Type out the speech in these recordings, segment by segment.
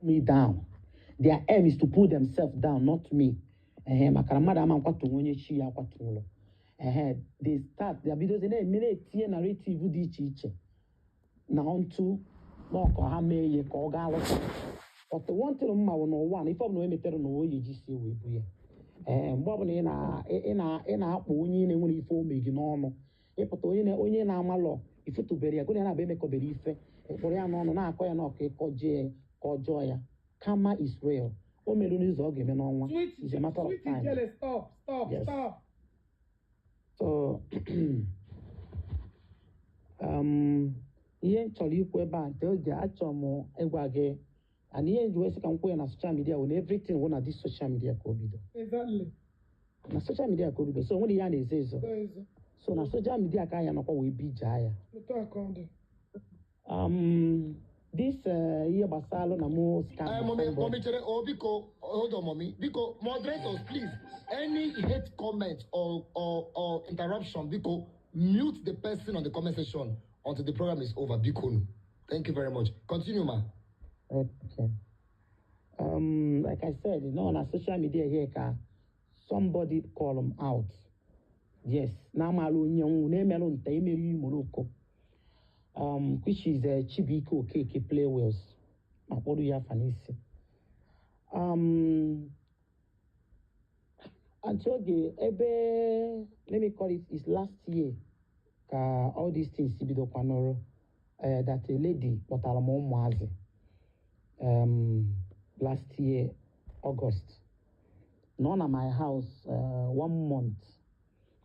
Me down. Their aim is to pull themselves down, not me. Ehe, maka na mmadụ ama nkwatu onye chi ya akwatụlụ. Ehe, they start, they bidozi na-eme, na-etinye narrative dị iche iche na ntụ n'ọkọ ha mee ihe ka ọ gaa lụta. But one thing mma bụ n'ụwa na ife ọbụla o metere na oyi ji si wee bu ya. Ee, mgbe ọbụla ị na-akpọ onye na-enwere ife ome gị n'ọnụ, ịpụta onye na-amalọ ifutubere ya, gụna ya na-abụ emekọbere ife ịkpụrụ ya n'ọnụ, na-akọ ya n'ọkụ, ịkọjee ka ọjọọ ya. Karma is real. O mere n'izu, ọ ga-eme n'ọnwa. Sweet, It's a matter of sweet time. Ijele, stop, stop, Yes. stop. So ihe m chọrọ ikwu ebe a nke oge achọrọ m ịgwa gị and ihe nji wee sị ka m kwuo ya na social media wụ na everything wụ na this social media ka o bido. Na social media ka o bido, so o nwere ihe a na-ezo ezo. There is. So na social media ka anyị nọkwa wee bijaa ya. Otu a ka ọ dị. This ihe gbasara na mụ scam Mommy, somebody. Mommy, chere, oh, biko, hold on, Mommy. Biko, moderators, please, any hate comment or interruption, biko, mute the person on the comment section until the program is over. Biko. Thank you very much. Continue, ma. Okay. Like I said, na social media here ka somebody call him out. Yes, na amaala onye nwụ na-emerụ nta emeri Morocco. Which is Chibuike Okeke Play Wheels. Ma kpọrọ ya afa n'isi. Aunty Oge, ebe, let me call it, is last year ka all these things bidokwa n'ọrụ. That a lady kpọtara m ụmụazị last year August, nọ na my house one month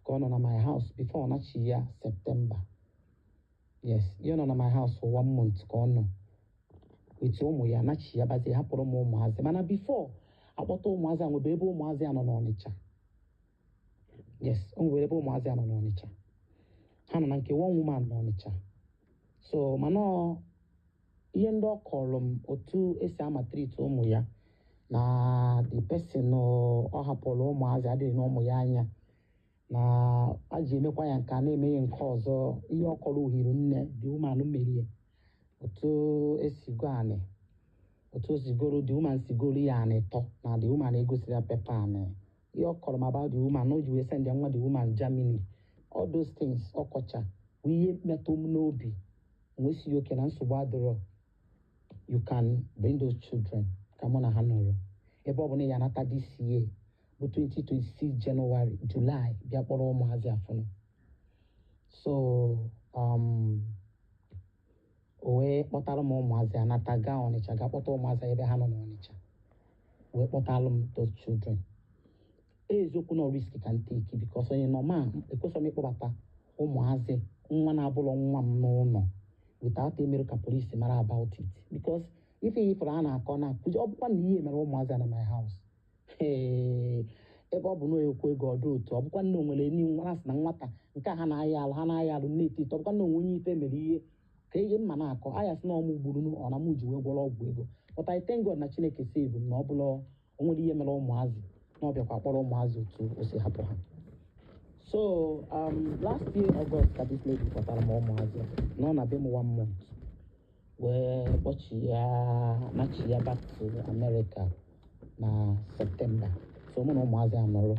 ka ọ nọ na my house before ọ nachi ya September. Yes, ihe nọ na my house for one month ka ọ nọ with ụmụ ya, nachi ya bazie, hapụrụ m ụmụazị. Mana before akpọta ụmụazị a, nwebe ebe ụmụazị a nọ n'Ọnịcha. Yes, o nwere ebe ụmụazị a nọ n'Ọnịcha. Ha nọ na nke one woman n'Ọnịcha. So mana ihe ndị ọ kọrọ m, otu esi amaltreat ụmụ ya na the person ọ hapụrụ ụmụazị adịghị n'ụmụ ya anya, na a ji emekwa ya nke a na-eme ya nke ọzọ. Ihe ọ kọrọ uhiri nne, the woman merie otu esi go anị, otu o si goro, the woman si goro ya anị tọ na the woman egosiri ya paper anị. Ihe ọ kọrọ m about the woman na o ji wee send ya nwa the woman Germany, all those things ọ kọcha bụ ihe metụ m n'obi. Nwesighị oke na nsogbu adịrọ, you can bring those children ka mụ na ha nọrọ, ebe ọ bụla ya anata this year bụ 2026 January, July, bịa kpọrọ ụmụazị afụnụ. So o wee kpọtara m ụmụazị, anata gaa Ọnịcha, gaa kpọta ụmụazị ebe ha nọ n'Ọnịcha, wee kpọtalụ m those children. Eziokwu na risk ka m take, because onye nọ ma ekwesịrị m ịkpọbata ụmụazị nwa na-abụlọ nwa m n'ụlọ without emere ka police mara about it, because ife ifere a na-akọ na akụzi, ọ bụkwa na ihe mere ụmụazị a na my house. Ee, ebe ọ bụ na ekwu ego ọdụ otu, ọ bụkwa na o nwere enyi nwa asị na nwata nke a ha na-aya alụ, ha na-aya alụ na-eto eto, ọ bụkwa na onwe onye ife mere ihe ka ihe mma na-akọ aya sị na ọmụ gburu ọ na mụ ji wee gwọrọ ọgwụ ego. But I thank God na Chineke save m na ọ bụla o nwere ihe mere ụmụazị, na ọ bịakwa kpọrọ ụmụazị otu o si hapụ ha. So last year August ka this lady kpọtara m ụmụazị, nọ na be m one month, wee kpọchi ya, nachi ya back to America na September. So mụ na ụmụazị a nọrọ,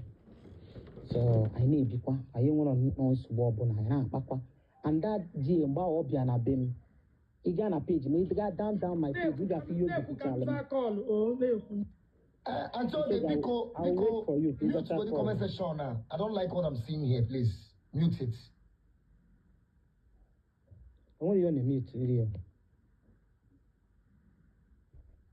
so anyị na-ebikwa, anyị nwere nnọọ nsogbu ọbụla, anyị na-akpakwa. And that day, mgbe ahụ ọ bịa na be m, ị gaa na page ma ị gaa down down my page, ị ga-afụ ihe o Na-ekwu ka bipụtara m. m call o na-ekwu. Antonio, Because biko, I'll biko, wait for you to mute get for the call. comment section now. I don't like what I'm seeing here. Please mute it. O nwere ihe ọ na-eme iri ya.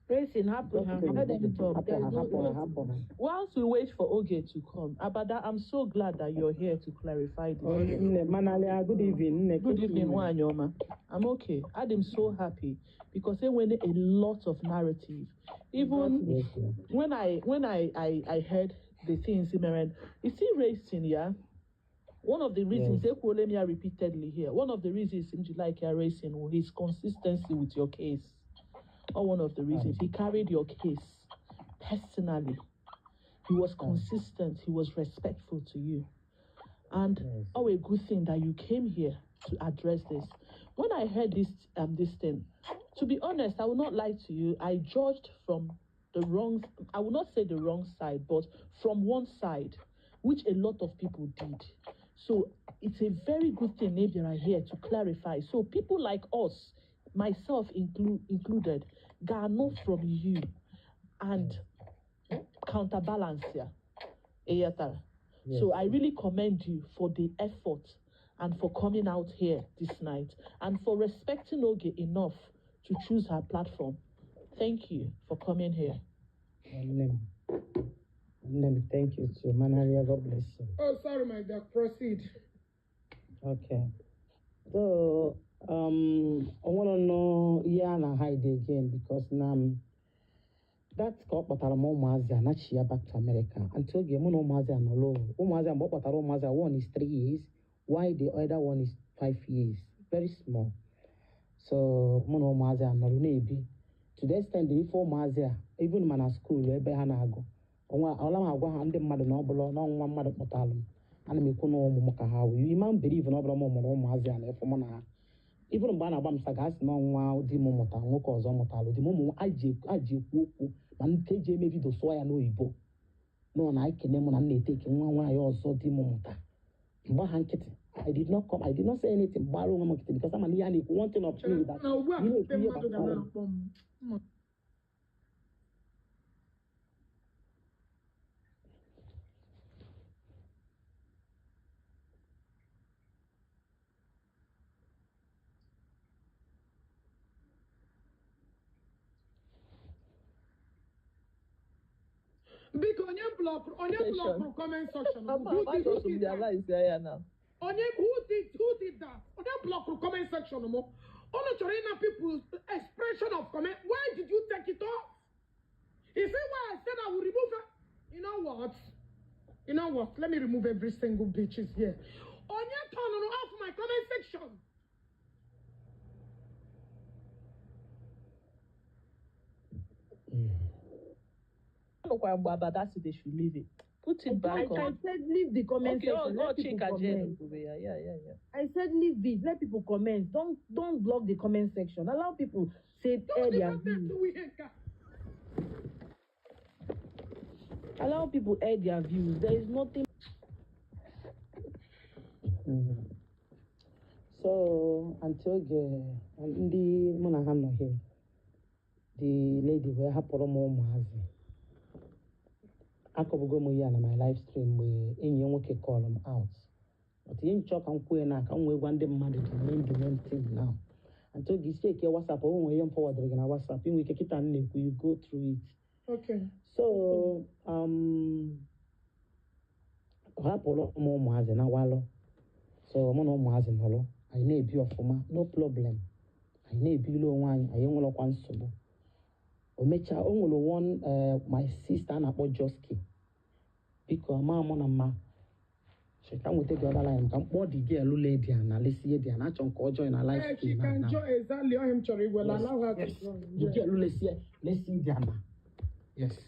Racing, happen, let them talk. Hapụ There's ha, no hapụ ha, wait. Hapụ ha. Whilst we wait for Oge to come, Abada, I'm so glad that you're here to clarify this. Oh, nne Manalia, good evening, nne. Good evening, Wanyoma. I'm okay. I'm so happy because they went a lot of narrative. Even Yes, yeah. when I heard the things Imeren, you see racing, yeah. One of the reasons they call him here repeatedly here. One of the reasons him like racing was his consistency with your case. Or one of the reasons he carried your case personally. He was consistent. He was respectful to you. And oh, a good thing that you came here to address this. When I heard this thing, To be honest, I will not lie to you. I judged from the wrong, I will not say the wrong side, but from one side, which a lot of people did. So it's a very good thing maybe are here to clarify. So people like us, myself included, know from you and counterbalance here. Eyatara. Yes. So I really commend you for the effort and for coming out here this night and for respecting Oge enough to choose her platform. Thank you for coming here. Nne m. Nne m, thank you too. Manaria, God bless you. Oh, sorry, my dear. Proceed. Okay. So, I want to know ihe a na-hide again because na that ka ọ kpọtara m ụmụazị a nachi ya back to America. Until oge mụ na ụmụazị a nọrọ, ụmụazị a, mgbe ọ kpọtara ụmụazị a, one is 3 years while the other one is 5 years, very small. So mụ na ụmụazị a nọrọ na-ebi to the extent that ife ụmụazị a, even ma na school ebe ha na-agụ onwe ọla, m agwa ha ndị mmadụ na ọ bụla n'ọnwa mmadụ kpọtalụ m, ana m ekwu na ụmụ m ka ha wụ. You man believe na ọ bụla m mụrụ ụmụazị a na ịfụ mụ na ha, even mgbe a na-agba m saga, asị na ọnwa di m mụta nwoke ọzọ mụtalụ di m ụmụ aji ekwu okwu ma nke eji eme video sụọ ya n'oyibo nọ na ekene m na m na-eteke nwa nwaanyị ọzọ di m mụta. Mgbe ha nkịtị, I did not come, I did not say anything, gbara onwe m nkịtị because ama na ihe a na-ekwu, one thing of me that Na ugbu a ihe ndị na-ekwu ihe mmadụ ga gbasara m. na-akpọ m. Biko, onye blockụrụ comment section? Who did that? Realize ya now. Onye, who did that? Onye blockụrụ comment section m? Unu chọrọ ịna people expression of comment. Why did you take it off? You see why I said I will remove it? You know what? You know what? Let me remove every single bitches here. Onye turn off my comment section? Nụkwara mgbe Abada sị they should leave it. Put it back I on. said leave the comment Okay, oh, section. oh, Let people Chika Jane comment. kwuru ya. Yeah. I said leave it. Let people comment. Don't block the comment section. Allow people say air Don't their even views. do ihe nke a. Allow people air their views. There is nothing. So until oge ndị mụ na ha nọ here, the lady wee hapụrụ m ụmụazị. Akọbugo m ya na my live stream mgbe enyi ya nwoke call m out, but ihe nchọ ka m kwue na ka m wee gwa ndị mmadụ the main thing now. Until oge isi eke WhatsApp, o nwere ihe m forwardịrị gị na WhatsApp, inwe ike kịta m na-ekwu, you go through it. Okay. So ọ hapụrụ m ụmụazị na walụ. So mụ na ụmụazị nọrọ, anyị na-ebi ọfụma, no problem, anyị na-ebili onwe anyị, anyị enwerọkwa nsogbu. O mechaa, o nwere one my sister a na-akpọ Joski. Biko, ama mụ na mma che ka m nweta the other line ka m kpọọ the girl lady a na lesi ihe dị a na-achọ nke ọjọọ na live Eh, she stream can now. join exactly. Ọ m chọrọ igwela. Yes, Allow her to yes. join. The Yeah. girl lesi dị ana. Yes,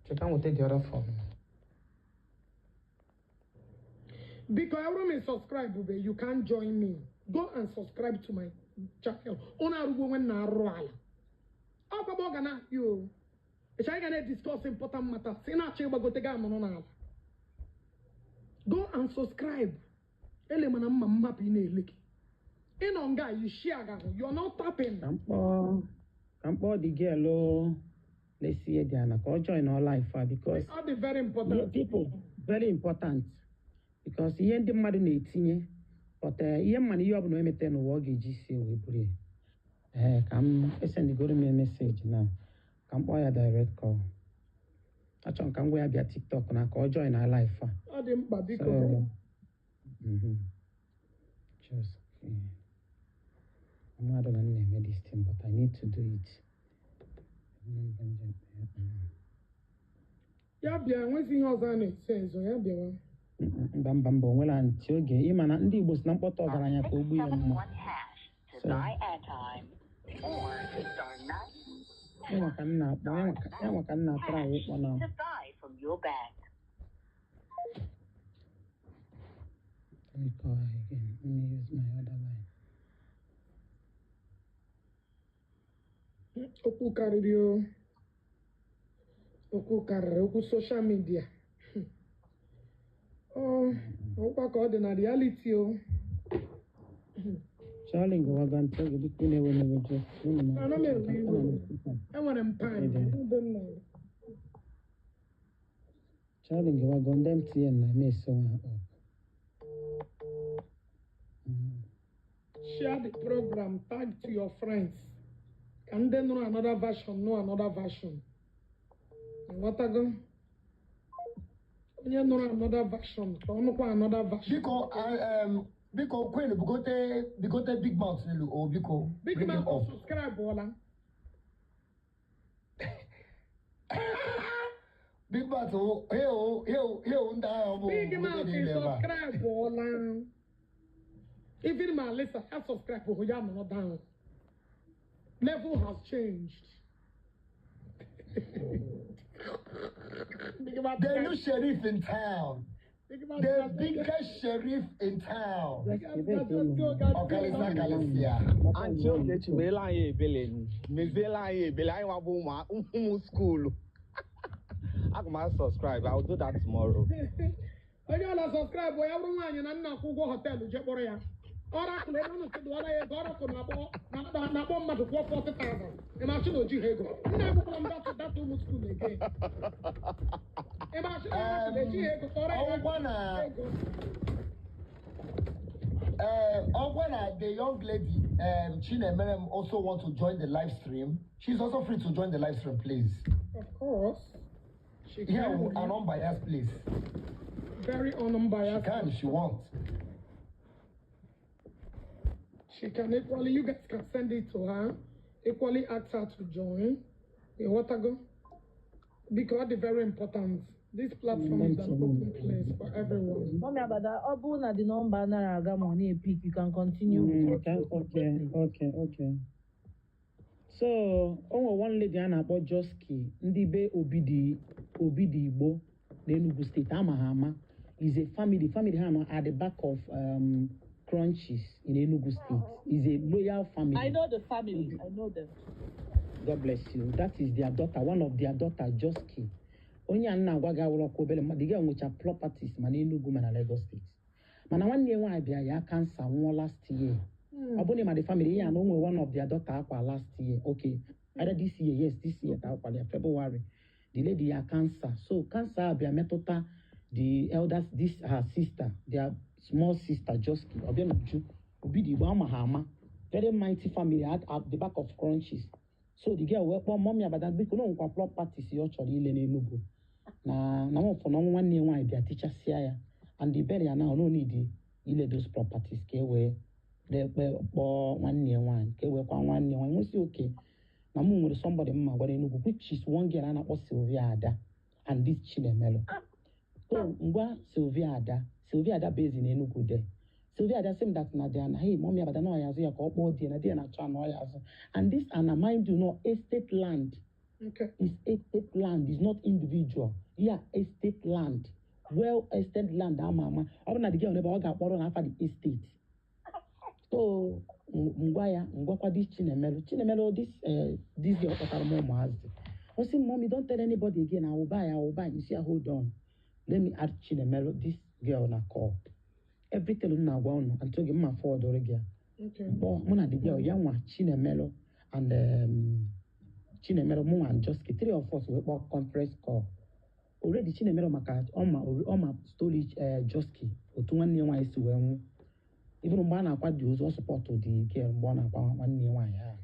che ka m nweta the other phone. Because every me subscribe, ube, you can't join me. Go and subscribe to my channel. Unu arụgbo onwe na arụ ala. Ọkwa ọ ga na yo. Ịchọ ga na-discuss important matters. Ị na-achọ ịgbagote gị amụrụ n'ala. Go and subscribe. Ele mana mma mmapụ ị na-ele gị. Ị nọ nga you share ga ahụ. You're not tapping. Ka m kpọọ the girl lesi ihe dị ana ka ọ join our live a because Ọ dị very ihe important. people very important because ihe ndị mmadụ na-etinye, but ihe mma na ihe ọbụla o emete n'ụwa, ọ ga-eji isi wee buru ya. Ee, ka m esendigoro m ya message na ka m kpọọ ya direct call. Achọrọ m ka m gwa ya bịa TikTok na ka ọ join our live a. Ọ dị mkpa, biko. So, just mmadụ na m na-eme this thing, but I need to do it. Ya bịa, enwezi ihe ọzọ a na-eso ezo, ya bịawa. Mba, mba, mba, o nwere ntị oge ịma na ndị Igbo si na mkpọta ọgaranya ka o gbuo ya mma. #1 to So buy airtime or *9 ya nwa ka m na-akpọ ya nwa ka m na-atara anyị ịkpọ na to buy from your bank. Let me call her again. Let me use my other line. Okwu karịrị o. Okwu karịrị okwu social media. Ọ ọkwa ka ọ dị na reality o. Charlie ngwaga ntị gị biko na-ewe na-ewe just Ana m ewe iwe. Enwere m time. Ebe m nọ. Charlie ngwaga ndị MTN na-eme esi onwe ha up. Share the program, tag to your friends. Ka ndị nụrụ another version nụ another version. Nghọtago? Onye nụrụ another version ka ọ nụkwa another version. Biko, biko, Queen, bugote, bugote Big Mouth n'elu, o biko. Big Bring man him up. subscribe ọla. Big Mouth, oh, hey, oh, hey, oh, hey, oh, ndị agha bụ Big bugote man niile ebe a. subscribe ọla. Even ma Lisa ya subscribe hụ ya nọrọ down. Level has changed. Big man The new sheriff in town. Big man The biggest sheriff in town. Ọkalịsa kalịsịa. Aunty Ogechi meela anyị ebele nụ. Meziela anyị ebele anyị nwa bụ ụmụ school. Aga m subscribe. I will do that tomorrow. Onye ọla subscribe ya bụrụ nwaanyị na nna akwụ ụgwọ hotel jee kpọrọ ya. Ọrakụl ebe unu sị dụọra ya ego ọrakụl na-akpọ mmadụ kwụọ 40,000. Ị ma sị na o jighị ego. Nna ekwukwara m data ụmụ school again. Ị ma sị na ọrakụl ejighị ego kpọrọ ya Ọgwụgwọ na ego. Ọgwụgwọ na the young lady Chinemerem also want to join the live stream. She's also free to join the live stream, please. Of course. She Here, can. an unbiased place. Very She unbiased. can if she wants. She can equally, you guys can send it to her. Equally ask her to join. You want to go? Because it's very important. This platform is an open place for everyone. Mommy Abada, ọ bụrụ na the number anaghị aga ma ọ na-epik, you can continue with what you Okay. So, o nwere one lady a na-akpọ Joski, ndị be Obidi Obidi Igbo n'Enugu State, ama ha ama. Is a family ha nọ at the back of Crunchies in Enugu State. Is a loyal family. I know the family. I know them. God bless you. That is their daughter, one of their daughter, Joski. Onye a na-agwa gị awụrọkwa obere mmadụ, ị ga-enwecha properties ma n'Enugu ma na Lagos State. Mana nwanne ya nwaanyị bịa ya cancer nwụọ last year. Ọ bụrụ na ma the family ya na o nwere one of their daughter akwa last year. Okay. Either this year, yes, this year ka akwara ya February. The lady ya cancer. So cancer a bịa metụta the elders, this her sister, their small sister Joski. Ọ bịa n'uju. Obi dị Igbo ama ha ama. Very mighty family at the back of Crunchies. So the girl wee kpọọ mommy Abada biko na o nwekwa properties ya ọ chọrọ ile n'Enugu. Na na nwafọ na ọnwụ nwanne ya nwaanyị bịa tichasịa ya and the burial now no need ile those properties ka e wee kpọọ nwanne ya nwaanyị ka e wee kwa nwanne ya nwaanyị nwesị oke na mụ nwere somebody mma gwara Enugu which is one girl a na-akpọ Sylvia Ada and this Chinemelu. So ngwa Sylvia Ada, Sylvia Ada based in Enugu there. Sylvia Ada sị m that na dia na hey mommy Abada na ọ ya azụ ya ka ọ kpọọ di ya na di ya na-achọ anọ ya azụ and this ana mind you know estate land. Okay. Is estate land, is not individual. Yeah, estate land. Well, estate land ama ama. Ọ bụrụ na the girl n'ebe ọ ga-akpọrọ n'afa the estate. So ngwa ya ngwakwa this Chinemelu. Chinemelu this this girl kpọtara m ụmụazị. Ọ sị mommy don't tell anybody again. I will buy, I will buy. You see, hold on. Let me add Chinemelu this girl na call. Everything m na-agwa unu until gị mma forward gị ya. Okay. Kpọọ mụ na the girl ya nwa Chinemelu and Chinemelu mụ and Joski three of us wee kpọọ conference call. Already Chinemelu maka ọma story Joski otu nwanne ya nwaanyị si wee nwụ. Even mgbe a na-akwa dị ozu ọ support the girl mgbe ọ na-akwa nwanne ya nwaanyị ahụ.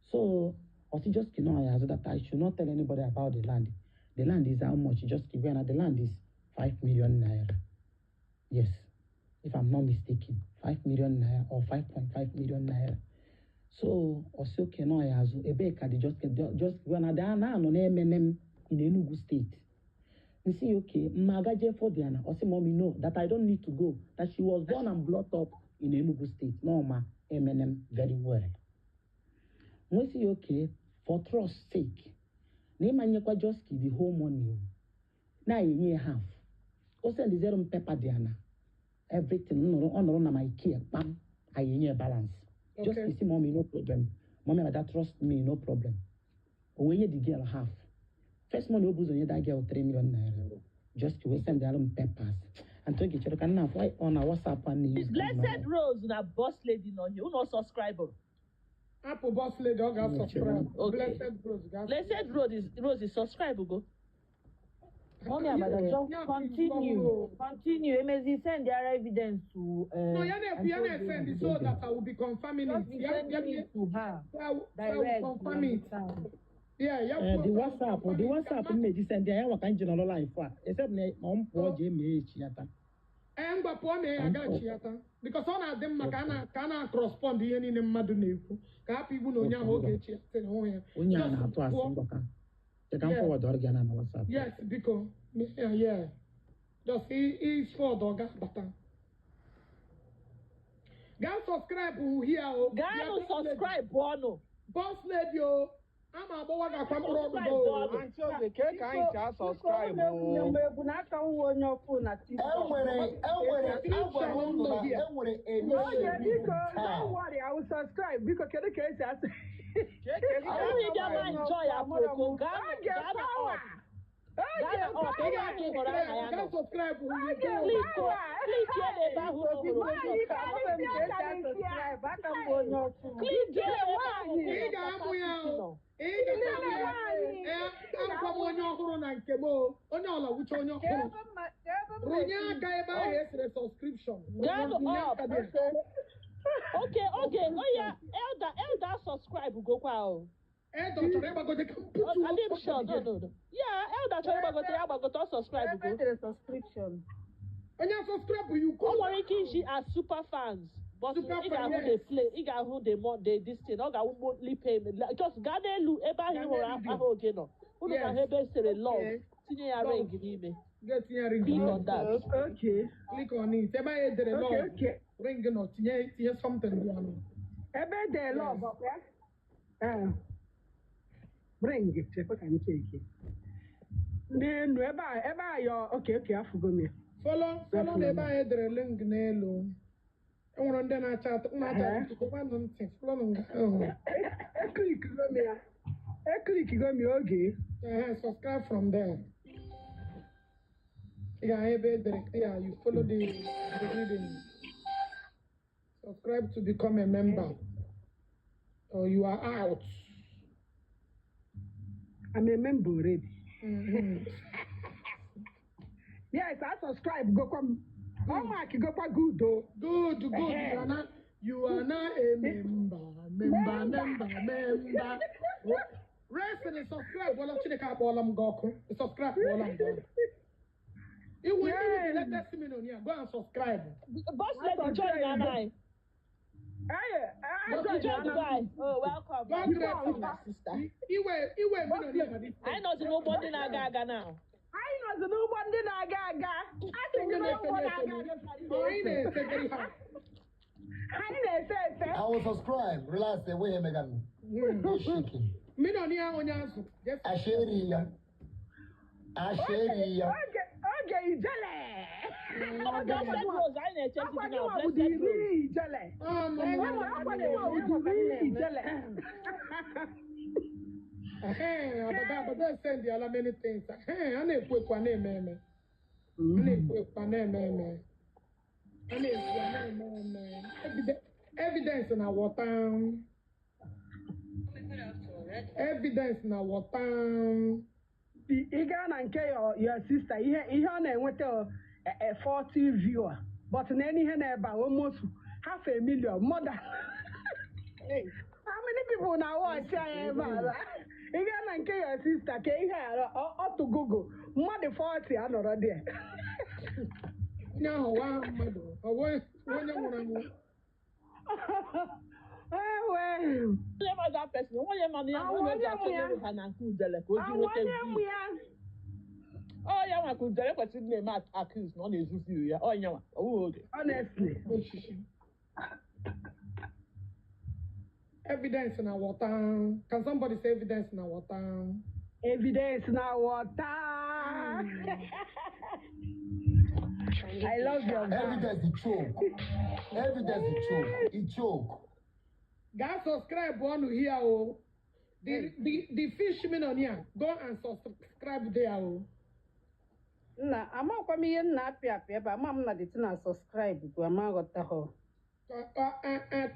So ọsị Joski nọ ya azụ that I should not tell anybody about the land. The land is how much? Joski gwa ya na the land is 5 million naira. Yes, if I'm not mistaken, 5 million naira or 5.5 million naira. So ọsị oke nọ ya azụ ebee ka dị Joski Joski gwa na da na-anọ na-emene m in Enugu State. Nsi ya okay, mma agaje for Diana. Ọsị mommy no, that I don't need to go. That she was born and brought up in Enugu State. No ma Eminem very well. Nwesị ya okay, for trust sake. Na ịmanyekwa Joski the whole money o. Na-enye ya half. O send zero m paper Diana. Everything ọ nọrọ na my care kpam. I enye ya balance. Just Okay. you see mommy no problem. Mommy Abada trust me no problem. O wee nye the girl half. First money o bu ụzọ nye that girl 3 million naira. Just to wee send alụ m papers. And Oge chere ka nna afọ ọ na WhatsApp a na-use. Blessed Rose na boss lady nọ here. Unu subscribe. Apple boss lady ọ ga-subscribe. Okay. Blessed Rose ga. Blessed Rose is subscribe go. Mommy Abada, just Yeah, continue. Continue. Emezi, send their evidence to. No, ya na-ekwu ya na-esend it so that I will be confirming Just it. be Ya ya sending it to her. I will Direct. confirm it. Yeah, ya The WhatsApp, the WhatsApp m meji send ya nwa ka m ji nọrọ life a. Except na ma m pụọ jee mee echi ya taa. Ee, ngwa pụọ na ya agachi ya taa. Because ọ na-adị mma ka a na ka a na-akọrọspọnd ihe niile mmadụ na-ekwu ka hapụ igbu na onye ahụ oge echi ya sị na onwe ya. Onye a Just na-atụ asị pụọ. ngwa ka. Ka m Yeah. forward ọrụ gị na na WhatsApp. Yes, biko. Yeah, yeah. Just is forward ọ ga-abata. Gaa subscribe here o. Gaanụ Bịa, boss lady. subscribe ọnụ. Boss lady o. Ama agbawa gị akwa mkpụrụ ọgwụ o. Aunty Oge, kee ka anyị si asọskraịbụ? Egwu na aka nwa onye ọfụ na TikTok. Enwere agwara unu na enwere Oge eme biko, taa. don't worry, I will subscribe. Biko, kedu ka esi asị? Kee ka esi Ọ bụrụ ịbịa ma enjoy aproko, gaanụ Oge gaanụ power! up. Gaanụ up Oge ebe ahụ ị hụrụ aha ya Gaa nọ. subscribe Oge Click power! click ya n'ebe ahụ unu hụrụ Nwaanyị ka amabeghị m ka esi asubscribe, aka m bụ onye ọfụ. Click ya n'ebe ahụ Ị ga-amụ ya o. Ị ga-amụ ya. Ee, abụkwa m onye ọhụrụ na nke m o. Onye ọla wuche onye ọhụrụ. Rụnye aka ebe ahụ esere subscription. Gaanụ Rụnye up. aka there. Okay, okay. Oh yeah, Elder, Elder subscribe gokwa o. Elder chọrọ ịgbagote ka m pụtụ. Adị m sure, no, no, no. Yeah, Elder chọrọ ịgbagote ya gbagote ọ subscribe Ebe go. edere subscription. Onye subscribe you O go. nwere ike iji as super fans. But Super ị ga-ahụ fans, the yes. play, ị ga-ahụ the mo the this thing, ọ ga-awụ monthly payment. Like, just gaa n'elu ebe ahụ ị hụrụ Gaa n'elu. aha oge nọ. Unu Yes. ga-ahụ ebe e sere love, Okay. tinye ya Love. ring n'ime. Ga-etinye ring Click n'ọnụ. on that. Okay. Click on it. Ebe ahụ edere Okay, love. okay. Ring nọ tinye tinye something dị ọnụ. Ebe edere love, ọkwa ya? Eh. Bring, chekwa ka m cheki. N'enu, ebe a yọ, okay, okay, afụgo m ya. Follow follow na ebe ahụ edere link n'elu. Enwere ndị na-acha na-acha Ehe. gwanụ ntị follow nga ahụ. Eklikigo m ya. Eklikigo m ya oge. Ehe, subscribe from there. Ị ga-ahụ ebe edere ya you follow the reading. Subscribe to become a member or you are out. I'm a member already. Yes, I subscribe. Gokwa m. Ọ mark gokwa good o. Good, good. You are now a member, member, member, member. Oh, Rest and subscribe. Well, Chineke akpọọla m gị ọkụ. Subscribe kpọọla m gị ọkụ. Iwu iwu the latest millionaire. Go and subscribe. Boss lady join na anyị. Ee, You join join na Dubai. Oh, welcome. God bless you. My sister. Iwe iwe millionaire na this Anyị nọzi n'ụgbọ ndị na-aga aga now. Anyị nọzi n'ụgbọ ndị na-aga aga. A sị gị Ndị n'ụgbọ na-efe na-aga na-efe. aga. Anyị na-efe very hard. Anyị na-efe efe. I will subscribe. Relax, the way Megan. No shaking. Millionaire onye azụ. Yes. Asheri ya. Asheri ya. Oge oge ijele. Blessed Rose, anyị na-echezi Akwa gị gị now. nwa bụ Blessed the Rose. real ijele. Akwa gị nwa bụ the real ijele. Ehe, abada abada send yala many things. Ehe, a na-ekwu ekwu a na-eme eme. A na-ekwu ekwu a na-eme eme. A na-ekwu a na-eme eme. Evidence na water. Evidence na water. Ị gaa na nke your sister, ihe ọ na-enweta o, 40 viewer, but na ihe na-ebe a almost half a million, more than how many people na watch anyị ebe a? Ị gaa na nke your sister ka ihe a ọ tụ Google mmadụ 40 anọrọ there. Onye ahụ wa mmadụ. Ọ bụ onye nwụrụ anwụ. Ewe. Onye ma that person, onye ma na ya Àwọn onye onye ji achọ mụ ya. nyere ha na nke udele ka o ji Àwọn nweta onye mụ view. ya. Ọ ya nwa ka udele kwesịrị na-eme accuse na ọ na-ezu view ya. Ọ ya nwa, ọ wụghị oge. Honestly. Oshishi. Evidence na water. Can somebody say evidence na water? Evidence na water. I love your voice. Evidence the choke. Evidence the choke. It choke. Gaa subscribe ọnụ here o. The fish millionaire, go and subscribe there. Oh. Nna, amakwa m ihe m na-apị apị ebe a, ama m na the thing na subscribe bụ ama aghọtaghọ.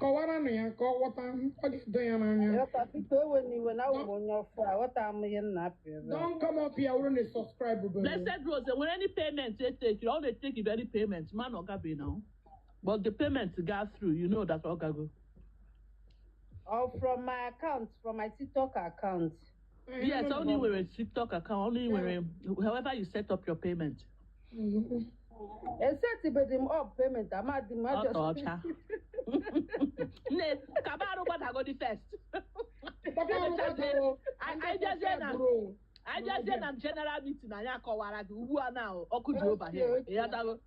Kọwara nụ ya ka ọ ghọta, ọ ga-edo ya n'anya. Ghọta, biko ewe n'iwe na awụ m onye ọfụ a, aghọta m ihe m na-apị ebe a. Don't come up here, wụrụ na subscribe bụ. Blessed Rose, enwere any payment they take? All they take is any payment. Man, Oga be now. But the payment got through, you know that Oga go. Or from my account, from my TikTok account. Yes, only with a TikTok account, only with however you set up your payment. Esetibedi m up payment, amadị m Ọ just. ọcha. Nne, kabarụ gbadagodi first. Anyị bịazie na general meeting, anyị akọwara gị ugbu a na ọkụ ji over here. Ịghọtago?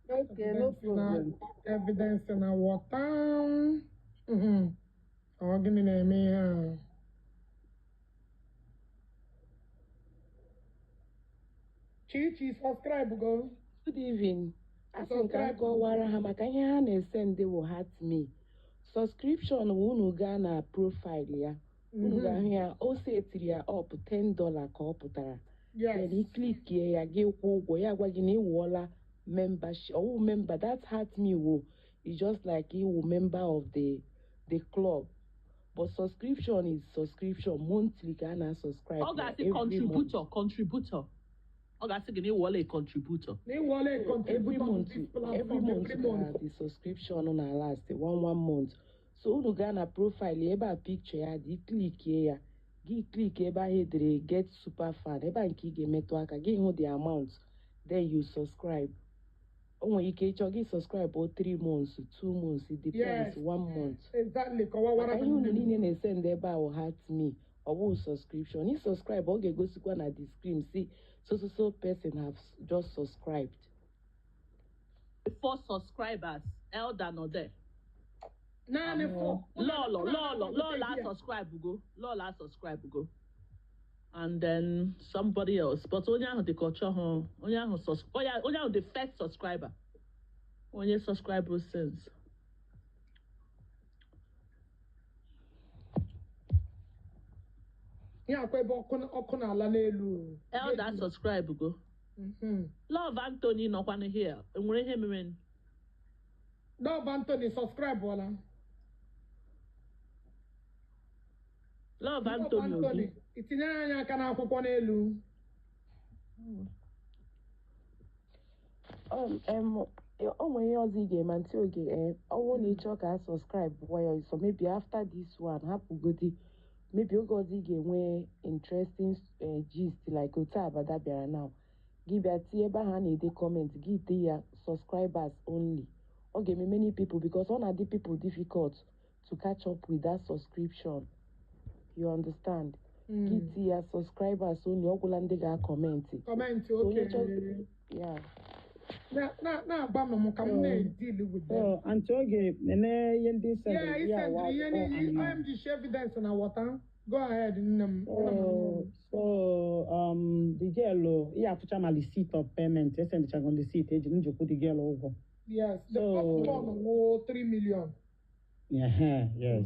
Okay, no problem. Evidence na water. Ọ gịnị na-eme ihe a? Chichi, subscribe go. Good evening. Asị m ka m kọwara ha maka ihe ha na-ese ndị wụ heart me. Subscription wụ unu gaa na profile ya. Unu ga-ahụ ya, o setiri ya up $10 ka ọ pụtara. Then i clickie ya, gị kwụọ ụgwọ ya, gwa gị na ị wụọla membership. Ọwụ member, that heart me wụ is just like iwu member of the club. But subscription is subscription monthly ka a na-subscribe Ọ ya ga-asị every month. contributor, contributor. Ọ ga-asị gị na ịwụọla a contributor. Na ịwụọla a Every contributor to month, this platform every month every ka month. the subscription na last one one month. So unu gaa na profile ebe a picture ya dị, clickie ya, gị click ebe ahụ edere "get super fan", ebe a nke ị ga-emetụ aka, gị hụ the amount, then you subscribe. O nwere ike ịchọ gị subscribe o 3 months, 2 months, it depends. Yes. One month. Exactly, kọwawara. Maka ihe unu niile na-esend ebe ahụ heart me, ọ bụ subscription. Ị subscribe, ọ ga-egosikwa na the screen si so so so person have just subscribed. Four subscribers, Elder nọ there. Naanị four. Lọlọ, Lọlọ, Lọlọ a subscribe go. Lọlọ a subscribe go. And then somebody else. But onye ahụ dị ka ọ chọghị, onye ahụ onye ahụ the first subscriber. Onye subscribe since. Ya akwa ebe ọkụ na-ala n'elu. Elder subscribe go. Love Anthony nọkwanụ here. Enwere ihe mere? Love Anthony subscribe wala. Love Love Anthony Anthony, Obi. itinyere anyị aka n'akwụkwọ n'elu. O nwere ihe ọzọ ị ga-eme ntị oge ọwụ na ịchọ ka a subscribe gwa so maybe after this one hapụgodi, maybe oge ọzọ ị ga-enwe interesting gist like otu abada bịara now, gị bịa tinye ebe ahụ a na-ede comment, gị dee ya "subscribers only". Ọ ga-eme many people, because ọ na-adị people difficult to catch up with that subscription, you understand? Gị tinye ya "subscribers only", ọ gwụla ndị ga-acomment. Comment. So onye Okay. chọọ ya. Na-agba m ka m na-deal with them. So, Aunty Oge, nene ihe ndị Yeah, sendịrị he ya sent wa ihe akwụkwọ n'iyi anọ. OMG share evidence na water. Go ahead, nne m. So, the girl, oh, ihe afụcha ma receipt of payment, esendichago receipt eji njikwu the girl ụgwọ. Yes, the So- first one wo 3 million. Yeah, yes.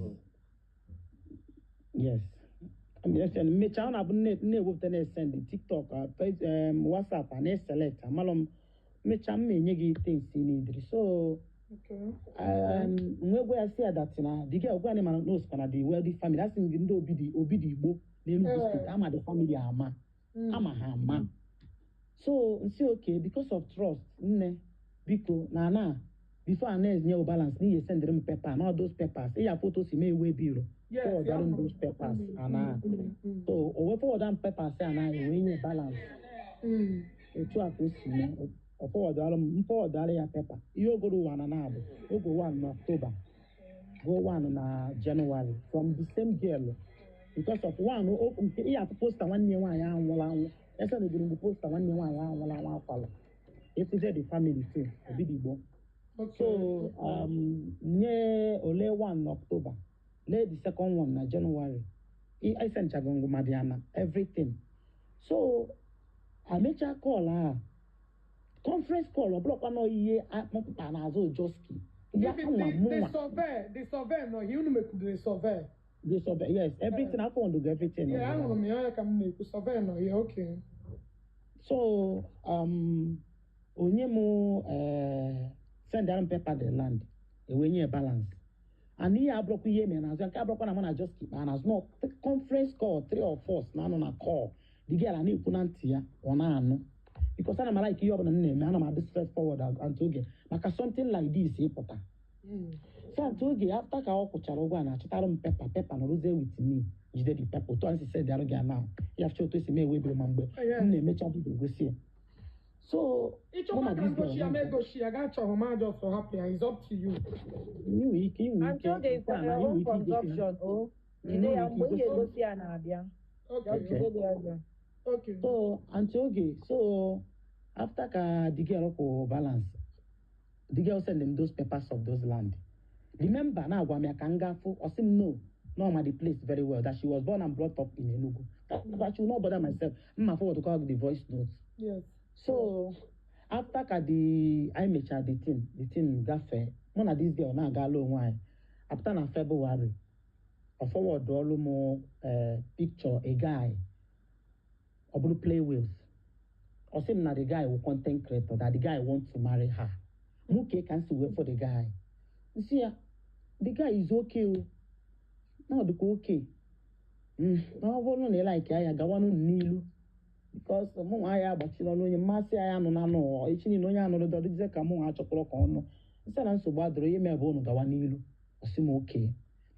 I mean, yes, mmecha ọ na-abụ nne na-ewepụta na-esend TikTok, WhatsApp, a na-eselect amalụ m mmecha m na-enye gị things ị need. So nwe gwa ya si ya that na the girl gwa anyị mana na osikwa na the wealthy family, asị m gị ndị obi dị obi dị Igbo n'Enugu Steeti ama the family ama ama ha ama. So nsi okay, because of trust, nne biko na before a na-enye o balance n'ihi sendịrị m paper na all those papers ịya foto si mee ewe biro Yes, forward yeah. m those papers ana. So o wee forward m papers a na wee nye balance. Otu a ka o si mee, ọ forward m forward ya paper ihe ogoro ụwa na na-abụ ogo 1 na October, go 1 na January from the same girl, because of one nke ihe afụ poster nwanne ya nwaanyị ahụ nwụrụ anwụ ese na ebiri mgbe poster nwanne ya nwaanyị ahụ nwụrụ anwụ akwala efuzie the family too obidigbo. So nye ole 1 na October, lee the second one na January. I sendchago ngụmadiana everything. So amecha call a conference call, ọ bụrụkwa na ihe mkpa n'azụ Joski ya Even nwa the mụnwa. the survey, the survey, no, he unu mekwuru the survey. The survey, yes, everything. I forward everything. Yeah, ahụrụ m ya, ya ka m na-ekwu, survey nọ ya, okay. So onye m send m paper the land, enwe nye balance. And ihe abụrụkwa ihe mere n'azụ, nke abụrụkwa na mụ na just keep and no conference call, three or four na-anọ na call. The girl a na-ekwu na ntị ya, ọ na-anụ. Because ana m like ihe ọbụla m na-eme, ana m adị straight forward and oge maka something like this ịpụta. So at oge after ka ọ kwụchara ụgwọ a na-achọtara m paper, paper nọrọzie with me, jide the paper otu a si send arụ gị now. Ya fụcha otu esi m ewebiri ma mgbe m na-emecha video gosi ya. So mụ Ịchọkwa na ka this girl ngochi ya ma egochi ya, gaa chọrọ m ajọ sọ hapụ ya, it's up to you. Inwe ike inwe Aunty ike Oge nke a for na your inwe own ike igosi ya. consumption, oh. Jide ya mgbe ị ga-egosi ya na-abịa. Okay. Just jide ya ya. Okay. So Aunty Oge, so after ka the girl kwụ balance, the girl send them those papers of those land. Remember na agwa m ya ka m gaa fụ, ọ sị m no, no ma the place very well, that she was born and brought up in Enugu. That I should not bother myself. Mma forward call the voice notes. Yes. So after ka the anyị mechara the thing gafee, mụ na this girl na-agala onwe anyị. Apụta na February, ọ forward ọlụ m picture a guy, ọ bụrụ play wheels. Ọ sị m na the guy wụ content creator, that the guy want to marry her. Mụ ka ka m si wee for the guy. Nsị ya, the guy is okay o. Na ọ dịkwa okay. Na ọ bụrụ na ị like ya, gawanụ n'ilu. Because mụ nwa ya agbachila ọnụ onye mmasị ya anụ na anụ echi niile onye anụrụ dọdịzie ka mụ nwa achọkwara ka ọnụ. Nsị na nsogbu adịrọ, ihe mee bụ unu gawa n'ilu. Ọ sị m okay.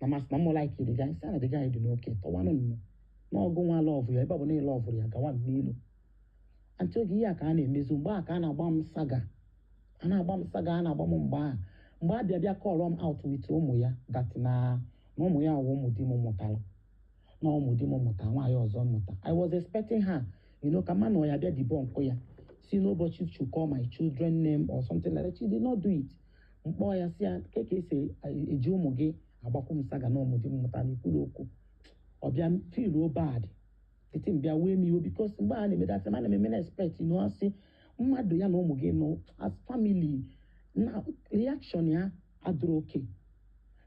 Na masị na mụ like the guy. Nsị na the guy dị n'oke. Tọwanụ nnụ. N'ọgụ nwa love ya, ebe ọ bụ na ị love ya, gawa n'ilu. Aunty Oge, ihe a ka a na-emezu mgbe a ka a na-agba m saga. A na-agba m saga, a na-agba m mgbe a. Mgbe a bịa bịa call m out with ụmụ ya, that na ụmụ ya wụ ụmụ di m mụtara. Na ụmụ di m mụtara, nwaanyị ọzọ mụta. I was expecting her, ka mma na ya bịa debunk ya. Si n'ụbọchị to call my children name or something like that. She did not do it. Mkpọ ya si ya ke ka esi eji ụmụ gị agbakwu m saga na ụmụ di m mụtara ikwuru okwu. Ọ bịa feel bad. The thing bịa wee m iwe because mgbe a na-eme that time, ana m eme na expect, asị mmadụ ya na ụmụ gị nọ as family na reaction ya adịrọ okay.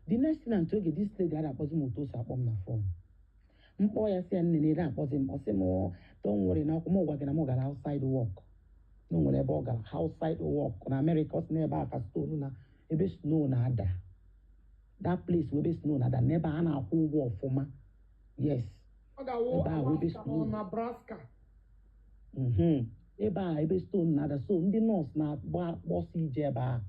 The next thing, Aunty Oge, this lady ada akpọzi m otu o si akpọ m na phone. Mkpọ ya si ya nne na ere akpọzi m, ọ sị m don't worry, na akwụ m gwa gị na m gara outside work. Na o nwere ebe ọ gara outside work na America, ọ sị na ebe a ka stone na ebe snow na-ada. That place webe snow na-ada, n'ebe a na-akwụ ụgwọ ọfụma. Yes. Ọ ga-awụ Ebe a wụ ebe Alaska snow. or Nebraska. Ebe a ebe stone na-ada, so ndị nọọsụ na-agba ọsọ ije ebe a.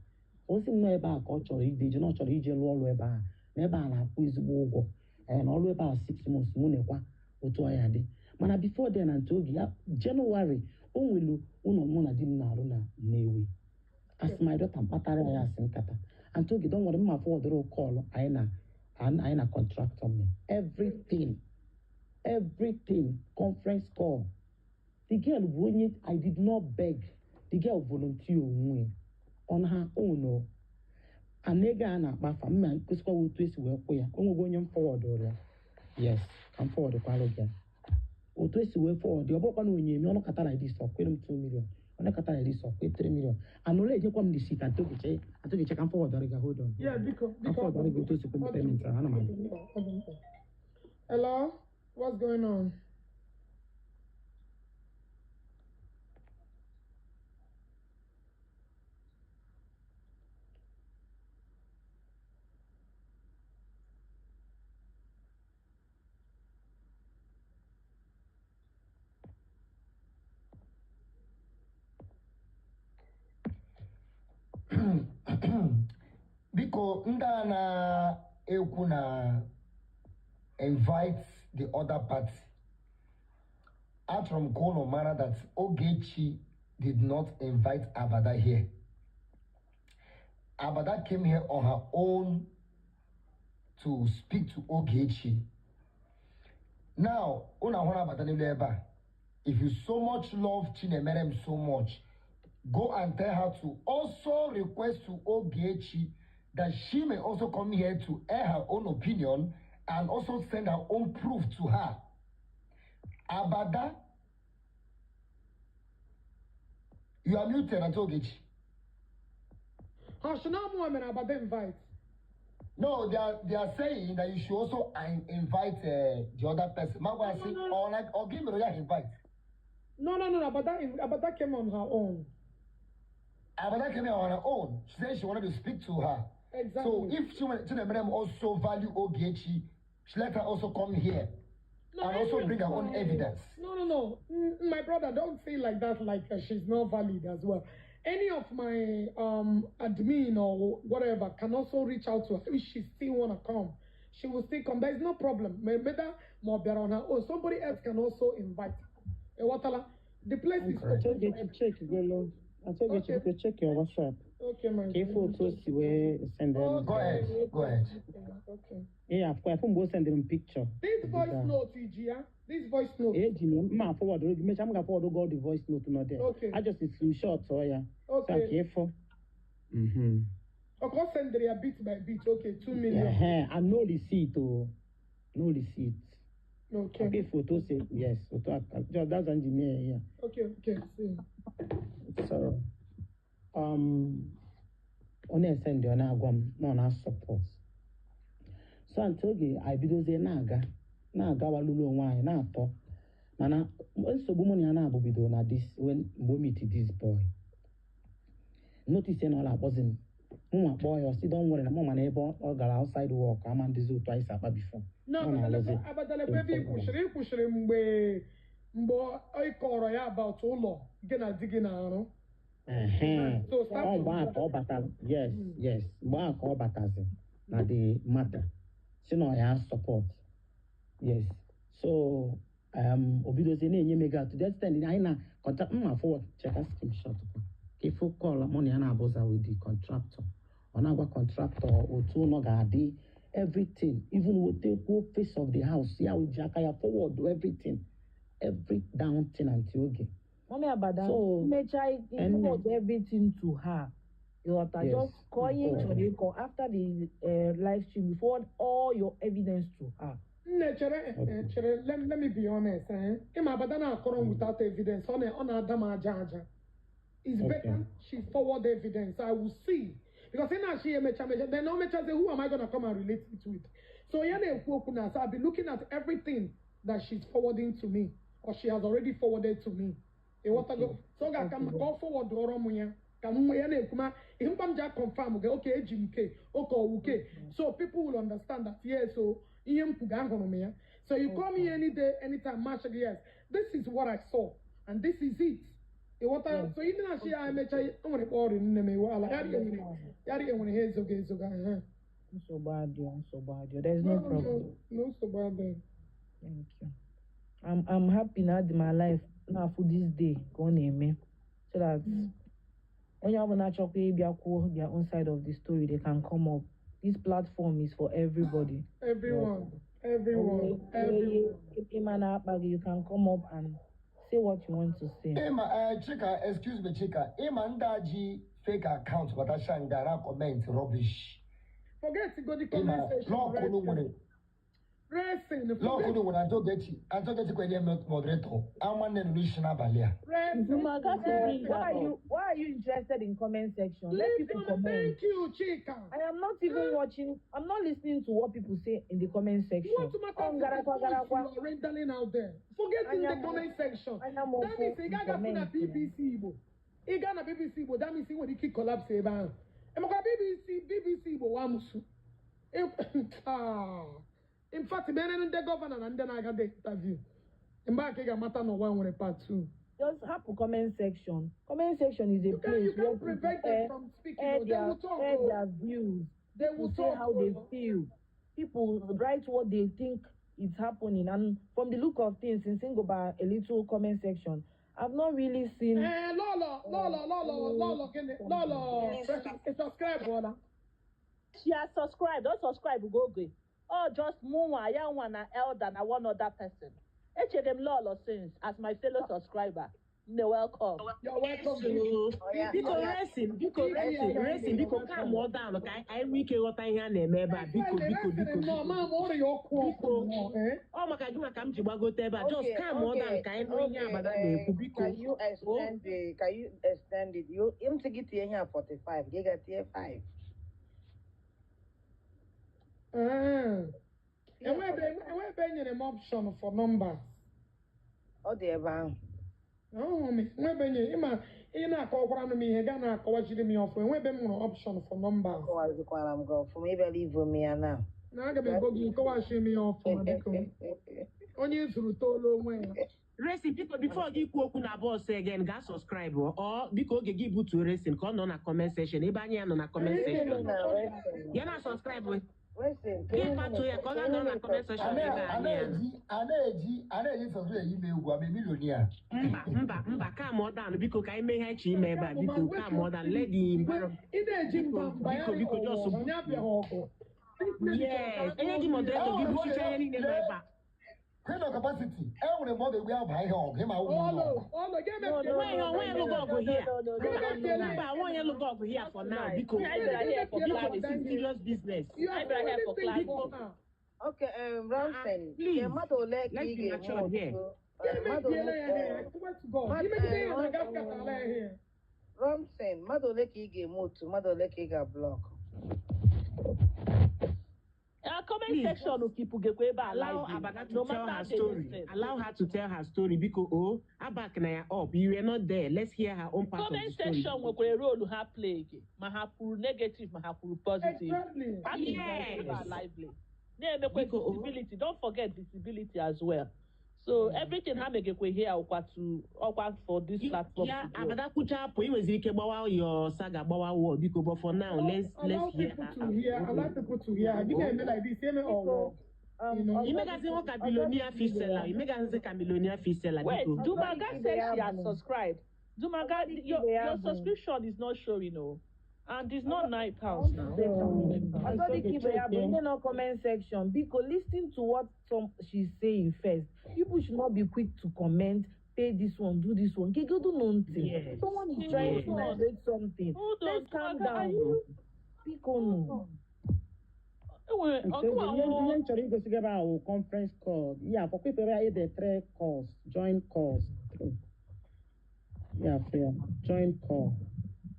O si nnọọ ebe a ka ọ chọrọ ije ije, na ọ chọrọ ije rụọ ọrụ ebe a, na ebe a na-akwụ ezigbo ụgwọ. Ee, na ọrụ ebe a 6 months, mụ nekwa otu ọ ya dị. Mana before then, Aunty Oge ya, January, o nwere ụlọ mụ na di m na-arụ na Nnewi. As my daughter mkpatara ya asị nkata. Aunty Oge, don't worry, mma forward call anyị na contractor me. Everything, everything, conference call. The girl bụ onye I did not beg. The girl volunteer onwe on her own o. And ego a na-akpa afa mma kwesịkwa otu esi wee kwụ ya. O nwego onye m forward ya. Yes, ka m forward kwalụ gị ya. Otu esi wee forward ya, ọ bụrụkwa na onye eme ọnụ kata like this, ọ kwere m 2 million. Ọnụ kata like this, ọ kwe 3 million. And ole ejekwa m receipt, Aunty Ogechi, Aunty Ogechi, ka m forward gị, hold on. Yeah, biko, Ka m biko. forward gị otu esi kwe m payment ahụ, ana m abịa. Ọ dị mkpa. Hello, what's going on? Biko, ndị a na-ekwu na invite the other party, achọrọ m ka unu mara that Ogechi did not invite Abada here. Abada came here on her own to speak to Ogechi. Now unu ahụrụ Abada n'elu ebe a. If you so much love Chinemerem so much, go and tell her to also request to Ogechi that she may also come here to air her own opinion and also send her own proof to her. Abada, you are muted, Aunty Ogechi. Ọ sị na mụnwa mere Abada invite. No, they are saying that you should also invite the other person. Magwa No, say, no, no. or like, or give me the invite. No. But that came on her own. Abada came here on her own. She said she wanted to speak to her. Exactly. So if Chinemerem also value Ogechi, she let her also come here No, and also any bring her of own evidence. No. My brother, don't say like that, like she's not valid as well. Any of my admin or whatever can also reach out to her if she still wanna come. She will still come. There is no problem. Maybe more better on her own. Somebody else can also invite her. Watala, the place is open for Ogechi, check golo. Ogechi, Okay. biko check your WhatsApp. Okay, my Ka ife otu o si wee send them. Go ahead. Go ahead. Okay. Yeah, afụ mgbe o sendịrị m picture. This voice note, Ijia. This voice note. Eji m mma forward gị mechaa, m ga-forward gị all the voice note nọ there. Okay. I just screenshot ọ ya. So Okay. ka ịfụ. Okay, send there bit by bit. Okay, 2 million. Ehe, and no receipt o. No receipt. Okay. Okay, photo say yes. Otu aka. Just that's engineer here. Okay. See. So, ọ na-esendị, ọ na-agwa m na ọ na-support. So until oge anyị bidozie na-aga na-agawalulu onwe anyị na-atọ, mana nsogbu mụ na ya na-abụ bidoro na this when mgbe o meet this boy, notice na ọ na-akpọzi m, mụnwa kpọọ ya, ọ sị don't worry, na mụ mana ebe ọ gara outside work ama ndịzi otu anyị si akpa before. No, ọ na-alụzi. Abadalekwa ebe ị kwụsịrị mgbe ị kọrọ ya about ụlọ gị na di gị na-arụ. Ehe. So start Ọ from mgbe ahụ ka ọ batara, yes, mgbe ahụ ka ọ batazi na the matter, si na ọ ya support, yes. So o bidozie na-enye m ego to the extent anyị na contract mma forward, cheka screenshot kwa ka ifu call mụ na ya na-abụza with the contractor. Ọ na-agwa contractor otu ụlọ ga-adị, everything, even wetekwuo face of the house ya ji aka ya forward everything, every down thing until oge. Mommy Abada, So, mechaa, and- forward everything to her. Ịghọta? Yes. Just kọọ ihe ị chọrọ ịkọ after the live stream, you forward all your evidence to her. Nne, chere, chere, let me be honest, eh? Ịma Abada na-akọrọ m without evidence, ọ na-ada m aja aja. It's better she forward evidence. I will see. Because ị na-achị ya emecha mecha, then o mechazie, who am I gonna come and relate it with? So ya na-ekwu okwu na, so I'll be looking at everything that she's forwarding to me or she has already forwarded to me. Ịghọtago? So ọ ga-aka mma ka ọ forward ọrọ m ya ka m ya na-ekwu ma ihe mkpa m ji confirm gị, okay, eji m ke oke ọwụ ke, so people will understand that, yes, so ihe m kwuga, ahụrụ m ya. So you call me any day, anytime, match, yes, this is what I saw and this is it. Ịghọta? So ị na-achị ya emecha, o nwere kpọ ọrịa nne m iwe ala ya dị enwere ha ezoga ezoga, ehe. Nsogbu adịọ, nsogbu adịọ. There's no problem. No, nsogbu adịghị. Thank you. I'm happy na adị my life na-afụ this day ka ọ na-eme, so that onye ọbụla chọkwa ịbịa kwuo their own side of the story, they can come up. This platform is for everybody. Everyone, everyone, everyone. Ịma na-akpa gị, you can come up and say what you want to say. Ịma, Chika, excuse me, Chika, ịma ndị a ji fake account batacha nga na comment rubbish. Forget to go the Ịma comment section. lọkụnụ nwere Racing. lọkụnụ nwere Antogechi kwenye moderator ama nne nụ n'isi n'abalị a. Racing. Why are you interested in comment section? Let Leave people them. comment. Thank you, Chika. I am not even watching. I'm not listening to what people say in the comment section. What matters is the Garakwa, voice garakwa. you are rendering out there. Forget in the Anya mo- comment section. anya mo That means ị gaghị afụ na comment. BBC Igbo. Ị gaa na BBC Igbo, that means ị nwere ike collapse ebe ahụ. Emekwa BBC Igbo wa musu. Ah. In fact, mere ndị governor na ndị na-aga the interview. Mgbe a ka ị ga-amata na ụwa nwere part 2. Just hapụ comment section. Comment section is a You can, place you where can people prevent them air, from speaking. air Oh. They their, will talk. air Oh. their views. They People will say talk. how they Oh. feel. People write what they think is happening. And from the look of things, since Ngoba a little comment section, I've not really seen. Eh, Lolo, Lolo, Lolo, Lolo, gịnị? Lolo, subscribe, Bola. She has subscribed. Don't subscribe, go go. Oh, just mụnwa ya nwa na elder na one other person. Echere m Lolo since as my fellow subscriber. Nne, welcome. You're welcome. Biko Resin, biko Resin, Resin, biko ka mụọ down ka anyị nwee ike ghọta ihe a na-eme ebe a, biko, biko, biko. No, ma ma ọrịa ọkụ ọkụ nnọọ, eh? Ọ maka gị maka m ji gbagote ebe a, just ka mụọ down ka anyị nụ ihe Abada na-ekwu, biko. Can you extend it? You m sị gị tinye ihe a 45, gị ga tinye 5. Ah. Enwe ebe e nyere m option for numbers. Ọ dị ebe ahụ. Ahụghị m enwe ebe nyere ịma ị na-akọwakwara m ihe gaa na-akọwachiri m ya ọfụ enwe ebe m nwere option for numbers. Akọwazikwara m gị ọfụma, ịbịala ivo m ya na. Na aga m ego gị kọwachi m ya ọfụma, biko. Onye zuru toolu onwe ya. Racing, biko, before gị kwuo okwu na bọs again, gaa subscribe ọ biko oge gị butuo Racing ka ọ nọ na comment section ebe anyị ya nọ na comment section. Ya na subscribe gị patuo ya ka ọ ga-anọ na comment section ebe anyị ya nọ. A na-eji sọsọ eyi m egwu ama millionaire. Mba, mba, mba, calm down, biko, ka anyị mee ihe anyị chọ ime ebe a, biko, calm down, let the environment. Ị na-eji mba mba ya. Biko, biko, just onye abịaghị ọgụ. Yes, enye gị moderator gị buchicha ihe niile nọ ebe a. Queen of capacity, e nwere mgbe ọ ga-egbu ya baa ihe ọgụ ịma ụmụ Olo, ọgụ. olo, ga-emepụta. Onweghị onweghị lụgo ọgụ here. Mba, onweghị lụgo ọgụ here for now, biko. Biko, this is serious business. You are I bịara here for forwarding things clarity. now. Okay, Ramson, Please, ke mmadụ ole ka let's ị be ga-eme matured here. otu? Mmadụ Emebiela ole ya here. I swear to God. Imegide ya na gas katala ya here. Ramson, mmadụ ole ka ị ga-eme otu, mmadụ ole ka ị ga-block? Comment Please. section kipugekwa ebe a Allow lively. Abada to No tell matter her the story. distance. Allow her to tell her story because oh, Abak na ya up. You were not there. Let's hear her own part of the Comment story. section nwekwara role ha play gị, ma ha kwuru negative ma ha kwuru positive. Exactly. Ha keep ebe a Yes. lively. Na-emekwa Biko, oh. visibility. Don't forget visibility as well. So everything ha megekwe here ọkwa to ọkwa for this platform Ya to grow. Abada kwucha apụ, ị nweziri ike gbawa your saga, gbawa war, biko, but for now, Allow let's hear people her. to hear. Allow people to hear. Gị na-eme like this, eme ọwụ. You know. Imegazi nwa ka billionaire fish seller. Imegazi ka millionaire fish seller, Wait, biko. Dumaga said she has subscribed. Dumaga, your subscription is not showing, oh, and it's not £9 now. Ọzọ dị ka ibe ya bụ ndị nọ comment section, biko, listen to what some she's saying first. People should not be quick to comment, pay this one, do this one. Gegodu no ntị. Yes. Someone is trying to Hold on. narrate something. Hold on, Let's calm Dumaga, are down. you? Biko no. Enwere Nke ọgụ oge, ihe ahụ. ihe m chọrọ igosi gị ebe a wụ conference call. Ya akwụkwọ ikpere ya ede three calls, join calls. Ya afọ ya, join call.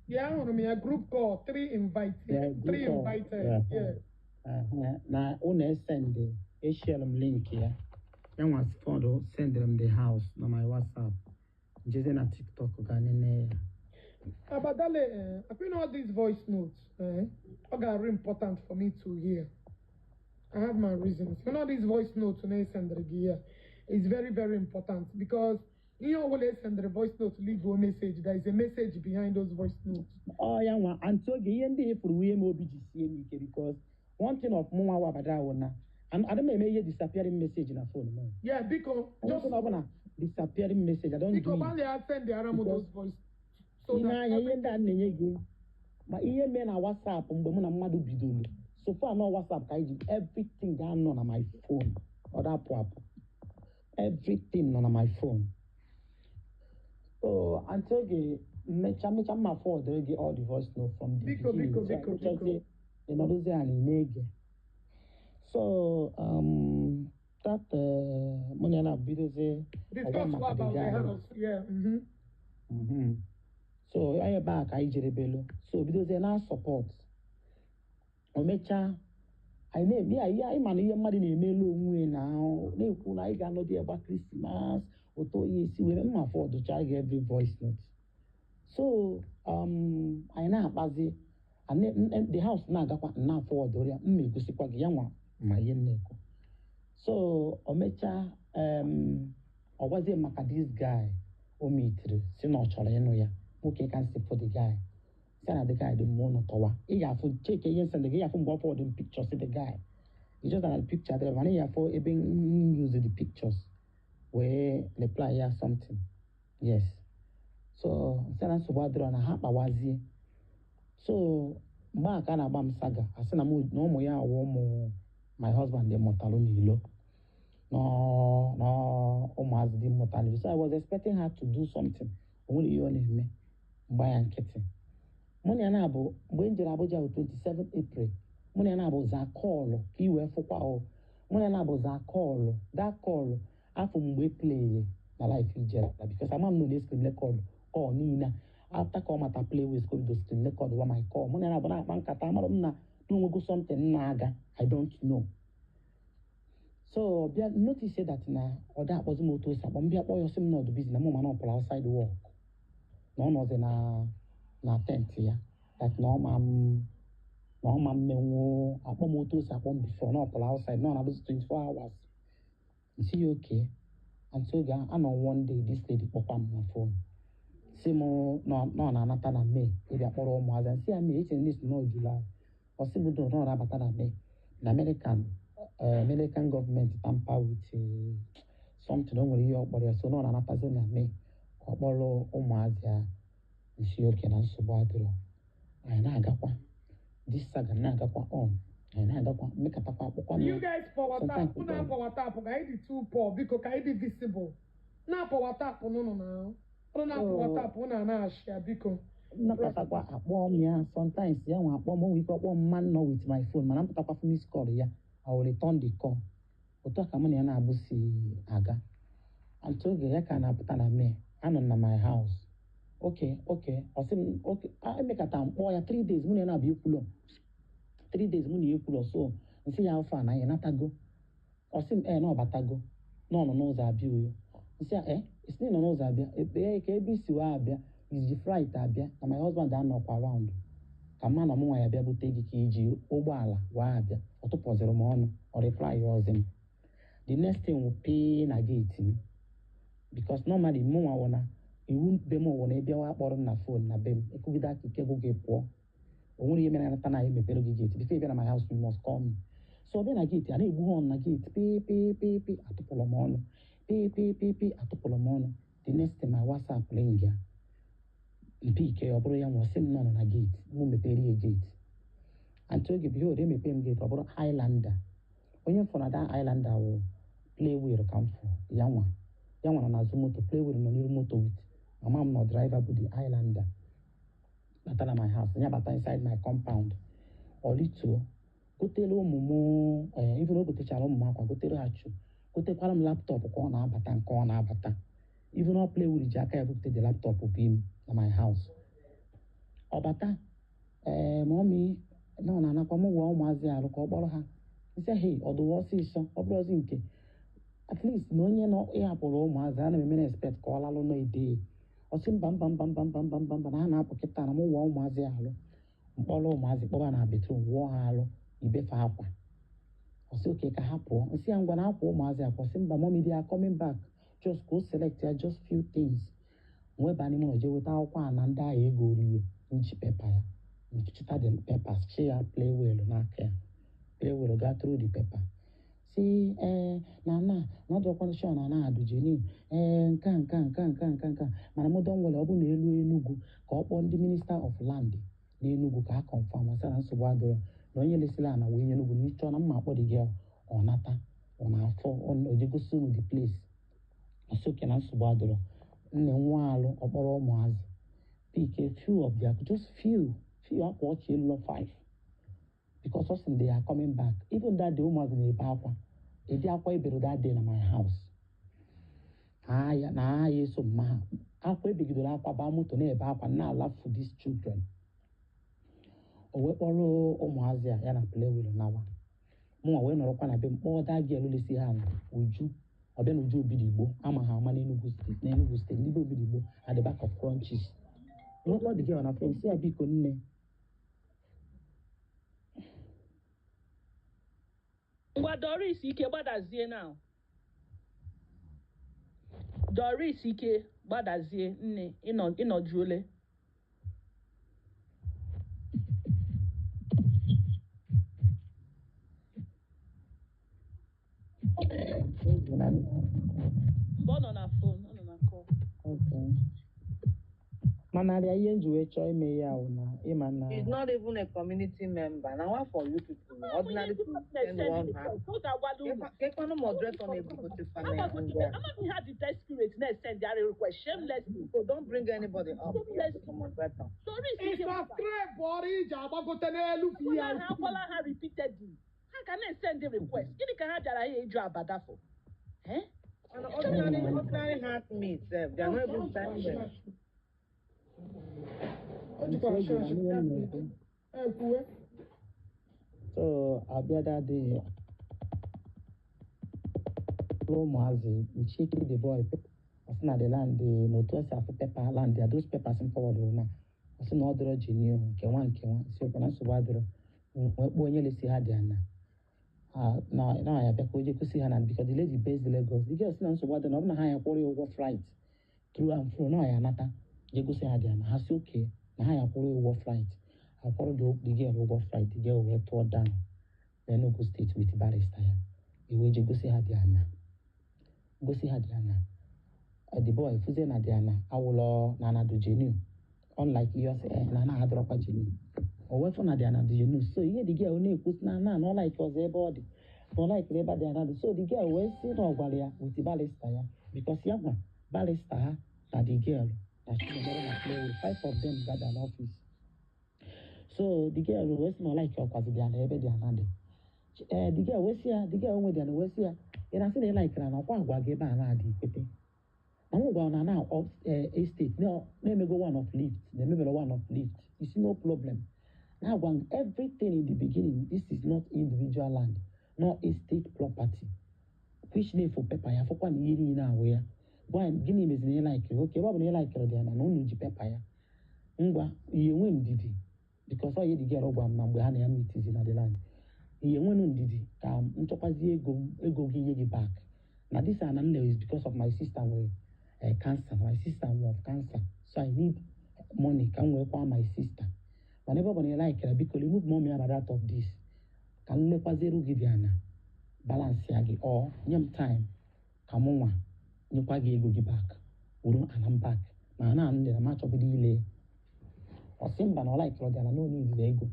Yeah, ahụrụ m ya group call, three invited. Yeah, group Three call. invited. Yeah. Yeah. Na unu esend eshiel m link ya. Ya nwa fọdụ sendịrị m the house na my WhatsApp. Njeze na TikTok ga nene ya. Abadale, I think all these voice notes, are very important for me to hear. I have my reasons. You know, these voice notes when I send the gear is very, very important because you know when I send the voice note, leave a message. There is a message behind those voice notes. Ọ ya nwa antị oge ihe ndị ifuru nwunye m obi ji sie m ike because one thing of mụnwa wa abada wụ na adị m eme ihe disappearing message na phone m. Yeah, because just Just ọbụla disappearing message, I don't do because it. only I send the Aramu Because those voice so ị that na-anya ihe ndị a na-enye gị ma ihe mee na WhatsApp mgbe mụ na mmadụ bidoro so far na WhatsApp ka anyị ji everything ga-anọ na my phone, ọ dapụ apụ, everything nọ na my phone. So until oge mmecha mmecha mma forward gị all the voice note from the Biko, beginning. biko, So biko, emechazie, ị nọdụzie ala ị na-ege. So that mụ na ya na-bidozie ọgwa discuss maka the about the guy. house. Yeah. So anyị ebe a ka anyị jere belu so bidozie na support o mechaa anyị na-eme ya ihe anyị ma na ihe mmadụ na-emelu onwe na na-ekwu na anyị ga-anọdụ ya gba Christmas ụtọ ya esi were mma fọdụcha gị every voice note. So anyị na-akpazi the house na-agakwa na afọwọdụrụ ya mma egosikwa gị ya nwa ma ihe m na-ekwu. So o mechaa ọ gwazie m maka this guy o mitiri si na ọ chọrọ ịnụ ya nwoke ka nsị for the guy si na the guy dị mma ụnụ tọwa ị ga-afụ cheke ihe nsị gị ga-afụ mgbe ọ fọwọdụ m pictures the guy. It's just that the picture dịrị mana ị ga-afụ ebe m use the pictures wee reply ya something. Yes, so nsị na nsogbu adịrọ na ha kpawazie. So mgbe a ka a na-agba m saga asị na mụ na ụmụ ya awụ ụmụ my husband dị mụtalụ n'ilo no ụmụazị dị mmụta n'ilo. So I was expecting her to do something. O nwere ihe ọ na-eme mgba ya nkịtị. Mụ na ya na-abụ mgbe m jere Abuja bụ 27 April, mụ na ya na-abụ zaa kọọlụ ka i wee fụkwa o mụ na ya na-abụ zaa kọọlụ that kọọlụ afọ mgbe play na life ijere because ama m na screen record kọọ niile after ka ọ mata play with screen do screen record wa my call. Mụ na ya na-abụ na-akpa nkata amara m na Na onwego something na-aga, I don't know. So bịa notice that na ọ da akpọzi m otu o si akpọ m. Bịa kpọọ ya, ọsị m na ọdụ busy, na mụ mana ọ pụrụ outside work, na ọ nọzi na tent ya, that na ọ ma m na ọ ma mmenwu akpọ m otu o si akpọ m before, na ọ pụrụ outside, na ọ na-abụzi 24 hours. Nsi ya oke. Until oge anọ, one day this lady kpọkwa m na phone, si m na ọ na-anata na May ịbịa kpọrọ ụmụazị. Nsị ya May, eche ndị si nọ July. Ọ sị m na ọ na-abata na May, na American gọọmenti tamper with something, o nwere ihe ọ kpọrọ ya, so na ọ na-anatazi na May ka ọ kpọrọ ụmụazị ya. Nsi oke, na nsogbu adịrọ. Anyị na-agakwa this saga na-agakwa on, anyị na-agakwa mmekọtakwa akpụkwa m. You guys power tap. Sometimes Unu power tap ka anyị dị too poor. Biko, ka anyị dị visible. Na power tap nụnụ na. Unu na power tap, unu na-ashị ya, biko. Nnọkọtakwa akpọọ m ya sometimes, ya nwa akpọ m, o nwere ike ọkpọ m ma nọ with my phone, mana mpụtakwa fụ miss call ya, I will return the call. Otu a ka mụ na ya na-abụ si aga until oge ya ka na-apụta na May. Anọ m na my house. Okay, ọ sị m okay. Emekata m kpọọ ya 3 days, mụ na ya na-abịa ekwulọ 3 days, mụ na ya ekwulọ. So nsị ya afọ a na ya natago. Ọ sị m ee, na ọ batago, na ọ nọ n'ụzọ abịa Uyo. Nsị ya ee, isi na ị nọ n'ụzọ abịa ebe ka ebe isi wee abịa, iji flight abịa, na my husband anọkwa around, ka mma na mụ nwa ya bịa bute gị, ka iji ụgbọala wee abịa. Ọ tụpọziri m ọnụ, ọ reply ya ọzọ m. The next thing wụ pay na gate m, because normally mụ nwa wụ na iwu be m wụ na ịbịawa akpọrọ m na phone na be m, ekwugide aka ike gwụ gị pụọ. O nwere ihe mere anata na emepere gị gate. Before ị bịa na my house, you must call me. So ọ bịa na gate, a na-egbu horn na gate, pee pee pee pee, atụpụrụ m ọnụ, pee pee pee pee, atụpụrụ m ọnụ. The next thing, my WhatsApp ring ya, mpe ike ọ bụrụ ya nwa, sị m nọ na gate, mụ mepere ya gate. Until oge behold, emepe m gate, ọ bụrụ Highlander. Onye m fụrụ na that Highlander wụ Playwell ka m fụ ya nwa. Ya nwa nọ n'azụ moto, Playwell nọ n'iru moto with mama m nọ. Driver bụ the Highlander bata na my house, ya bata inside my compound, ọ lituo, gotere ụmụ m ee, even o gotechara ụmụ m akwa, gotere ha chu, gotekwara m laptop. Ka ọ na-abata nke ọ na-abata, even ọ Playwell ji aka ya bupute the laptop bi m na my house. Ọ bata, ee, mummy, na ọ na-anakwa m gwa ụmụazị arụ ka ọ kpọrọ ha. Nsị hey, ọ dụwa ọsịsọ, ọ bụrụzi nke at least na onye nọ ịhapụrụ ụmụazị, ana m eme na expect ka ọ lalụ n'ide. Ọ sị mba mba mba mba mba mba mba mba, na ha na-apụ kịta, na m wụọ ụmụazị alụ, mkpọrọ ụmụazị kpọba na bedroom, wụọ ha alụ, ibefe akwa. Ọ sị oke, ka ha pụọ. Nsị ya ngwa, na akwa ụmụazị akwa. Sị mba, mommy, they are coming back, just go select ya just few things. Wee baa n'ime ụlọ, jee weta akwụkwọ a na ndị ahụ ego orire nji paper ya, nchịta the papers, chi ya Playwell n'aka ya. Playwell gaa through the paper, si ee, na na ọdụkwana shọ na na adụ genuine, ee, nka nka nka nka nka nka, mana mụ don nwere ọ bụ na elu Enugu ka ọ kpọọ ndị minister of land n'Enugu ka ha confirm. Ọsị na nsogbu adịrọ, na onye lesịrị ana wee nye Enugu, na ịchọ na mma akpọ dị gị, ọ nata, ọ na-afọ ọ jegosi unu the place. Ọsị oke, na nsogbu adịrọ. Nne nwa alụ, ọkpọrọ ụmụazị, pick a few of their, just few few akwa ọchị elu five, because ọ sị they are coming back. Even that day, ụmụazị na-ebe akwa, edi akwa ebere that day na my house. Na na ya eso mma ha akwa ebegidere akwa, baa moto na-ebe akwa, na-alafu these children. O wee kpọrọ ụmụazị a, ya na Playwell nawa. Mụnwa wee nọrọkwa na be m, kpọọ that girl lesi ha na Uju. Ọbịa na Uju Obidigbo, ama ha ama n'Enugu Steeti, n'Enugu Steeti, ndị be Obidigbo at the back of Crunchies. Wee kpọọ the girl na phone, sị ya biko nne. Ngwa, Doris Ike, gbadazie now. Doris Ike, gbadazie nne, ịnọ ịnọjuole. Mgbe ọ nọ na phone, ọ nọ na call. Okay. Mana arịa ihe nji wee chọọ ime ya wụ na ịma na He's not even a community member. Now, what for you people? Ordinary people send one hand. Kekwanụ moderator na-ebugote family ngwa. Amaghị ha dị desperate na-esend their request shamelessly. So don't bring anybody up here to moderator. Doris Ị Ike, subscribe ọrụ iji agbagote n'elu akwala ha, VIP. akwala ha repeatedly, ha ka na-esend request. Gịnị ka ha bịara ya ịjụ abada for? Eh? And ordinary heart meat, sef, they are not even sending them. O jikwara Oge na shọọshị. ihe m na-ekwu. Ekwuwe. So abịa that day, ụmụazị ncheke the boy, ọ sị na the land dị n'otu esi afụ paper land ya, those papers m forward na ọ sị na ọ dịrọ genuine, nke nwa nke nwa si okwu na nsogbu adịrọ. Wee kpọọ onye lesi ha dị ana na ya bịa ka o je gosi ha na, because the lady based Lagos. The girl sị na nsogbu adịrọ, na ọ bụ na ha ya kwụrụ ya ụgwọ flight through and fro, na ya anata je gosi ha dị ana. Ha si okay, na ha ya kwụrụ ya ụgwọ flight. Akwụrụ the girl ụgwọ flight, the girl wee tụọ down n'Enugu State with barrister ya, ewee je gosi ha dị ana, gosi ha dị ana. The boy fụzie na dị ana awụlọ na ana dị genuine, unlike ihe ọ sị na ana adọrọkwa genuine. O wee fụ na dị ana dị genuine. So ihe the girl na-ekwu sị na ana na ọ like ọzọ ebe ọ dị, na ọ like ebe dị ana dị. So the girl wee sị na ọ gwara ya with barrister ya, because ya gwa barrister ha na the girl na Chinemere na Playwood, five of them gather n'office. So the girl wee sị na ọ like ọkwazi dị ana ebe dị ana dị. Ee, the girl wee sị ya, the girl nwe dị ana wee sị ya, ị na-asị na ị likere na ọkwa agwa gị ebe a na-adị ikwete na m gwara na na estate na-emego one of lift, na-emebere one of lift. You see, no problem. Na agwa m everything in the beginning, this is not individual land, not estate property, which na-efo paper ya fọkwa na ihe niile ahụ ya. Gwa ya, gịnị meziri ị likere oke ebe ọ bụ na ị likere dị ya na unu ji paper ya ngwa ihe nwe ndidi, because ọ ihe dị girl gwa m na mgbe ha na ya mitizi na the land, ihe nwenu ndidi ka m nchọkwazi ego m, ego gị nye gị back, na this ana nne is because of my sister nwere cancer, my sister nwere of cancer, so I need money ka m wee kwa my sister. Mana ebe ọ bụ na ị likere, biko remove mommy and out of this, ka m lekwaziere gị dị ana balance ya gị, ọ nye m time ka mụ nwa nyekwa gị ego gị back, wuru ana m back ma ana m dị na m achọbido ile. Ọ sị mba, na ọ likere dị ana na onye idile ego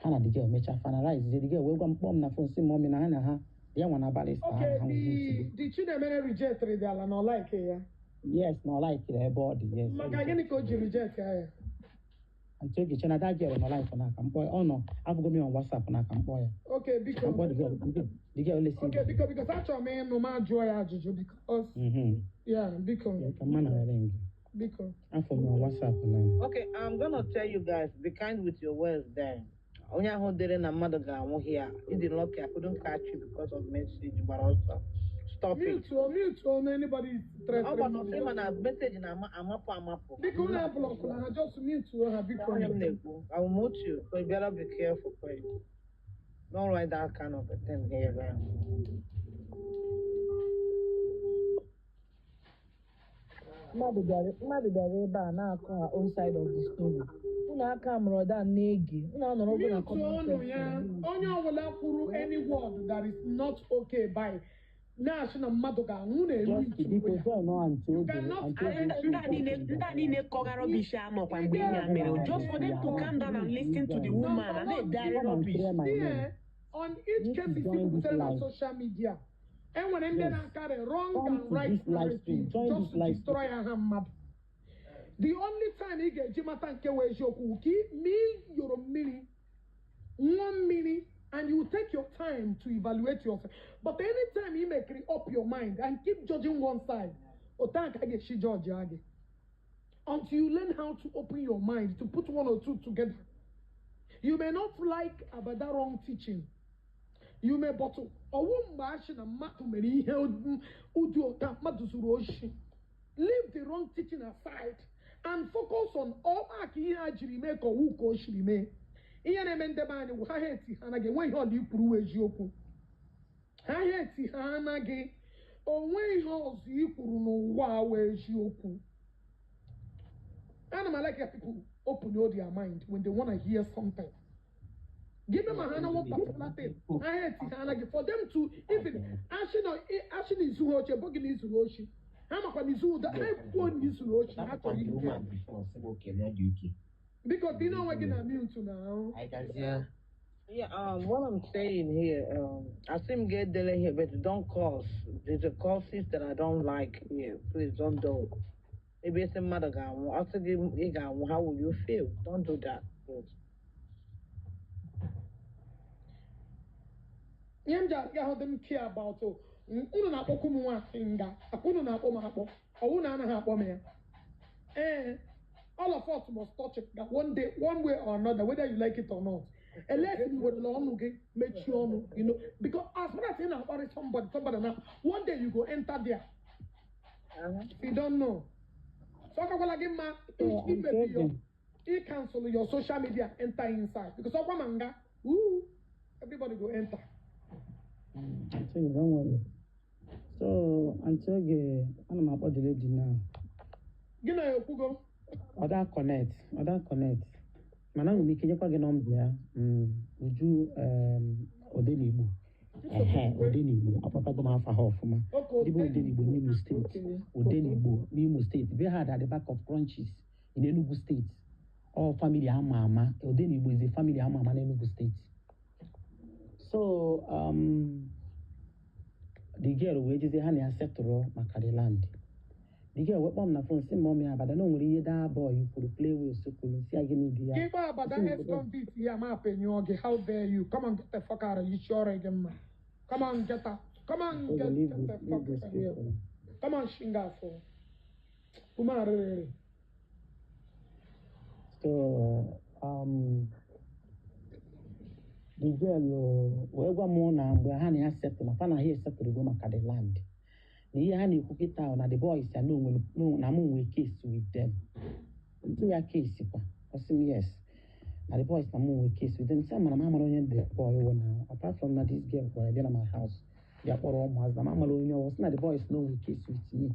ha na the girl mechaa finalize. The girl wee gwa m, kpọọ m na phone, sị mommy na ha na ha ya nwa na barrister ha Okay, na ha nwere nsogbu. The Chinemere rejected ala na ọ like ya. Yes, na ọ likere ebe ọ dị, yes. Maka gịnị ka o ji reject ya? Aunty Ogechi, na that girl nọ live na aka mkpọ ọ nọ, afụgo m ya on WhatsApp na aka mkpọ ya. Okay, biko. Ka mkpọ the girl, the girl lesi. Okay, biko, because achọrọ m ịnụ ma jụọ ya ajụjụ because yeah, biko. Ka mma na ring. Biko. Afọ m on WhatsApp na. Okay, I'm gonna tell you guys, be kind with your words there. Onye ahụ dere na mmadụ ga-anwụ here. You did lucky I couldn't catch you because of message, but also stop it. Mute o, mute o, na anybody is Ọ gbara threatening. ọsọ ịma na message na amapụ amapụ. Biko, unu ablockụla ha, just mute o ha, biko. Onye m na-ekwu, I will mute you, so you better be careful, please. Don't write that kind of a thing here, man. Mmadụ bịara ebe a na-akọ her own side of the story. Unu aka mụrụ dan na-ege unu anọrọ ogo na Mute comment ọnụ ya. section. Onye ọbụla kwuru any word that is not okay by na-asị na mmadụ ga-anwụ na-eru Just biko join ọ Aunty Oge. Cannot Aunty Oge. Ndị a niile kọga rubbish anọkwa mgbe ihe a mere. Just for them to calm down and listen to the woman and na-edegharị Come and rubbish. clear my name. Yeah, on each Need to case isi join this butere na live. social media, enwere ndị Yes. na-akarị wrong Come and to right this live stream. narrative Join just this to live destroy aha mmadụ. The only time ị ga-eji mata nke wee eziokwu wụ ka ma ị yoro mmiri ṅụọ mmiri and you take your time to evaluate yourself. But anytime you make up your mind and keep judging one side, otu a ka a ga-esi judge ya gị until you learn how to open your mind to put one or two together. You may not like about that wrong teaching. You may, but ọwụ mgbe achị na mmadụ mere ihe ụdị ụta mmadụ zuru oshi. Leave the wrong teaching aside and focus on ọkpa ihe a jiri mee ka ọwụ ka o siri mee. Ihe na-eme ndebe anyị wụ ha ha eti ha anaghị enwe ihe ọla ikwuru wee eziokwu. Ha ha eti ha anaghị onwe ihe ọzọ ikwuru n'ụwa a wee eziokwu. Ana m like ka people open their mind when they wanna hear something. Give them a hand on one particular thing. Ha eti ha anaghị for them to even asị na izughị oche bụghị na izuru ochi. Ha makwa na izu ụda ha ekwuo na izuru ochi ha chọrọ The ike. woman before sị okay, na ọ dị okay. Biko tinye onwe gị na mute na ahụ. Anyị gazie. Yeah, what I'm saying here, I seem get there here, but don't curse. There's a curses that I don't like here. Please don't do it. Maybe it's a mother. After the how will you feel? Don't do that, please. Ihe m ji aga ahụ dị m care about o. Unu na-akpọkwu m nwaanyị nga akwa unu na-akpọ m akpọ ọwụ na anaghị akpọ m ya. Ee, all of us must touch it that one day, one way or another, whether you like it or not. Elesi werela ọnụ gị mechie ọnụ, because as far as ị na-akparị somebody, somebody na one day you go enter there. If you don't know. So ọ kakwala gị mma imebi your ị cancel your social media, enter inside, because ọkwa ma nga, woo, everybody go enter. Aunty Oge, don't worry. So, Aunty Oge, ana m akpọ the lady now. Gị na ya ekwugo? Ọ da connect, ọ da connect. Mana enwere m ike nyekwa gị nọmba ya. Uju Odenigbo. Ehe, Odenigbo. Akpọtago m afa ha ọfụma. Okay. Ndị bụ Odenigbo n'Imo Steeti. Odenigbo n'Imo Steeti. Be ha at the back of Crunchies in Enugu State. All family ama ama. Odenigbo is a family ama ama n'Enugu State. So, the girl wee jezie ha na ya setụrụ maka the land. The girl wee kpọọ m na phone, sị m ya abada na o nwere ihe daa boy kwuru, play wheels kwuru, si ya gịnị dị ya. Ịgba abada ex convict ya ma apenyụọ gị. How dare you come on, get the fuck out of you. Isi ọrụ gị mma. Come on, get out. Come on, Oge get, leave get the this, fuck leave this out of here. people. Come on, shinga afọ ume arịrịrị. So, the girl wee gwa m na mgbe ha na ya setụrụ na fa na ha esetụrụ maka the land, na ihe ha na-ekwu kịta ahụ na the boys ya na o nwere na mụ nwee case with them. Ntụ ya case kwa, ọ sị m yes, na the boys na mụ nwee case with them. Sị mana m amara onye the boy wụ na apart from na this girl gwara bịa na my house bịa kpọrọ ụmụazị, na m amara onye ọwụ. Sị na the boys na o nwee case with me.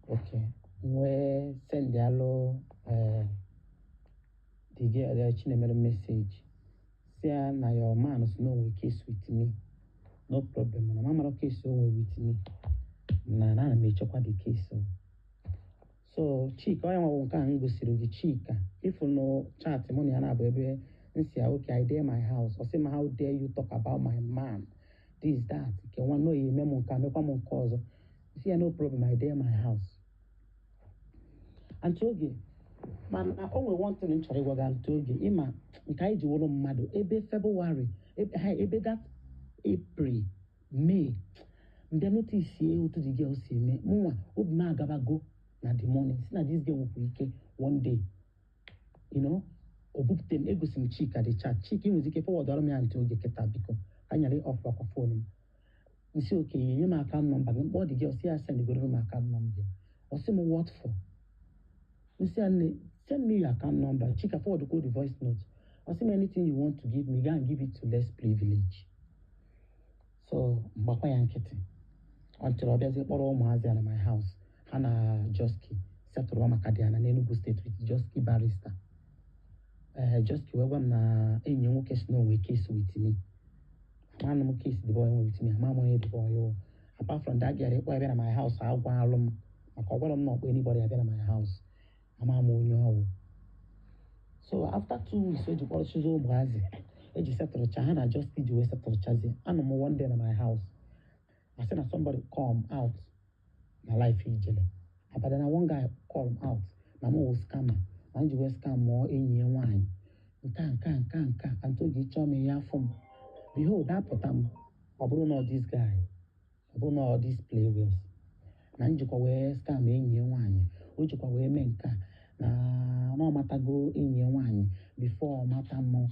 Okay, wee send alụ the girl Chinemere message, sị ya na your man si na o nwee case with me. No problem, na m amara case o nwee with me, na ana m echekwa the case o. So Chika, onye nwa nke a m gosiri gị, Chika, ifu no chat mụ na ya na-abụ ebe m si ya, "Okay, I dey my house." Ọ sị m, "How dare you talk about my man this, that?" Nke nwa no ya eme m nke a, mekwa m nke ọzọ. Si ya, "No problem, I dey my house." Aunty Oge, mana o nwere one thing m chọrọ ịgwa gị, Aunty Oge. Ịma nke anyị ji wụrụ mmadụ ebe February ebe, ha, ebe that April, May, mbịa notice otu the girl si eme mụnwa, obi m agabago na the morning si na this girl nwekwa ike one day o bupute m. Egosi m Chika the chat. Chika, ị nwere ike forward ọrụ m ya, Aunty Oge, kịta, biko. Anyara off akwa phone m. Nsi okenye nye m account number gị. Mkpọ dị gị, ọsị ya send goro m account number. Ọ sị m, "What for?" Nsi ya, "Nne, send me your account number." Chika, forward go the voice note. Ọ sị m, "Anything you want to give me, go and give it to less privilege." So mgbakwa ya nkịtị until ọ bịazie kpọrọ ụmụazị ya na my house. Ha na Joski setụrụ maka dị ana n'Enugu Steeti with Joski barrister. Ee, Joski wee gwa m na enyi ya nwoke si na onwe case with me. Amanụ m case the boy nwe with me, ama m onye the boy wụ apart from that girl ịkpọ ya bịa na my house. Agwa alụ m maka ọ gwara m na ọkpọ anybody abịa na my house, ama m onye ọwụ. So after 2 weeks o ji kpọrọchizi ụmụazị eji setụrụcha ha na Joski ji wee setụrụchazi. Anọ m one day na my house, I say na somebody come out na life ijele abada na one guy call m out na m wụ scammer, na m ji wee scam mụọ enyi ya nwaanyị nke a nke a nke a nke a. Aunty Oge, ịchọọ m ihe afọ m, behold, apụta m, ọ bụrụ na ọ this guy, ọ bụrụ na ọ this play wheels, na njikwa wee scam enyi ya nwaanyị, o jikwa wee mee nke a na ọ matago enyi ya nwaanyị before ọ mata m,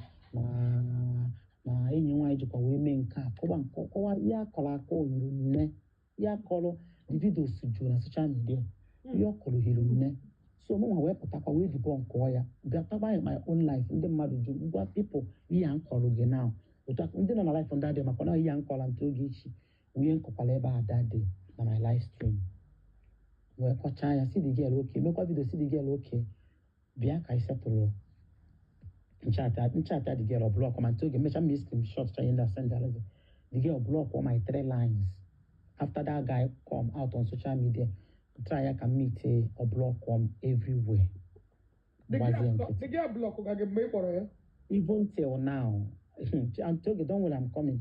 na enyi ya nwaanyị jikwa wee mee nke a, kọwa nke kọwa ihe akọrọ akọ hiri nne. Ihe akọrọ, the videos juru na social media. Ihe ọ kọrọ hiri nne. So mụ nwa wee pụtakwa wee debunk ya, bịa taba my own life. Ndị mmadụ ju gwa people ihe a m kọrọ gị now. Otu a ndị nọ na life ndị adị maka na ihe a m kọrọ Aunty Oge echi wunye nkọkwala ebe a that day na my live stream, wee kọchaa ya, si the girl okay, mekwa video, si the girl okay, bịa ka anyị setụrụ nchat. The girl block ma Aunty Oge mecha m screenshot cha ihe ndị a send ala gị. The girl block all my three lines after that guy come out on social media try ya ka m meet ọ block m everywhere. The Gbazie girl nkịtị. The girl block ga gị mgbe ị kpọrọ ya? Even till now, Aunty Oge, don't worry, I'm coming.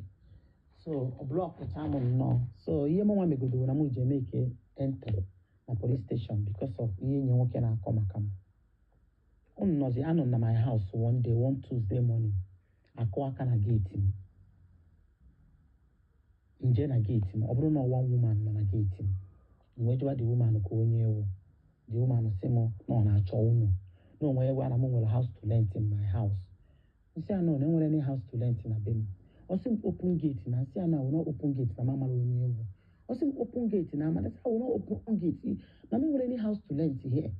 So ọ block cha m nnọọ. So ihe mụnwa megodo na mụ ji eme ike entry na police station because of ihe enyi nwoke na-akọ maka m. Unu nọzi anọ na my house one day, one Tuesday morning, akụ aka na gate m. Nje na gate m, ọ bụrụ na one woman nọ na gate m, m wee jụwa the woman ka onye ewu. The woman sị m na ọ na-achọ unu, na onwe gwa na m nwere house to rent in my house. Nsị anọ na enwere any house to rent na be m. Ọ sị m open gate na nsị anọ awụ open gate na m amara onye ewu. Ọ sị m open gate na amara sị awụ open gate na m enwere any house to rent here.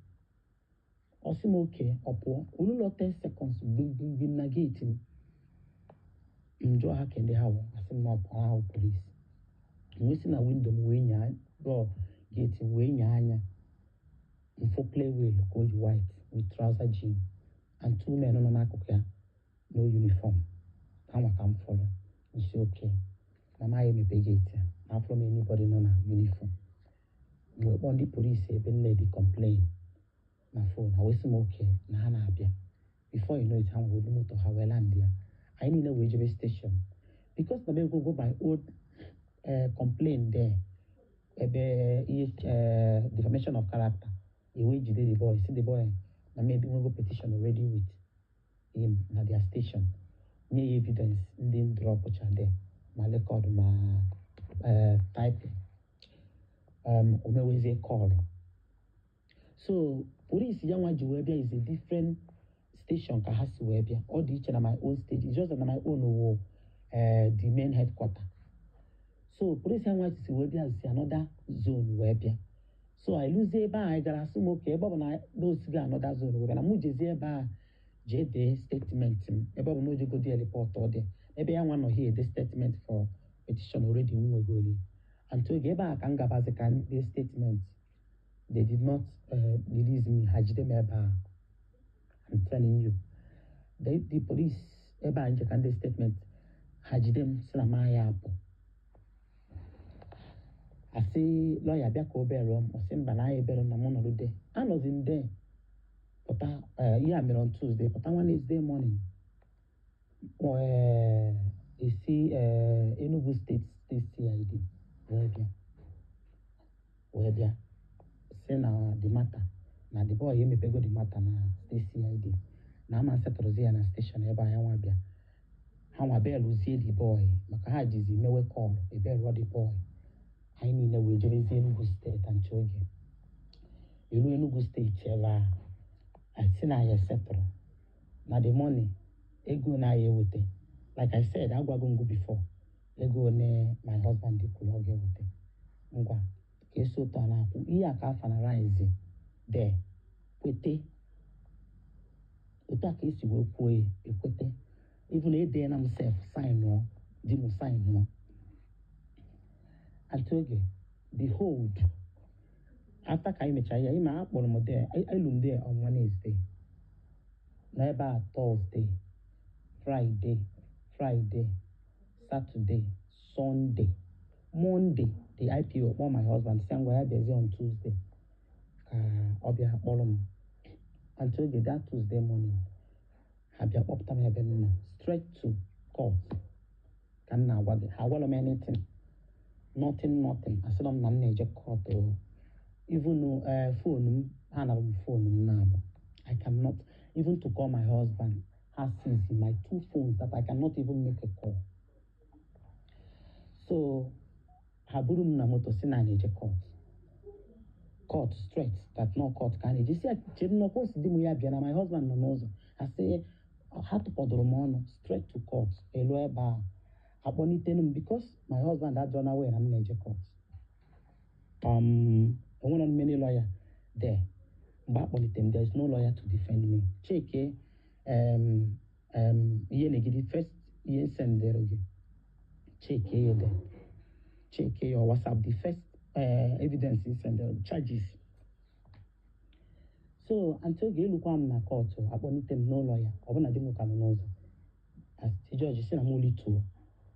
Ọ sị m oke, ọ pụọ olụlọ 10 seconds, gbim gbim gbim na gate m. M jụọ ha kende ha wụ, asị m na ọ pụọ ahụ police. M wee si na window m wee nyaa door gate m wee nyaa anya mfo play wheel ka o yi white with trouser jean and two men nọ n'akụkụ ya, no uniform. Ha nwa ka m fọrọ nsi oke na maghị emepe gate ya na afọrọ m anybody nọ na uniform. M wee kpọọ ndị polisi ebe nne dị complain na phone. Ha wee sị m oke na ha na-abịa. Before you know it, ha nwere moto ha wee land ya. Anyị niile wee jebe station because na be go go my old complain there ebe ihe defamation of character e wee jide the boy, see the boy na maybe nwego petition already with him na their station, nye ya evidence ndị drọpụcha there, ma record ma typing o mewezie call. So police ya nwa ji wee bịa is a different station ka ha si wee bịa. Ọ dị iche na my own stage. It's just that na my own wo the main headquarter. So police ya nwa si wee bịa si another zone wee bịa. So anyị lụzie ebe a, anyị gara asị m oke ebe ọ bụ na n'osigo another zone wee bịa na mụ jezie ebe a jee dee statement m, ebe ọ bụ na ojegodi report ọ dị ebe ya nwa nọ here ede statement for petition already m nwegoli. And oge ebe a ka m gabazi ka m dee statement, they did not release me. Ha jide m ebe a. I'm telling you, the police ebe a nje ka ndị statement, ha jide m si na m ya apụ. Asị lọya bịa ka o berụọ m. Ọ sị mba, na ya ebere na mụ nọrọ de anọzi m de pụta. Ihe a mere on Tuesday, pụta Wednesday morning, esi Enugu State CID wee bịa si na the matter na the boy emepego the matter na state CID na ama setụrụzi ya na station ebe a. Ya nwa bịa, ha nwa belụzie the boy maka ha jizi mewe call ebelụọ the boy. Anyị niile wee jebezie Enugu Steeti. Nche oge elu Enugu Steeti ebe a, asị na ya setụrụ na the money, ego na ya eweta. Like I said, agwago ngụ before, ego one my husband kwuru ọ ga-eweta ngwa ka esi ụtọ a na-akwụ ihe a ka a finalize there, kwete otu a ka esi wee kwuo ya, ekwete. Even edeela m sef, sign nụọ, di m sign nụọ. At oge, behold, after ka anyị mechara ya, ịma akpọrọ m there, elu m there on Wednesday n'ebe a, Thursday, Friday, Saturday, Sunday, Monday, the IPO kpọọ my husband sị ngwa ya bịazie on Tuesday ka ọ bịa kpọrọ m. And oge that Tuesday morning, ha bịa kpọpụta m ebe m nọ straight to court. Ka m na-agwa gị, ha agwala m anything, nothing, nothing. Asịrọ m na m na-eje court o. Even phone m, ha nara m phone m na-abụ. I cannot even to call my husband. Ha seize my two phones that I cannot even make a call. So ha buru m na moto si na na-eje court, court straight, that no court ka a na-eje. Si ya chere nnọkwa osi di m ya bịa na my husband nọ n'ụzọ. Ha sị ha tụkpọdoro m ọnụ straight to court. Elu ebe a akpọnitenu m because my husband adịrọ na way na m na-eje court. Enwere m many lawyer there. Mgbe akpọlite m, there is no lawyer to defend me. Cheke ihe negide first ihe sendere gị, cheke ya there, cheke your WhatsApp, the first evidence sendere charges. So until oge elukwa m na court, akpọlite m n'ụlọ ya, ọbụna di m ka nọ n'ụzọ. As the judge si na m lituo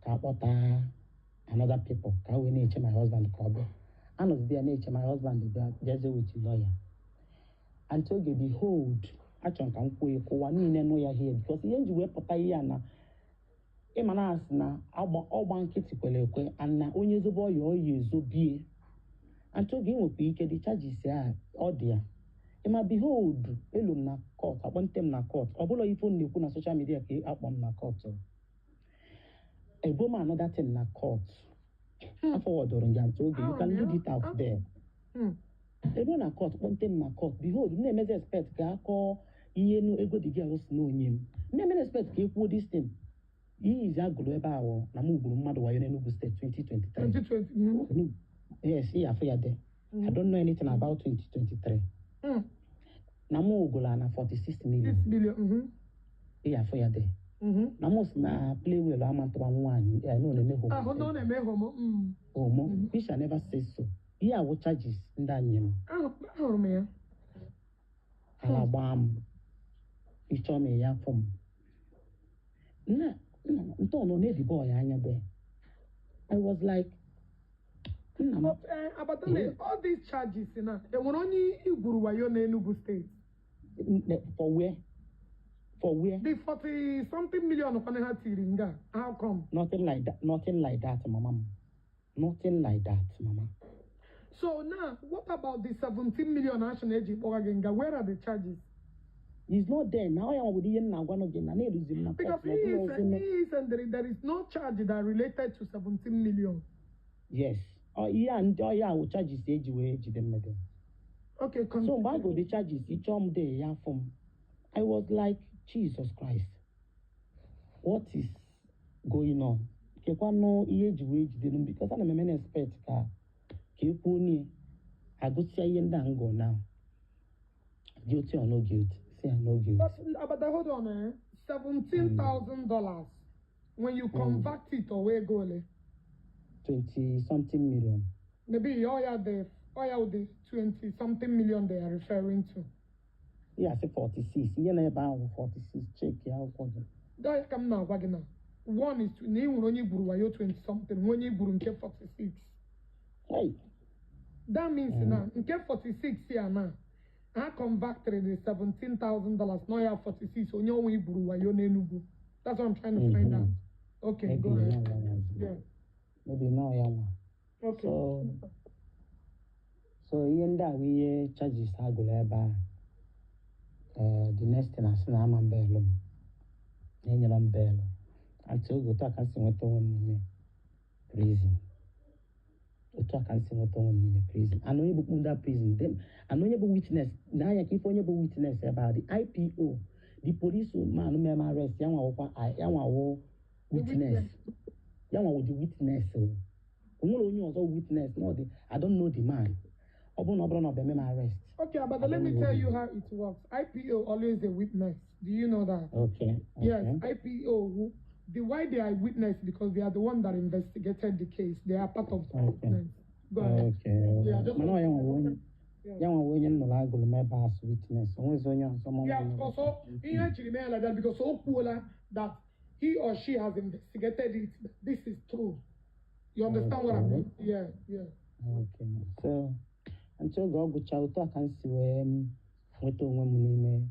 ka akpọta another people ka wee na-eche my husband ka ọ bịa. Anọzide ya na-eche my husband bịa, bịazie with lawyer. Until oge, behold, achọrọ m ka m kwuo ya ka ụwa niile nụ ya here because ihe m ji wee pụta ihe a na ịma na asị na ọgba nkịtị kwere ekwe and na onye zobe ọya ọya ezobie. Until oge ị nwekwa ike dị charges a ọ dị ya ịma. Behold, elu m na court, akpọnte m na court. Ọ bụla ife m na-ekwu na social media ka akpọ m na court, ebo m another thing na court. Afọwọdụrụ ya ntu oge, you can read it out there. Ebe na court, kpọnte m na court. Behold, m na-emezi expect ka akọọ Ihe nu ego the girl si na onye m na-eme expect ka e kwuo this thing. Ihe izi agụrụ ebe a wụ na m gburu mmadụ wayo n'Enugu State 2023. 2020. Yes, ihe afọ ya dị. I don't know anything about 2023. Na mụ gụrụ na 46 million. 6 billion. Ihe afọ ya dị. Na mụ si na Playwell ama ntụba nwaanyị ya na ọ na-eme Ahụ na ọ na-eme homo. Homo, which I never say so. Ihe awụ charges ndị anyị m. Ahụrụ m ya. Ala gbaa m, ịchọ m ya afọ m nna nna ntọọnụ na-edi boy anya there. I was like, nna m. But Abatale, all these charges na enwere onye igwuru wayo n'Enugu State? For where? For where? The 40 something million kwana ha tiri nga. How come? Nothing like that, nothing like that, mama m. Nothing like that, mama. So now, what about the 17 million asị na eji kpọga gị nga? Where are the charges? It's not there na ọ ya nwere ihe m na-agwa gị na na-eruzi m na Because court na he ọ is, bụrụ ozi he is and there is no charge that related to 17 million. Yes, ọ ihe a ndị ọya awụ charges eji wee jide mmadụ. Okay, So mgbe a gụrụ the charges, ịchọọ m dee ya afọ m, I was like, "Jesus Christ, what is going on?" Kekwanụ ihe eji wee jide m, because ana m eme na expect ka e kwuo nie agụsịa ihe ndị a m gụrụ now, guilty or no guilty, say I no guilty. But hold on, eh? $17,000. When you convert it away, go 20 something million. Maybe all the 20 something million they are referring to. Ya sị 46, ihe na ebe ahụ 46, check ya akwụkwọ gị. That ka m na-agwa gị na one is na ị nwere onye gburu wayo 20 something, nwe onye gburu nke 46. Hey. That means na nke 46 ya na ha converted the $17,000 no ya 46 onye onwe gburu wayo n'Enugu. That's what I'm trying to find out. Okay, Maybe go ahead. no, ya nwa. Yeah. Maybe no ya nwa. Okay. So ihe ndị a bụ ihe charges ha gụrụ ebe a. The next thing, asị na ama m bail m, na enyere m bail. Until oge otu a ka m si nweta onwe m n'ime prison, otu a ka m si nweta onwe m n'ime prison. And onye bụ ndị prison dem and onye bụ witness n'anya ka ife onye bụ witness ebe a, the IPO, the police man mere m arrest, ya nwa wụkwa, ya nwa wụ witness, ya nwa wụ the witness. O nwere onye ọzọ witness? No, the I don't know the man. Ọ bụrụ na ọ bụ eme m arrest. Okay, but let me tell you how it works. IPO always a witness. Do you know that? Okay. Yes, IPO. The why they are witness, because they are the one that investigated the case. They are part of the witness. Go ahead. Okay. Yeah, just Mana ọ ya nwa wụ onye, ya nwa wụ onye m nụrụ agụrụ m ebe as witness. O nwezi onye ọzọ ma Yeah, nwe. of course. So ihe ejiri mee ya like that because o kwuola that he or she has investigated it. This is true. You understand what I mean? Yeah. Okay. So until oge ọ gụcha, otu a ka m si wee m nweta onwe m n'ime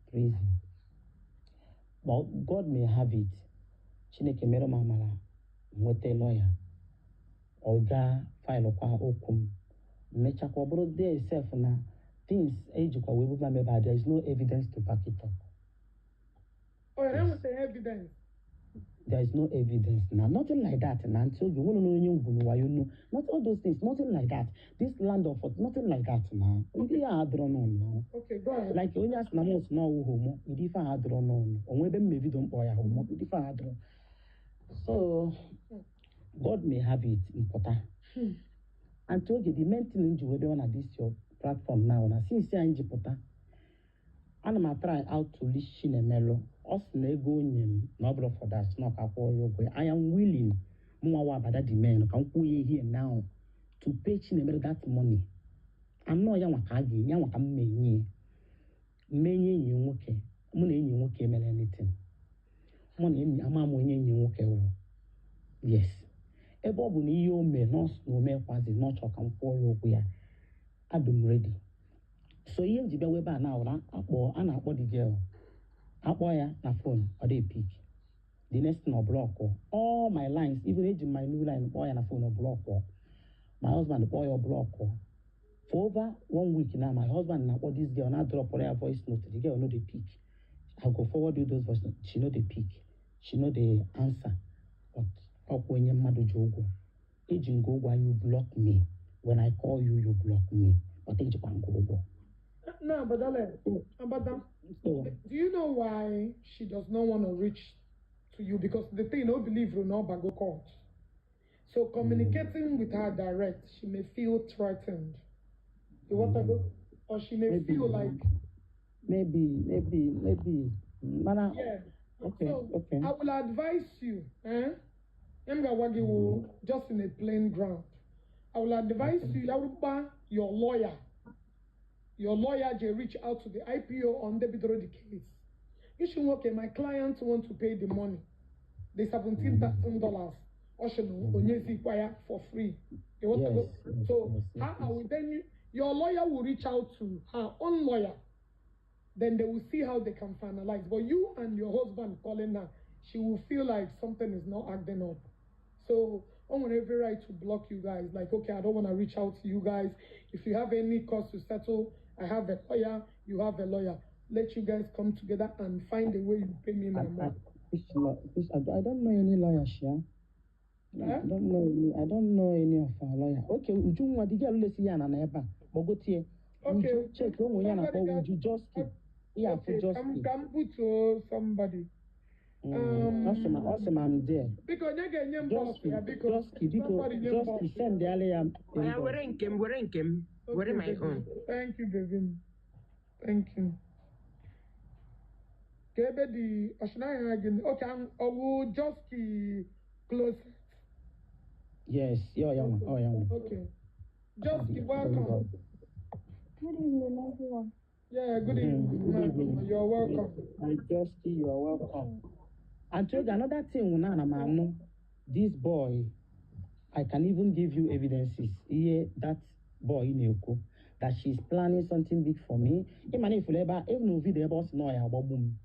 prison. But God may have it, Chineke mere m amara, nweta lawyer, ọ gaa file kwa okwu m, mechakwa ọ bụrụ there sef na things ejikwa wee buba m ebe a, there is no evidence to back it up. Oh, yeah, enwetaghị evidence. There is no evidence na nothing like that. Na ntị oge nwere onye ngwuru wayo, no, not all those things, nothing like that. This land of nothing like that na ndị a adịrọ n'ọnụ na Okay, go ahead. Like onye asị na mos na ọwụ homo, ụdị ife a adịrọ n'ọnụ onwe ebe m video mkpọ ya homo, ụdị ife a adịrọ. So God may have it, mpụta. And oge the main thing m ji wee bịawa na this your platform now, na since anyị ji pụta, ana m try out to reach Chinemelu. Ọ sị na ego o nye m na ọ bụrụ for that, na ọ ka kwụọ ya ụgwọ ya. I am willing, mụnwa wa Abada the men, ka m kwuo ya here now, to pay Chinemelu that money. Anọ ya nwa ka a ga-enye ya nwa ka m menye mmenye enyi nwoke. Mụ na enyi nwoke mere anything? Mụ na enyi ama m onye enyi nwoke wụ. Yes, ebe ọ bụ na ihe o mee nọọsụ na o mekwazi na ọ chọrọ ka m kwụọ ya ụgwọ ya, adụ m ready. So ihe m ji bịawa ebe a na awụra akpọ a na-akpọ the girl, akpọ ya na phone, ọ dị pick. The next thing, ọ block all my lines. Even eji m my new line kpọọ ya na phone, ọ block. My husband kpọọ ya, ọ block. For over one week now, my husband na-akpọ this girl, na drop ya voice note, the girl no dey pick. I go forward you those voice note. She no dey pick, she no dey answer. But ọkwa onye mmadụ ji ụgwọ, eji ngo ụgwọ, you block me. When I call you, you block me, but ejikwa ngo ụgwọ. No, Abadale, Abada, So do you know why she does not want to reach to you? Because the thing, no believe will not go court. So communicating with her direct, she may feel threatened. You want to go? Or she may maybe feel like, maybe mana yeah. okay So okay. I will advise you, eh? Mga will just in a plain ground. I will advise you, Yaruba, your lawyer. Your lawyer they reach out to the IPO on the the case. You should okay, my client want to pay the money. The $17,000. For free. You want to go? Yes, So yes, yes, how yes. I will then your lawyer will reach out to her own lawyer. Then they will see how they can finalize. But you and your husband calling her, she will feel like something is not acting up. So I want every right to block you guys. Like, okay, I don't want to reach out to you guys. If you have any cause to settle, I have a lawyer, you have a lawyer. Let you guys come together and find a way you pay me my money. I don't know any lawyer, Shia. Eh? I don't know any, I don't know any of our lawyer. Okay, Ujunwa, the girl lesi ya na na ebe a. Gbogotie. Okay. Uju, check onwe ya na-akpọ Somebody Uju Joski. Ya afụ Okay, Joski. ka m butuo somebody. Ọ sị ma m there. Biko, onye ga-enye m bọs Joski, ya, biko. Joski, biko, Somebody nye m Joski, bọs. send ya Ya inbox. were nke m, were nke m, were Okay, my baby. own. Thank you, baby. Thank you. Ka ebe dị ọsịnaya gị, okay, ọwụ Joski close. Yes, ya nwa, ọ ya nwa. Okay. Joski, welcome. Good evening, everyone. Yeah, good evening. Good ma'am. evening. You're welcome. Joski, you are welcome. And to another thing, na na m this boy, I can even give you evidences. Ihe that boy na-ekwu that she's planning something big for me. Ịma na ifuru ebe a, even video ebe ọ sị na ọ ya agbagbu m.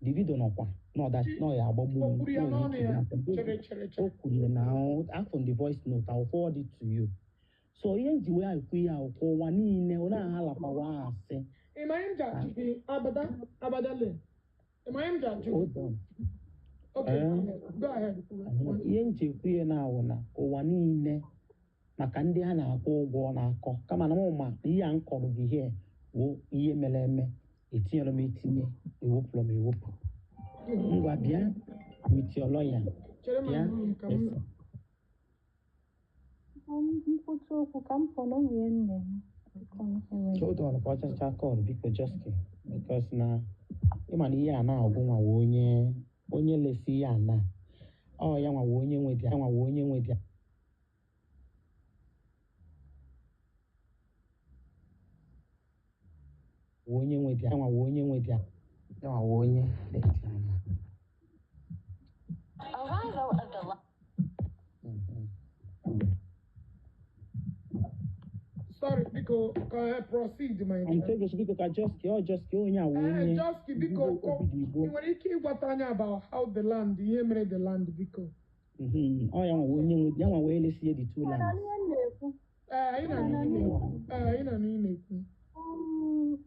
The video nọkwa na ọ that na ọ ya agbagbu O m. kwuru ya na ọ n'ọnụ ya. ya Chere, chere, O chere. kwuru ya na afọ the voice note, I will forward it to you. So ihe nji wee ekwu ya kwa ụwa niile, ọ na-ahalakwawa asị. Ị ma ihe m ji ajụ gị, Abada, Abada Lane. Ị ma ihe m ji ajụ gị? Hold on. Okay, Eh? go ahead. Ihe m ji ekwu ya na-awụ na ụwa niile maka ndị ha na-akwụ ụgwọ na-akọ kama na mụ ma na ihe a m kọrọ gị here wụ ihe mere eme etinyere m etinye ewepụrụ m ewepụ ngwa bịa with your lawyer Chere m bịa anụ m ka m yes. Nkwuchi okwu ka m pụọ na onwe ya nne m. Biko, enweghị. Hold on ka ọ chacha call biko Joski because na ịma na ihe a na-agwụ nwa wụ onye onye lesi ihe a na ọ ya nwa wụ onye nwe dị ya nwa wụ onye nwe dị wụ onye nwe dị ya nwa wụ onye nwe dị ya nwa wụ onye leti anya. Arrival of the Sorry, biko, ka I proceed, my And dear. Togochi, biko ka Joski ọ Joski onye a wụ Eh, onye Joski, biko, bido obido Igbo. ị nwere ike ịgwata anyị about how the land, ihe mere the land, biko. Ọ ya nwa wụ onye nwe ya nwa wee lesi ihe the two Mana lands. ihe m na-ekwu. Eh, anyị na-anụ ihe ị na-ekwu. Eh, anyị na-anụ ihe ị na-ekwu.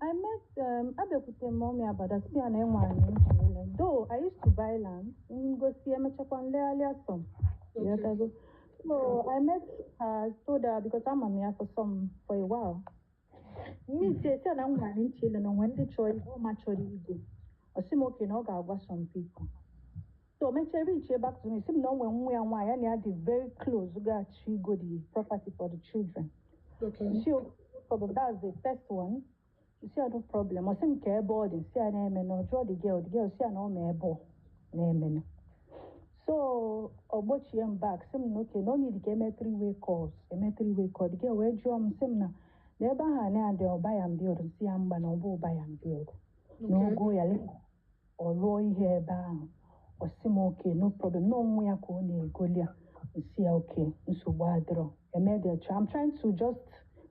I met abịakwute m mommy Abada si ya na enwe anyị nchele. Though I used to buy land, ngosi emechakwa nlegharịa some. Okay. Ịghọtago? So I met her, told her because ama m ya for a while. Meet ya si ya na nwe anyị nchele na onwe ndị chọrọ ọ ma chọrọ igo. Ọ sị m okay na ọ ga-agwa some people. So mechie reach back to me, sị m na o nwee nwa ya nwaanyị ya na ya dị very close ga-achọ igo the property for the children. Okay. She no problem. That's the first one. She said no problem. Ọ sị m ka ebe ọ dị, si ya na-eme na ọ jụọ the girl si ya na ọ ma ebe ọ na-eme na. So ọ gbochie m back, sị m na okay, no need ka eme three way calls, eme three way call. The girl wee jụọ m sị m na na ebe ahụ na adị ọ buy and build, si ya mba na ọ bụ buy and build. Na ogo ya later, ọ rụọ ihe ebe ahụ. Ọ sị m okay, no problem. Na onwe ya ka ọ na-egoli ya. Nsị ya okay, nsogbu adịrọ. Eme the I'm trying to just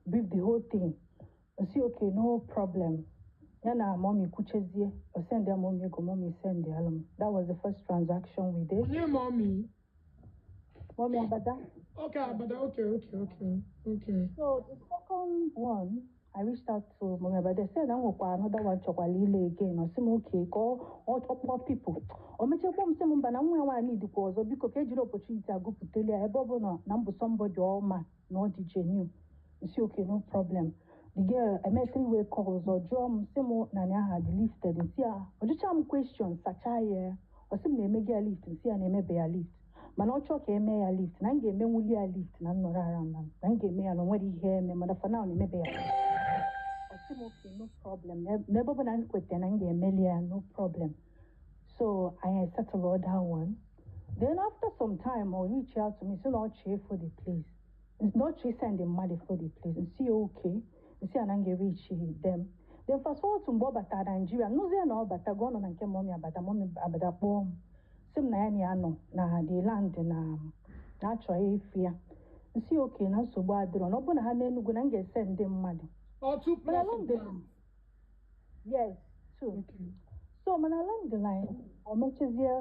brief the whole thing. Nsị okay, no problem. Ya na mommy kwuchezie, ọ send ya mommy ego, mommy send ya m. That was the first transaction we did. Onye mommy? Mommy Abada. Okay, Abada, okay. So the second one, I reached out to Mommy Abada. Said na nwekwa another one chọkwala ile again. Ọ sị m okay ka ọ kpọọ people. O mechakwa m sị m mba na nwa ya nwaanyị dịkwa ọzọ biko ka ejiri opportunity agụpụtele ya ebe ọ bụ na m bụ somebody ọ ma na ọ dị genuine. Nsi okay, no problem. The girl eme three way calls, ọ jụọ m sị m na ya ha dị lifted, nsị ya ọ jụcha m question sachaa ya, ọ sị m na emego ya lift, nsị ya na emebe ya lift, mana ọ chọọ ka eme ya lift na m ga-emenwuli ya lift na m nọrọ around na m ga-eme ya na o nwere ihe eme, mana for now na emebe ya. Ọ sị m okay, no problem, n'ebe ọ bụla m kwetara na m ga-emeli ya, no problem. So I settled that one. Then after some time, ọ reach out to me sị na ọ chọọ for the place, na ọ chọọ send the money for the place. Nsị ya okay, nsị ya na m ga-reach them. Then fast forward to mgbe ọ batara Nigeria, nụzie na ọ batago, ọ nọ na nke mommy abata, mommy abata kpọọ m sị m na ya na ya nọ na the land na na-achọ ịfụ ya. Nsị okay, na nsogbu adịrọ, na ọ bụrụ na ha n'Enugu na m ga-ese ndị mmadụ. Or two Mana plots along of the land? Yes, two. Okay. So mana along the line, o mechazie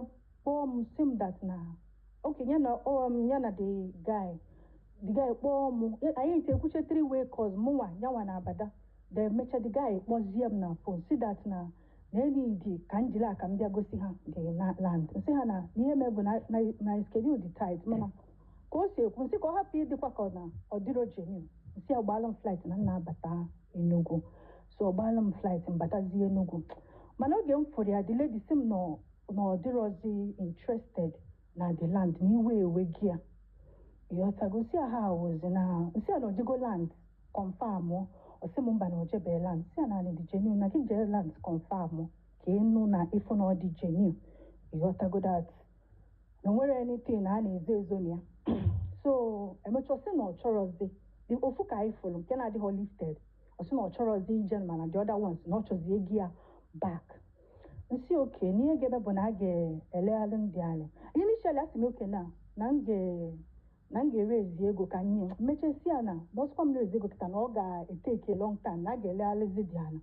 kpọọ m sị m that na okay, ya na ya na the guy kpọọ m, anyị nche ekwuche three way calls, mụnwa, yanwa na abada. Then mecha the guy kpọzie m na phone si that na enidi ka m jiri aka m bịa gosi ha the land. Nsị ha na ihe mee bụ na schedule dị tight, mana ka o si ekwu, nsị ka ọ hapụ ịdịkwa ka ọ na ọ dịrọ genuine, nsị agbaala m flight na m na-abata Enugu. So ọgbaala m flight, m batazie Enugu, mana oge m fụrụ ya, the lady sị m na ọ dịrọzi interested na the land, na iwe ewe gị ya, ịghọtago? Si ha awụzi na nsị a na ojego land confirm. Ọ sị m mba, na ojebe land. Si a na dị genuine, na gị jee land confirm ka ịnụ na ịfụ na ọ dị genuine, ịghọtago, that na o nwere anything na a na-ezo ezo na ya. So emechaa, ọ sị na ọ chọrọzi the ofu ka anyị fụrụ nke na-adịghị lifted. Ọ sị na ọ chọrọzi ije, mana the other ones na ọ chọzi ego ya back. Nsị okay, n'ihe ga-eme bụ na a ga-elegharị ndị anyị. Initially, asị m okay, na m ga na m ga-erezi ego ka nye mechesi ya na n'ọsọkwa m rezi ego kịta na ọ ga-eteke a long time, na a ga-elegharịzi dị ala.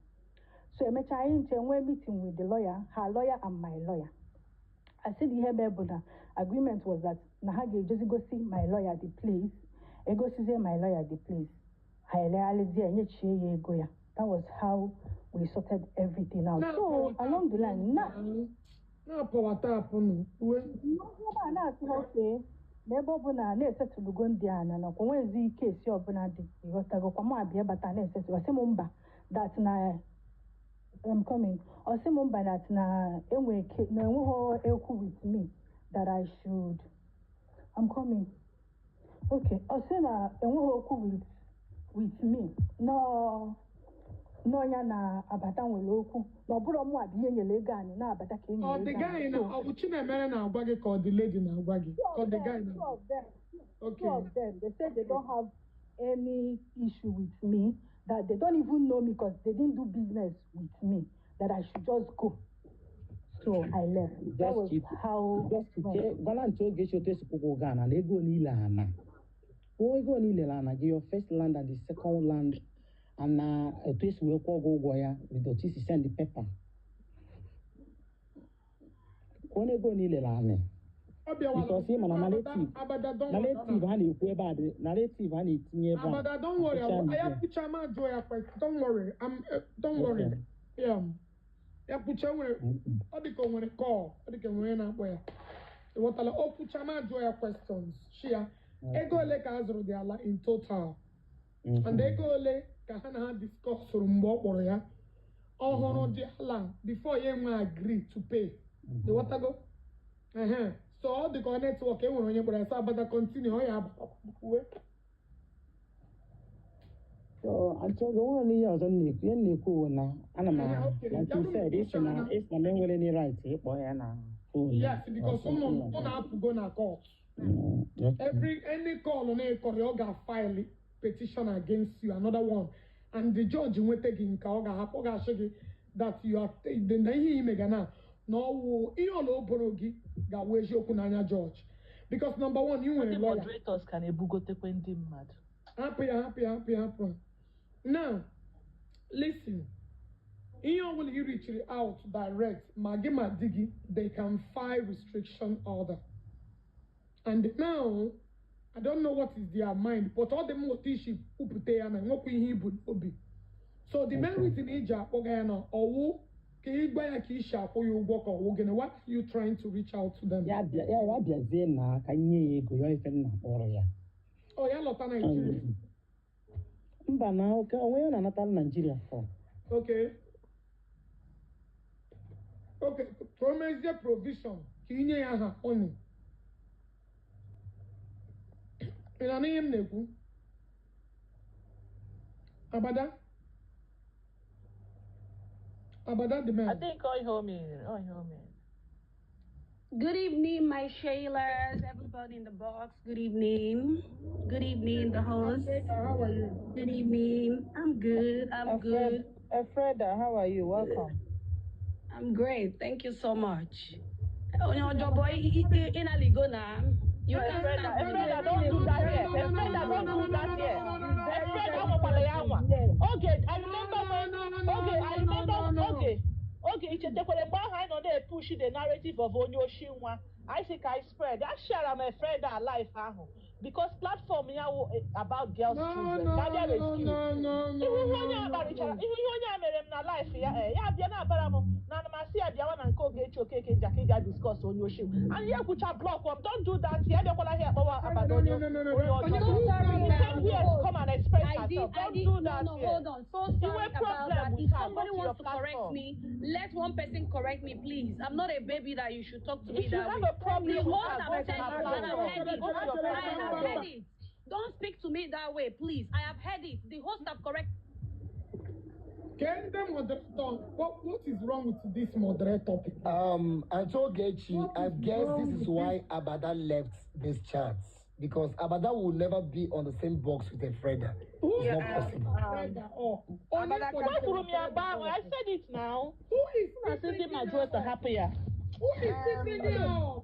So emechaa, anyị nche nwee meeting with the lawyer, her lawyer and my lawyer. I said ihe mee bụ na agreement was that na ha ga-ejezi gosi my lawyer the place, egosizie my lawyer the place, ha elegharịzie, enyechie ya ego ya. That was how we sorted everything out. So along the line na Na power tap nụ uwe. Ebe a na-asị ha okay, na ebe ọ bụ na na-esetụlugo ndị a na nakwa nwezi ike esi ọbụla dị, ịghọtago, kwa mụ abịa bata na-esetụ. Ọsị m mba, that na I'm coming. Ọsị m mba, that na enwe na enweghị ekwu with me, that I should, I'm coming. Okay, ọsị na enweghị okwu with me, no n'ọnya na-abata nwere okwu, na ọ bụrụ mụ abịa ihe nyere ego anyị na-abata ka e Ọ nyere dị ego guy anyị. na So, ọ bụ Chinemere na-agwa gị ka ọ dị lady na-agwa gị? Two Ka ọ of dị them, guy two na of them, two Okay. of them, they said they don't have any issue with me, that they don't even know me because they didn't do business with me, that I should just go. So I left. That Just was keep how just it went. che gwala ntị Ogechi otu esi kwụkwọ ụgwọ ana na ego niile ana kwụọ ego niile ana gị, your first land and the second land, and na etu esi wee kwụọ gị ụgwọ ya with otu isi send the paper, kwụọ na ego niile ana. Ọ bịawala. Because ị ma na narrative Abada, don't worry. Narrative ha na-ekwu ebe a dị, narrative ha na-etinye ebe a. Abada, don't worry. Social I media. have picture ma jụọ ya question. Don't worry. Don't worry. Okay. Yeah. Ya kwucha nwere ọ dị ka o nwere call, ọ dị ka nwere na-akpọ ya. Ịghọtala? O kwucha ma jụọ ya questions. Shi ya ego ole ka a zụrụ dị ala in total? And ego ole ka ha na ha discussụrụ mgbe ọ kpọrọ ya? Ọ hụrụ dị ala before ya enwe agree to pay. Ịghọtago? Ehe. So ọ dị ka ọ network e nwere onye kpọrọ ya. So Abada, continue. Ọ ya abata uwe. So, achọghị onwere ihe ọzọ m na-ekwu. Ihe m na-ekwu bụ na ana m like you said, ịsị na m enwere any right ịkpọ ya na phone Yes, or because something ụnụ like ọ that. na-apụgo na court. Okay. Every any call na-ekọrọ ya, ọ ga-file petition against you, another one. And the judge nweta gị nke ọ ga-ahapụ, ọ ga-asị gị that you are na ihe imega na ọwụ ihe ọla o boro gị ga-awụ eziokwu n'anya judge. Because number one, ị nwere Ndị lawyer. moderators ka na-ebugotekwe ndị mmadụ. Hapụ ya, hapụ ya, hapụ ya, hapụ ya. Now, listen. Ihe ọbụla ị reachiri out direct, ma gị ma di gị, they can file restriction order. And now, I don't know what is their mind, but ọ dị m otu isi kwupụta ya na nwekwa ihe ibu n'obi. So the main reason iji akpọga ya na ọwụ ka ị gwa ya ka isi akwụ ya ụgwọ, ka ọwụ gịnị? Why are you trying to reach out to them? Ya bịa, ya bịazie na ka nye ya ego ya, ife m na-akpọrọ ya. Oh, ya lọta Nigeria. Mba na oke onwe ya na-anata Nigeria for. Okay, ka o mezie provision ka inye ya aha money. Ị na-anụ ihe m na-ekwu? Abada, Abada the I man. think all ihe o mere, all ihe o mere. Good evening, my Shaylas, everybody in the box. Good evening. Good evening, the host. How are you? Good evening. I'm good. I'm good. Efreda, how are you? Welcome. I'm great. Thank you so much. Onye ọjọọ boy, ị na-aligo na. You can't Efreda, stand Efreda, don't do that here. Efreda, don't do that here. Efreda, anwakwala ya anwa. Oge, I remember when, oge, I remember, oge, oge, ichetekwere mgbe ahụ anyị nọ na-epush the narrative of onye oshi nwa. I think I spread. I share m Efreda life ahụ. Because platform ya wụ about girls No, children. no, Guardian no, rescue. no, no, no, Ihu ihe no, onye a no. kparịchara, ihu ihe onye a mere m na life ya, ya bịa na-abara m na ana m asị ya bịawa na nke Ogechi Okeke Njaka ịga discuss onye oshi. And ya ekwucha block m, don't do that. Ya bịakwala here kpọwa No, Abada no, onye no, no, no, onye no. ọjọọ. Who So sorry brought She her came here to up? come and express I did, herself. I Don't did, do no, that no, here. hold on. So You sorry have about problem that. with If her, go somebody to your wants to correct platform. me, let one person correct me, please. I'm not a baby that you should talk to me If you that have way. a problem The with host her, have go to said her it, and I've platform. heard it. Go to your I have platform. heard it. Don't speak to me that way, please. I have heard it. The host have corrected. Can the moderator, what is wrong with this moderator people? And so Ogechi, What I is guess wrong this is with why Abada left this chat. Because Abada will never be on the same box with Efreda. Who It's is not possible. Efreda up? Only Abada, for can the Ekwuru m ya mgbe ahụ, Efreda I up. said it now. Who is Na still sị ndị bringing ma her jụọ up? hapụ ya. Who is still bringing her up?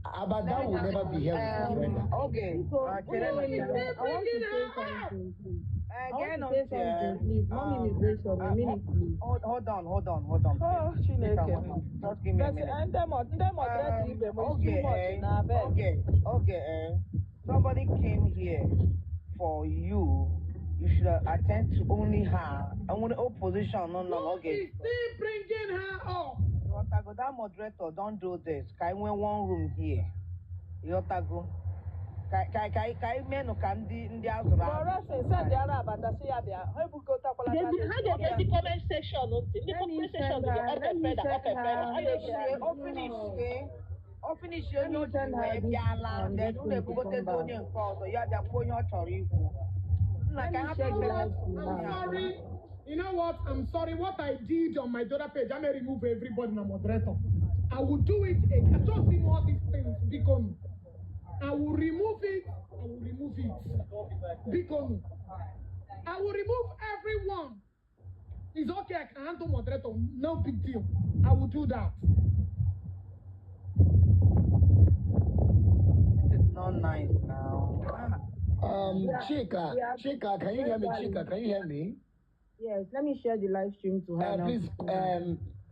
Abada will never be here with Efreda. Okay. Biko, Chere Who na is chere. still I want to bringing say her up? something, please. I want Again, to say something, please. Mommy immigration, a minute, please. Hold on, hold on, hold on. Oh, Please. Please, Chineke. Just give me a But minute. ndị moderator ibe m is too Okay, much na abeg. okay. Somebody came here for you. You should attend to only her. I want opposition. No, no, Who okay. is still bringing her up? Yotago, that moderator, don't do this. Ka I one room here. Yotago. Ka ka ka ka menu ka ndị ndị azụrụ But azụ. Resin send ya Abada sị ya bịa. Ha ebugotakwala that Ha ga-ege ndị comment section ntị. Ndị Let me comment section send her, ga up let me Efreda, up send Efreda. her Ha ga-ege Finish, anyị. o finish, o finish Let onye me o ji send her wee this bịala. Then this unu thing to ebugotezi come back. onye nke ọzọ ya bịakwuo onye ọ chọrọ ikwu. Nna Let ka me hapụ share the ife live to I'm her. sorry. You know what? I'm sorry. What I did on my daughter page, I may remove everybody in a moderator. I will do it again. I don't see all these things become. I will remove it. I will remove it. Become. I will remove everyone. It's okay. I can handle moderator. No big deal. I will do that. This is not nice now. Ah. Chika, Yeah, Chika, can you hear me? Chika, can you hear me? Yes, let me share the live stream to her now. Please,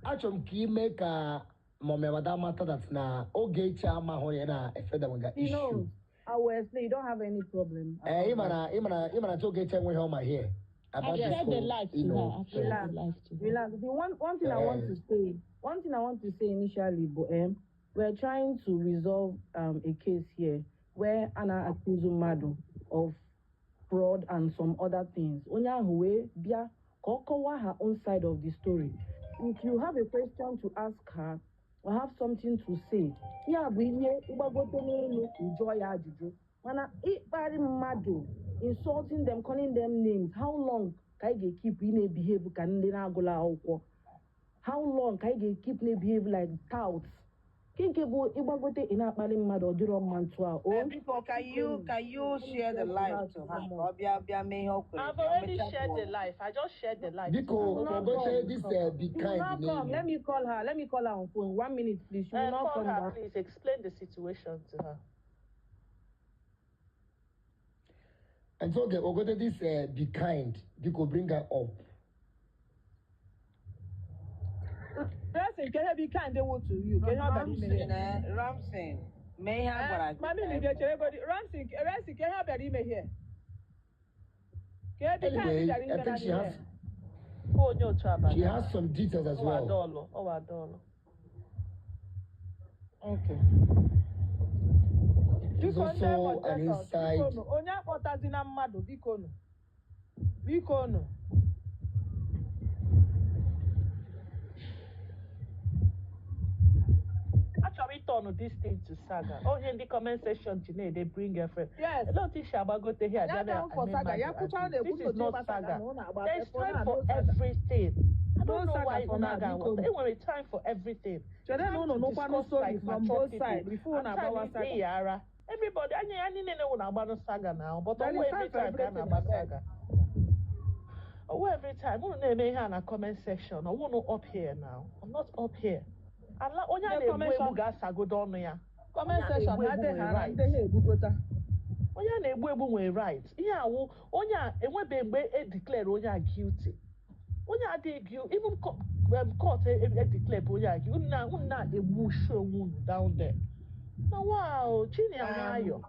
achọrọ m ka ime ka Mommy Abada mata that na Ogechi amahụ ya na Efreda nwega She issue. knows. I will explain. You don't have any problem. Eh, about that. ịma na Ogechi enweghị ọma here I've about this shared the whole, live you to her. know, I've shared Relax, the live to her. relax. The one thing I want to say, one thing I want to say initially, but we're trying to resolve a case here where Anna accused Madu of fraud and some other things. Onye ahụ wee bịa ka ọ kọwaa her own side of the story. If you have a question to ask her or have something to say, ya bụ ihe ịgbagote n'elu ị jụọ ya ajụjụ. Mana ịkparị mmadụ, insulting them, calling them names, how long ka anyị ga-ekip ị na-ebehave ka ndị na-agụla akwụkwọ? How long ka anyị ga-ekip na-ebehave like touts? Nke bụ ịgbagote ị na-akparị mmadụ ọ dịrọ mma ntụ a o. Biko, can you share the live to her? Ka ọ bịa bịa mee ihe o kwere. I've Bịa already mechaa shared kwuo. the live. I just shared the live to Biko, her. will not Ogoche, come. this be She will kind not come. n'elu. Let me call her. Let me call her on phone. 1 minute, please. She will not Call come her, back. please. Explain the situation to her. And so, okay, Ogote, this be kind. Biko, bring her up. Resin, can be kind they to you? Can you have Ramson, Ramson, mee ihe a gwara gị. Mami Lydia Cheregodi, Ramson, Resin, can you have ime here? Can you be kind Anyway, bịara I ime think she na has here? Onye otu abalị. she has some details as Ọ well. adọọlụ, ọ adọọlụ. Okay. She's Biko ndị also an moderators, inside. biko nụ, onye akpọtazina mmadụ, biko nụ. Biko nụ. Achọrọ ịtọnụ this thing to saga. Onye ndị comment section ji na-ede bring a friend. Yes. Ele otu isi agbagote here Ya abịa down for na-eme saga. Ya mmadụ kwuchara abuse. na-ekwu This is n'otu not ịgba saga saga. na ụnụ agba There is akwụkwọ time na for no saga. everything. I No don't know saga why for unu now, aga biko. aghọta. E nwere time for everything. Chere na Time ụnụ to nụkwanụ discuss story like from mature both people sides before and ụnụ time agbawa saga. ịya ara. Everybody, anyị niile wụ na-agbanụ saga now, but There ọwụ is time every for time ka a everything, na-agba abeg. saga. Ọwụ every time unu na-eme ihe a na comment section, ọwụ nụ up here now. I'm not up here. Ala onye a The na-egbu comment egbu ga-asagodo ọnụ ya. Comment Onye a section na-egbu egbu adịghị nwere ara right. ndị ha egbugota. Onye a na-egbu egbu nwere right. Ihe awụ onye a enwebeghị mgbe e declare onye a guilty. Onye a adịghị guilty. Even court e declare bụ onye a guilty. Unu na-egbu show onwe unu down there. Na wow, Chinia nwayọ.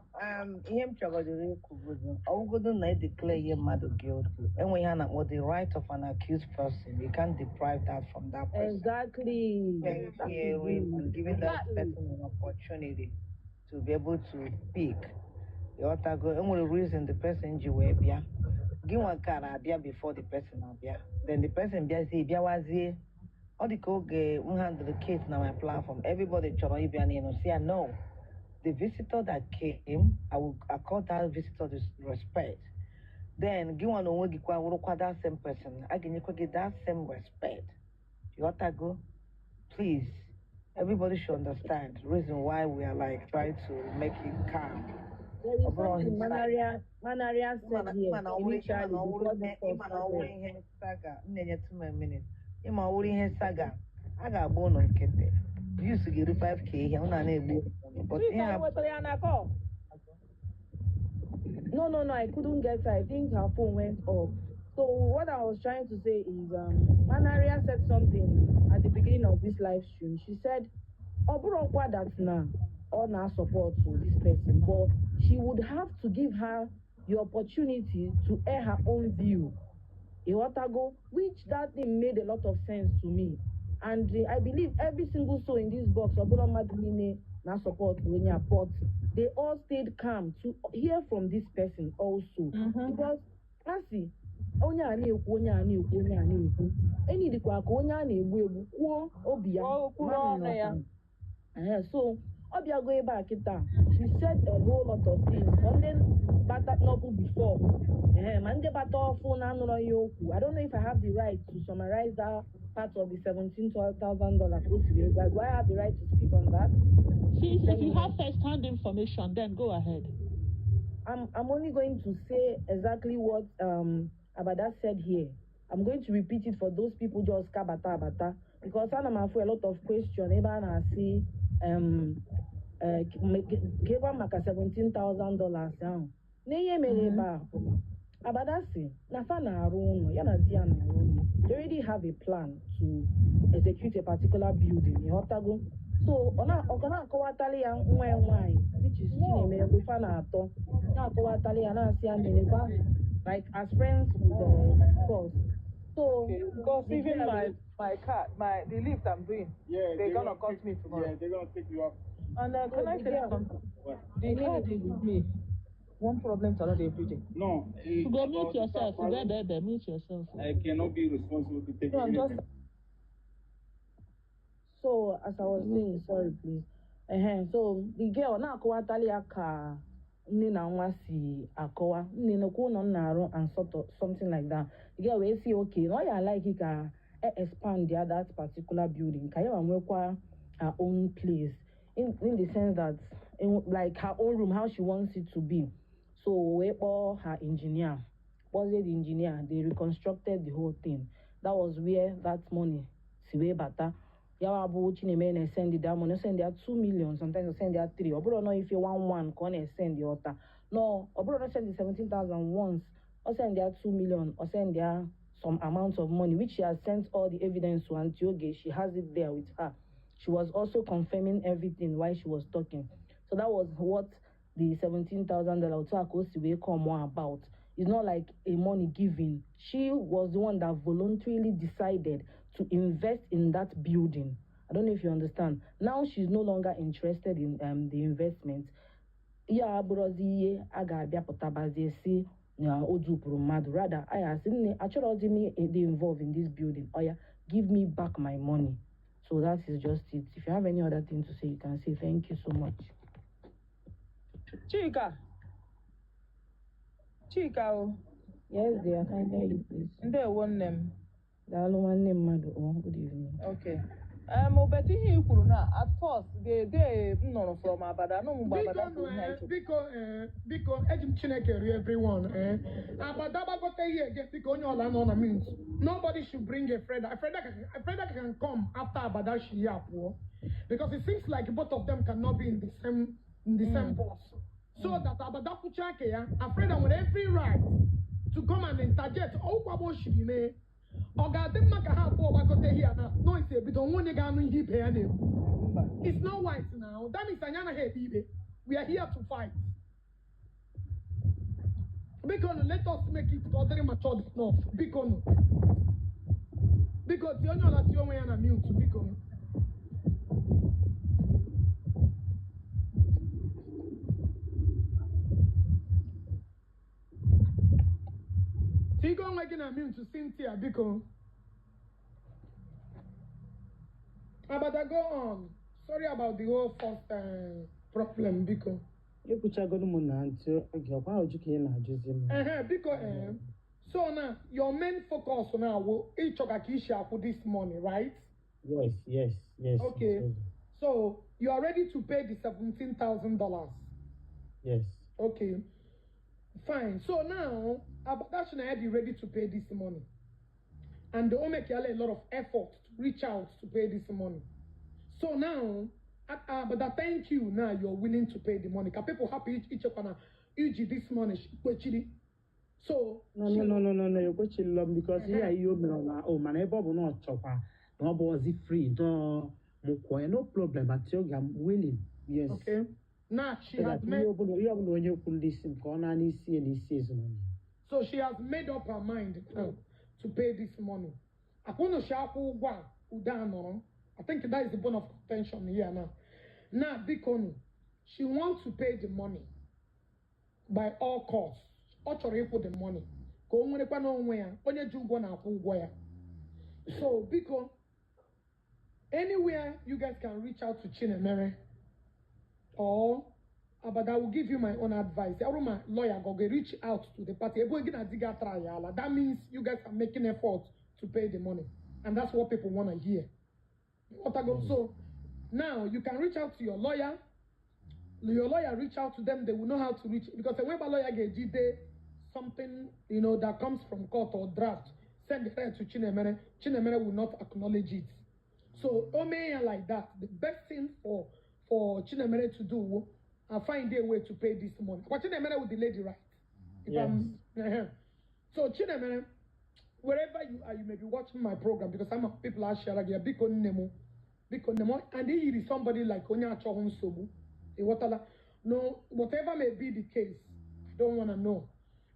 Ihe m chọgodoro ikwu bụ ọwụgodo na edeclare ihe mmadụ guilty, enwe ihe a na-akpọ the right of an accused person. You can't deprive that from that person. Exactly. Fair That is hearing and it. giving that Exactly. person an opportunity to be able to speak. Ịghọtago, enwere reason the person ji wee bịa. Gị nwa ka na-abịa before the person abịa, then the person bịazie, bịawazie. Ọ dị ka oge m handle case na my platform, everybody chọrọ ịbịa n'ịnụ si ya no, the visitor that came, I will accord that visitor this respect. Then gị nwa na onwe gị kwa wụrụkwa that same person, a ga-enyekwa gị that same respect. Ịghọtago? Please, everybody should understand the reason why we are like trying to make it calm. There is Ọ bụrụ something his side. Manaria Ịma said na here ịma na ọ wụrụ ịma initially na ọ wụrụ before ihe this all ịma na ọ wụrụ started. ihe saga m na-enyetụ m a minute. Ịma ọ wụrụ ihe saga, a ga-agba ụnụ nkịtị. Views ga-eru 5K ihe ụnụ a na-egbu ụnụ. But ihe Chika a wetara ya na call. No, I couldn't get her. I think her phone went off. So what I was trying to say is, Manaria said something at the beginning of this live stream. She said, "Ọ bụrọkwa that na ọ na support to this person, but she would have to give her the opportunity to air her own view." Ịghọtago, which that thing made a lot of sense to me. And I believe every single soul in this box, ọbụla mmadụ niile na support onye a, but they all stayed calm to hear from this person also. Because asị onye a na-ekwu, onye a na-ekwu, onye a na-ekwu, enyi dịkwa ka onye a na-egbu egbu kwuo obi ya. Kwuo kwuru mmadụ ọnụ ya. nọkwa. Ehe, so ọ bịago ebe a kịta, she said a whole lot of things for ndị bata n'ọkụ before, ehe, ma ndị bata ọfụ na-anụrọ ihe okwu. I don't know if I have the right to summarize that part of the $17,000 ka o si wee gaa. Do I have the right to speak on that? See, if Let you me have first-hand information, then go ahead. I'm only going to say exactly what Abada said here. I'm going to repeat it for those people just kabata abata, because ana m afụ a lot of question ebe a na-asị kekwa maka $17,000 ahụ. N'ihe mere ebe a bụ na Abada si na fa na-arụ ụlọ, ya na di ya na-arụ ụlọ. They already have a plan to execute a particular building, ịghọtago? So ọ ga na-akọwatali ya nwa ya nwaanyị, which is Chinemere, mgbe fa na-atọ na-akọwatali ya, na-asị ya merekwa like as friends with the boss. So Okay, because the even girl my car, my the lift I'm doing, Yeah, they're they're gonna gonna cut take me tomorrow. Yeah, they're gonna take you off. And so can I the tell you girl something? What? The a card minute is with me. One problem to another every day. No, eh, Go mute about the yourself. car Go problem, there, there, mute yourself. I cannot be responsible to take No, I'm just anything. So as I was saying, sorry please. So the girl na-akọwatali ya ka nne na nwa si akọwa nne nekwa ụlọ m na-arụ and sort of something like that. The girl wee sị okay, na ọ ya like ka e expand ya that particular building ka ya ma nwekwa her own place in the sense that in, like her own room, how she wants it to be. So wee kpọọ her engineer, kpọzie the engineer, they reconstructed the whole thing. That was where that money si wee bata. Ya wa bụ Chinemere na-esend that money, send ya 2 million, sometimes o send ya 3. Ọ bụrụ na ife 1 1 ka ọ na-esend ya ọta no, ọ bụrụ na send 17,000 once, ọ send ya 2 million, ọ send ya some amount of money, which she has sent all the evidence to Aunty Oge. She has it there with her. She was also confirming everything while she was talking. So that was what the $17,000, otu a ka o si wee come more about. It's not like a money giving. She was the one that voluntarily decided to invest in that building. I don't know if you understand. Now she's no longer interested in the investment. Ya abụrụzi ihe a ga-abịa pụtabazie si Na o dupụrụ mmadụ, rather I asị, nne, achọrọzi m ịdị involved in this building. Oya, give me back my money. So that is just it. If you have any other thing to say, you can say. Thank you so much. Chika. Chika o. Yes dear, can I hear you, please? Ndewo, nne m. Daalụ, nwanne mmadụ. Oh, good evening. Okay. But ihe i kwuru na at first, the day m nụrụ from Abada, anụ m mgbe Biko Abada nụ, kwuru ihe eh, anyị. Biko, biko, eji m Chineke rie everyone. Abada gbagote ihe again, biko, onye ọla nọ na mute. Nobody should bring a friend. A friend can come after Abada shi ya pụọ, because it seems like both of them cannot be in the same bus. So that Abada kwucha aka ya, Alfreda nwere every right to come and interject. Ọgwụkwa o shiri mee. Ọ ga-adị mma ka ha abụọ gbagote here na noise ebido, nwa onye ga-anụ ihe ibe ya na-ekwu. It's not wise now. That means anyị anaghị ekpe ikpe. We are here to fight. Biko nụ, let us make it ka ọ dịrị matured enough. Biko nụ. Biko, tie onye ọla tie onwe ya na mute, biko nụ. Tigo onwe gị na mute, Cynthia, biko. Abada, go on. Sorry about the whole first problem, biko. Ekwuchagoro m na ntị oge ọkwa oju ka ị na-ajụzi m. Ehe, biko, so now your main focus now wụ ịchọga ka isi akwụ this money, right? Yes. Okay. So you are ready to pay the $17,000. Yes. Okay. Fine. So now Abada should be ready to pay this money. And they all make a lot of effort to reach out to pay this money. So now, but thank you. Now you're willing to pay the money. Can people happy each other iji this money? Kwechiri. So No, ekwechilọ m because ihe a ihe o mere na o mana ebe ọ bụ na ọ chọkwa na ọ bụ ozi free nọ mụ kwụọ ya, no problem at oge, I'm willing, yes. Okay. Now she So has that ihe made ọbụla onye kwuru n'isi m ka ọ naa n'isi ya na isi ezinụlọ ya. So she has made up her mind now to pay this money. Akwụnụ shi akwụ ụgwọ a udo anọrọ. I think that is the bone of contention here now. Now, bikonu, she wants to pay the money by all costs. Ọ chọrọ ịkwụ the money ka o nwerekwa n'onwe ya, onye ji ụgwọ na-akwụ ụgwọ ya. So biko, anywhere you guys can reach out to Chinemere or Abada will give you my own advice. Every my lawyer go reach out to the party. Ebe gị na di gị atara ya ala. That means you guys are making effort to pay the money. And that's what people want to hear. What I go so now you can reach out to your lawyer. Your lawyer reach out to them, they will know how to reach, because the web lawyer ga-ejide something that comes from court or draft, send the letter to Chinemere. Chinemere will not acknowledge it. So o mee ya like that, the best thing for Chinemere to do and find a way to pay this money. But Chinemere with the lady, right? If Yes. So Chinemere, wherever you are, you may be watching my program because some of people are sharing here. Biko nne m, biko nne m, and he is somebody like onye achọghị nsogbu. Ịghọtala? No, whatever may be the case, I don't want to know.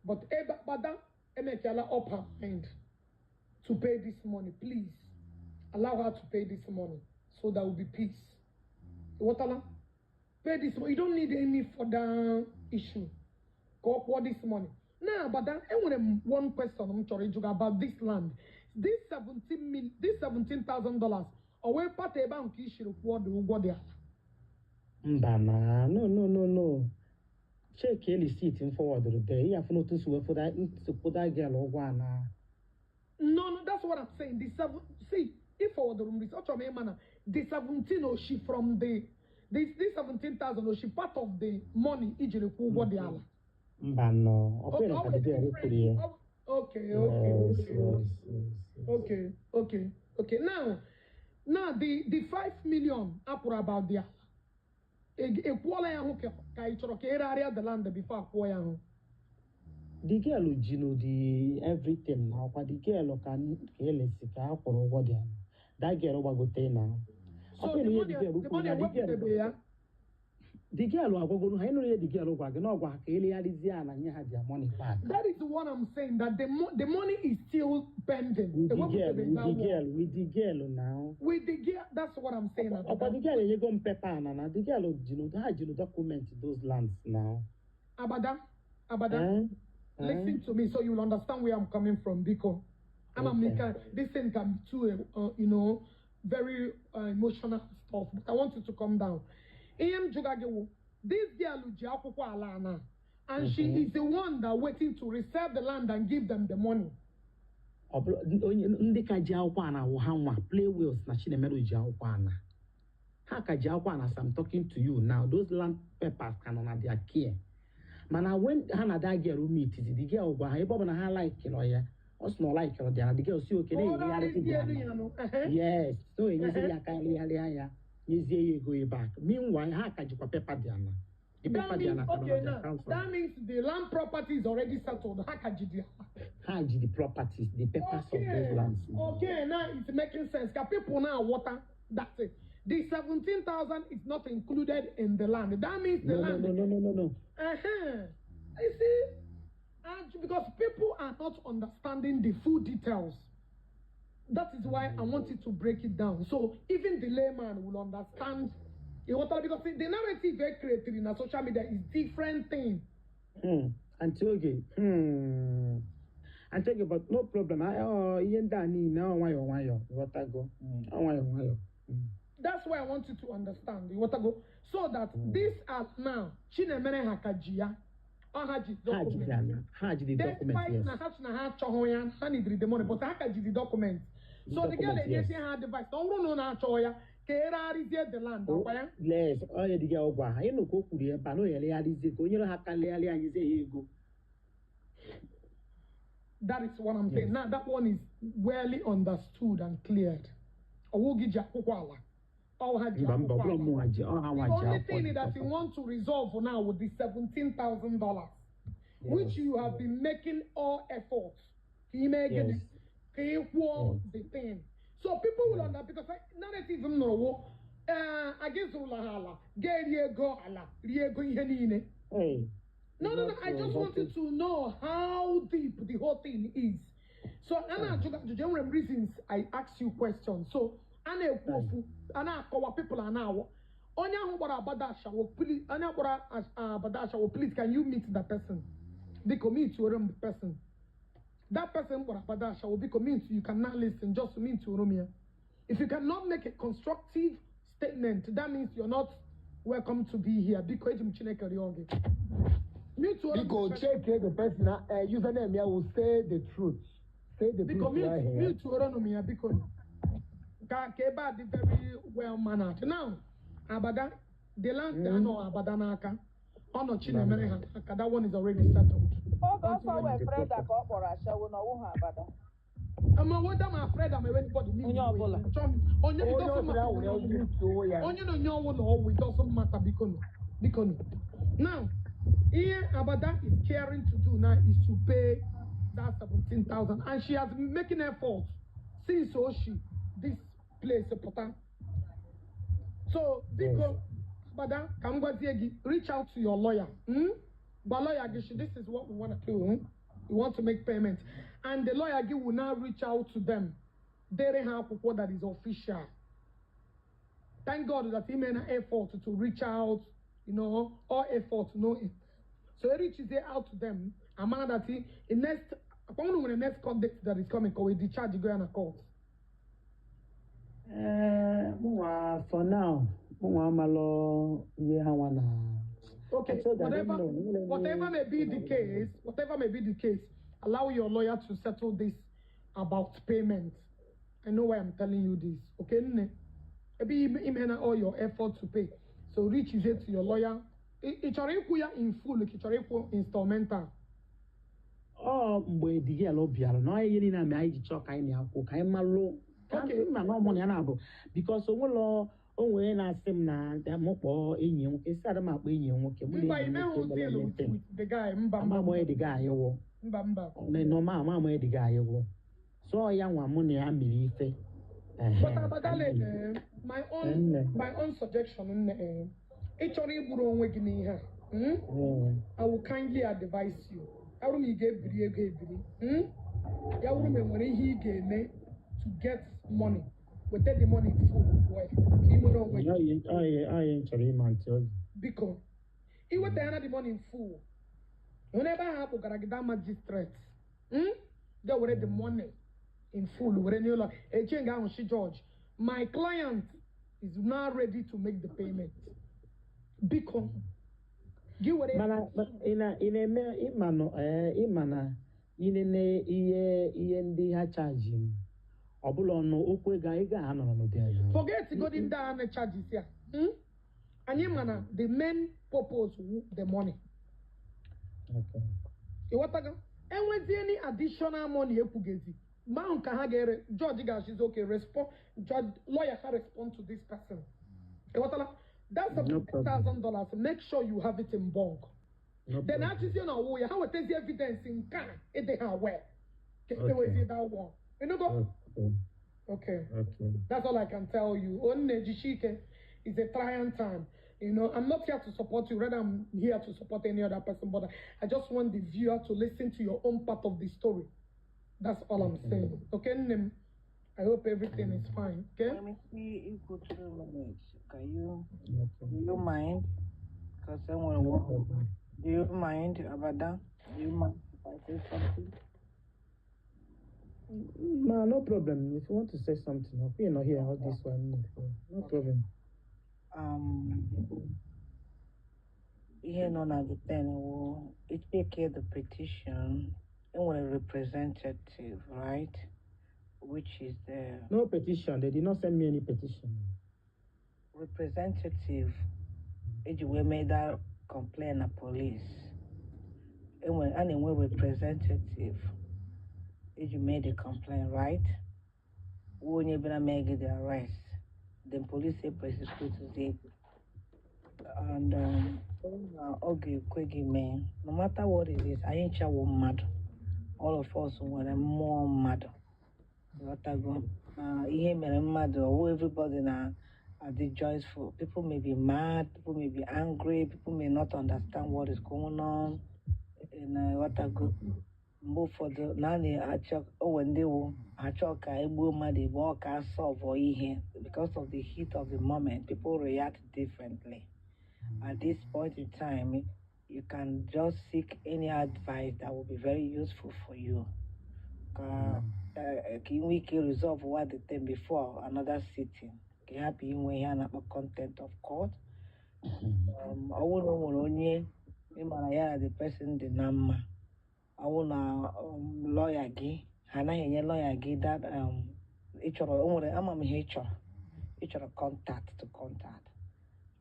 But ebe Abada emekiala up her mind to pay this money. Please allow her to pay this money so there will be peace. Ịghọtala? Pay this money. You don't need any further issue. Ka ọ kwụọ this money. Now, Abada, enwere m one question m chọrọ ịjụ gị about this land. This 17 mil, this $17,000, ọ wee pata ebe ahụ ka i shiri kwụọ dị ụgwọ dị ala? Mba na, no, check receipt m forwardụrụ there, ihe afụ n'otu si wee fụda kwụda girl ụgwọ a na. No, that's what I'm saying. The seven, see, if forward room, achọrọ m ịma na the 17 oshi from the this 17,000 oshi part of the money ijiri kwụ ụgwọ dị ala. Mba nọ, ọ Okay, kwere ọ ka the girl kwuru ya. Okay. Yes. Okay. Yes. Okay. Now the 5 million akwụrụ about the ala. Ekwuola ya hụ ka ị chọrọ ka ịrarịa the land before akwụọ ya hụ? The girl ji no the everything na ọkwa the girl ka elesi ka a kwụrụ ụgwọ dị ala. That girl gbagote na. So Ọ kwere the ihe money, the girl the kwuru money na the girl ewepụtabe ya. The girl agwagoro ha, ịnụrụ ihe the girl gwa gị na ọgwa ha ka elegharịzie ala nye ha their money back. That is what I'm saying, that the money is still pending. With the girl, Ewepụtabe with that the one. girl, with the girl now. With the girl, that's what I'm saying. Ọkwa the girl enyego m paper ana na the girl ji no ha ji no document those lands now. Abada, Abada, Eh? Listen to me so you will understand where I'm coming from, biko. I'm Okay. This thing can be too, very emotional stuff, but I want you to come down. Ihe m jụga gị wụ, this girl ji akwụkwọ ala ana, and she is the one that waiting to resell the land and give them the money. Ọ bụrụ onye ndị ka ji akwụkwọ ana wụ ha nwa Play Wheels na Chinemere ji akwụkwọ ana. Ha ka ji akwụkwọ ana as I'm talking to you now. Those land papers ka nọ na their care. Mana when ha na that girl meet, the girl gwa ha ebe ọ bụ na ha likere ya, ọ sị na ọ likere dị ana, the girl si oke na-enyegharịzi dị ana. Yes, so enyeziri ya aka legharịa ya, nyezie ya ego ya back. Meanwhile, ha ka jikwa paper dị ana. The That paper dị means, ana ka nọ okay, na their now, council. that means the land property is already settled. Ha ka ji dị ala. Ha ji the properties, the papers of those lands. Okay, now it's making sense. Can people now water? That's it. The 17,000 is not included in the land. That means the No, no, land. no, no, no, no, no. You see, and because people are not understanding the full details. That is why I want you to break it down. So even the layman will understand. You want to, because the narrative they created in a social media is different thing. Auntie Oge, Auntie Oge, but no problem. Oh, ihe ndị a niile, ọ nwayọọ nwayọọ, ghọtago. Ọ nwayọọ nwayọọ. That's why I want you to understand. You want to go so that this as now Chinemere ha ka ji ya. Ọ ha ji Ha ji document. ana, ha ji the document, Despite yes. na ha sị na ha achọghị ya, ha needed the money, but ha ka ji the document. So the girl Document, yes. enyezi ha advice. Ọ bụrụ na ọ na-achọ ya, ka eregharịzie the land, ọkwa ya? Yes, onye dị gị ọgwa ha, ịnụ ka o kwuru ebe a na o yelegharịzie ka o nyere ha aka legharị anyị zie ya ego. That is what I'm saying. Now that one is well understood and cleared. Ọwụ gị ji akwụkwọ ala. Ọ ha ji Mba mba, ọ akwụkwọ bụrụ ala. mụnwa ji, ọ ha nwa The ji only akwụkwọ thing dị that you proper. want to resolve now with the $17,000, which you have been making all efforts. Ka ị mee gịnị? Ka ị kwụọ the thing. So people will understand because narrative m nụrụ wụ, ee, aga zụrụla ha ala, ga-eri ego ala, rie ego ihe niile. Hey, No, I just want you to know how deep the whole thing is. So, a na-ajụ gị ajụjụ, enwere m reasons I ask you questions. So, a na-ekwu ofu, a na-akọwa people a na-awọ. Onye ahụ gbara abada ashawo, please, onye gbara abada ashawo, please, can you meet that person? Biko, meet your own person. That person gbara abada ashawo, biko, meet, you cannot listen, just meet your own. If you cannot make a constructive statement, that means you're not welcome to be here. Biko, eji m Chineke rịọ gị. Mute your own Biko, person. check here the person username here will say the truth. Say the Biko, truth right mute here. mute ọnụ m ya, biko. Ka ebe a dị very well mannered. Now, Abada, the land anọ Abada n'aka. Ọ nọ Chinemere ha n'aka. That one is already settled. Oge ọsọ wee Freda ka ọ kpọrọ ashawo na ọwụ ha abada. Ama whether my friend am anybody mute Onye ọbụla. Chọọ m onye, it Onye doesn't ọbụla matter. were mute ya. Onye na onye ọwụ na ọwụ, it doesn't matter, biko nụ. Biko nụ. Now, ihe Abada is caring to do now is to pay that 17,000, and she has been making efforts since Oshi this place pụta. So, biko, Abada, ka m gwazie gị, reach out to your lawyer. Gwa lawyer gị, "Shi, this is what we want to do. We want to make payment." And the lawyer gị will now reach out to them. Dere ha akwụkwọ that is official. Thank God that he made an effort to reach out, all effort, no. So he reaches out to them. A man that he in next, akwa when the next court date that is coming, because we discharge go na court. Ee, mụnwa for now, mụnwa amalụ ihe ha nwa na. Okay, I told them, whatever, no, no, no, whatever may be the case, whatever may be the case, allow your lawyer to settle this about payment. I know why I'm telling you this. Okay, nne? Maybe you may all your effort to pay. So reach it to your lawyer. Ị chọrọ ịkwụ ya in full, ka ị chọrọ ịkwụ installmental? Ọ mgbe the girl bịara na ọ ihe niile a mere anyị ji chọọ ka anyị na-akwụ ka anyị malụ ka mma na ọmụ na ya na-abụ because onwere onwe na-asị m na mụ kpọọ enyi ya nwoke, si ada m akpọ enyi ya nwoke, mụ na Mba, enyi ya ime nwoke mere deal with, anything. with the guy. Mba, Ama mba, m onye dị guy wụ. Mba, mba. Nọma ama m onye dị guy wụ, so ọ ya nwa mụ na ya mere ife. Ehe, But Abadale, anyị- my own Nne. my own suggestion, nne, ị chọrọ igburu onwe gị n'ihe a, I will kindly advise you. Ya bụrụ ma ị ga-ebiri ego ebiri, Ya bụrụ ma enwere ihe ị ga-eme to get money, weta the money in full kwụọ ya, ka ị nwere onwe gị. Ọ ihe m chọrọ ịma ntị oge. Biko, iweta ya na the money in full. Hụ n'ebe ahụ akpụgara gị that magistrate. Ga were the money in full were n'ụlọ eche nga ahụ shi George. My client is now ready to make the payment. Biko, gị were Mana ị na-eme ịma nọ ee ịma na inene ihe ndị ha charge m, ọ bụla ọnụ okwu ego a nọrọ n'ụdị ya. Forget godi ndị a na-charges ya. Anyị ma na the main purpose wu the money. Okay. Ịghọtago? Enwezi any additional money ekwugezi mgbe ahụ ka ha ga-ere judge ga-achịzi, okay, respond judge, lawyer ha respond to this person. Ịghọtala? That's No problem. $1,000. Make sure you have it in bulk. No Then problem. achịzie na ọwụ ya, ha wetazi evidence nke a ịdị ha well ka Okay. ekpewezie that one. Ịnụgo? Okay. Okay. Okay. That's all I can tell you. Onne Jishike is a trying time. I'm not here to support you, rather I'm here to support any other person, but I just want the viewer to listen to your own part of the story. That's all I'm saying. Okay, Nnem? I hope everything is fine. Okay? Let me see if go 2 minutes. Can you No do problem. you mind? Because I want to No work. problem. Do you mind about that? Do you mind if I say something? Ma, no problem. If you want to say something, okay, not here all this one. No problem. Ihe nọ na the thing wụ take the petition, enwere representative, right? Which is the No petition. They did not send me any petition. Representative eji wee mee that complaint na police. Enwere a na-enwe representative eji mee the complaint, right? Wụ onye bịara mee gị the arrest, then police prosecute gị and ọ bụrụ na ọ ga-ekwe gị mee, no matter what it is, anyị nchawo mmadụ, all of us nwere mmụọ mmadụ, ghọtago na ihe mere mmadụ ọwụ everybody na adị joyful. People may be mad, people may be angry, people may not understand what is going on na ghọtago mgbe ụfọdụ na a na-achọ onwe ndị wụ achọ ka egbuo mmadụ egbu ọ ka solve ihe. Because of the heat of the moment, people react differently. At this point in time, you can just seek any advice that will be very useful for you ka ka ị nwee ike resolve what the thing before another sitting, ka ị hapụ inwe ihe a na-akpọ contempt of court. Ọ bụrụ na o nwere onye ị mara ya na the person dị na mma, ọ bụrụ na lawyer gị ha anaghị enye lawyer gị that ị chọrọ, o nwere ama m ihe ị chọrọ, ị chọrọ contact to contact,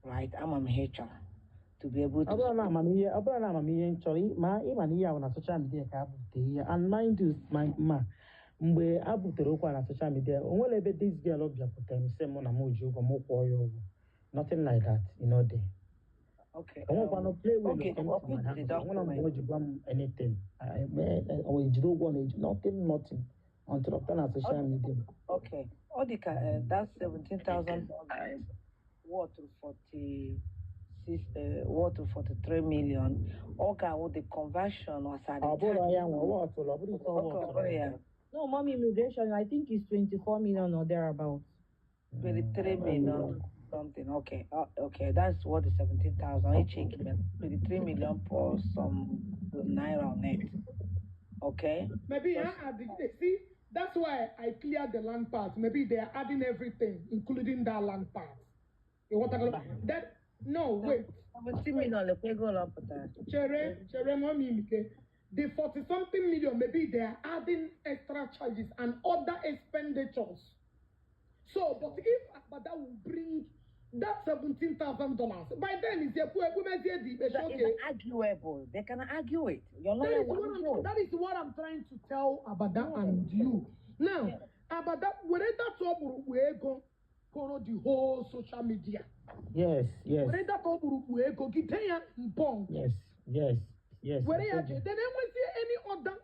right? Ama m ihe ị chọrọ to be able Ọ to bụrụ na amamihe, ọ bụrụ na amamihe m chọrọ ma ịma na ihe ahụ na social media ka a bute ihe. And mind you, ma mgbe a butere okwu a na social media, o nwere ebe this girl bịakwutere m sị mụ na m ji ụgwọ, m kwụọ ya ụgwọ. Nothing like that, you know there. Okay. O nwekwanụ play will Okay, came to my okay, house. the O nwere mgbe document. o ji gwa m anything. O jide ụgwọ na eji nothing, nothing until ọpụta na social media. Okay. Ọ dị ka that $17,000 worth 46, worth 43 million. Ọ ga-awụ the conversion was at the Ọ bụrụ time. ya nwe wọtụrụ, ọ bụrụ ite Okay, ọ bụrụ wọtụrụ. ya. No, mommy, immigration, I think it's 24 million or thereabouts. 23 million something. Okay. Okay, that's what the 17,000. Each increment 23 million plus some naira on it. Okay. Maybe I add the, see, that's why I cleared the land part. Maybe they are adding everything, including that land part. You want to go that? No, wait. 17 million lekwa ego ole ọ pụtara. Chere, chere, mommy, Mike. The 40 something million, maybe they are adding extra charges and other expenditures. So, but if Abada will bring that $17,000, by then it's a It's arguable. They can argue it. Your That lawyer is will what argue I'm, it. that is what I'm trying to tell Abada and you. Now, Abada, were that ọkpụrụkpụ ego kọrọ the whole social media. Yes. Were that ọkpụrụkpụ ego gide ya mbọ. Yes. Were ya jee. Then enwezie any other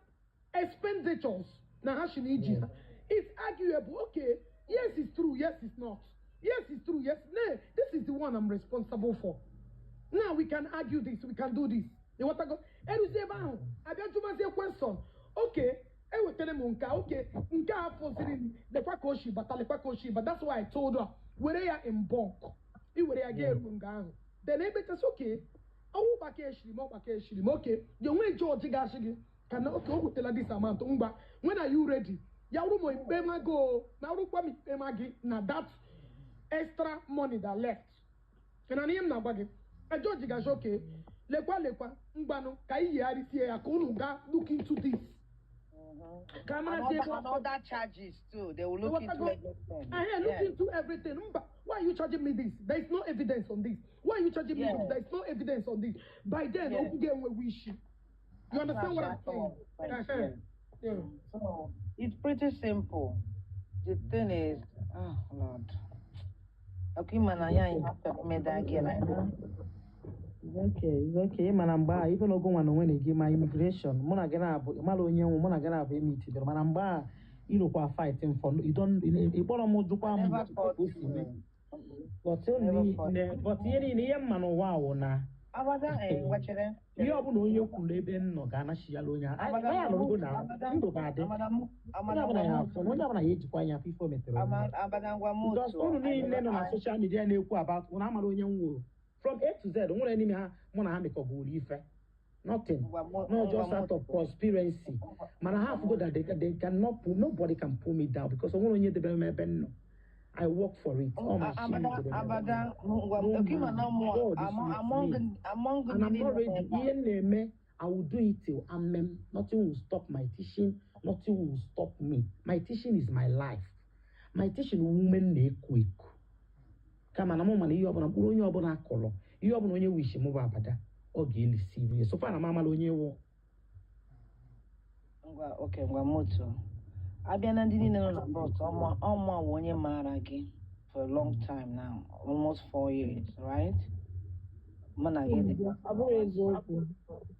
expenditures na ha shi na iji ha. It's arguable. Okay, yes, it's true. Yes, it's not. Yes, it's true. Yes, no, this is the one I'm responsible for. Now we can argue this, we can do this. Ịghọtago? Eruzie ebe ahụ, abịa jụmazie question. Okay, ewetara m nke a, okay, nke a fọziri m, lekwa ka o si bata, lekwa ka o si bata. That's why I told her, were ya in bulk. I were ya ga-eru nga ahụ. Then ekpechasị, okay, Ọwụ gbaka eshiri m, ọgbaka eshiri m. Okay, the onwe judge ga-asị gị ka na okay, o wetala this amount, ngwa, when are you ready? Ya wụrụ ma ikpe ma gị o, na wụrụkwa m ikpe ma gị na that extra money that left. Na ihe m na-agwa gị, a judge ga-asị okay, lekwa lekwa, ngwanụ, ka anyị yigharịsie ya, ka unu gaa look into this, ka And marazie ebe other, and other charges too. They will look into everything. I look into everything. Mba, why are you charging me this? There is no evidence on this. Why are you charging me this? There is no evidence on this. By then, okwu ga-enwewe isi. You understand what I'm saying? Uh-huh. Yeah. So it's pretty simple. The thing is, oh Lord. Okay, man, I have to make that again. It's okay, it's okay. Mana mgbe a, ife na ogo nwa na onwe na-ege ma immigration, mụ na gị na-abụ, ịmara onye nwe, mụ na gị na-abụ emitidoro, mana mgbe a ịrụkwa fighting for you don't, ịkpọrọ m jụkwa m Never ka fought o si mee. you. But Never fought. but ihe niile, ihe mma n'ụwa wụ na Abada, wachere. Ihe ọbụla onye kwuru ebe m nọ ga-anachiyala onye ahụ. Abada, Anyị alụrụgo na Abada, ndụ ga-adị. Abada, Onye Abada, ọbụla ya afọ, onye ọbụla ya ejikwa anya afọ ife o metere onwe ya. Abada, ngwa m Because otu. unu niile nọ na social media na-ekwu about unu amara onye m nwụrụ. From A to Z, o nwere n'ime ha mụ na ha mekọgoro ife. Nothing. No, just out of conspiracy. Mana ha afụgo that they cannot pull, nobody can pull me down because o nwere onye debere m ebe m nọ. I work for it. All my shit Abada, debere m ebe m Abada, nọ. ngwa No okay, man, man. no more. God is Among, with among, me. among And I'm ndị not nọ ready. ebe a. Ihe m na-eme, I will do it till amen. Nothing will stop my teaching. Nothing will stop me. My teaching is my life. My teaching ume m na-eku eku. Kama na mụ mana ihe ọbụla mkpụrụ onye ọbụla akọrọ, ihe ọbụla onye wishi mụ bụ abada, ọ ga-elisi iru ya. So far na m amala onye wụ. Ngwa, okay, ngwa moto. Abịa na ndị niile nọ na bọs, ọmụ ọmụ wụ onye maara gị for a long time now, almost 4 years, right? Mụ na gị dị. Ọ bụrụ eziokwu,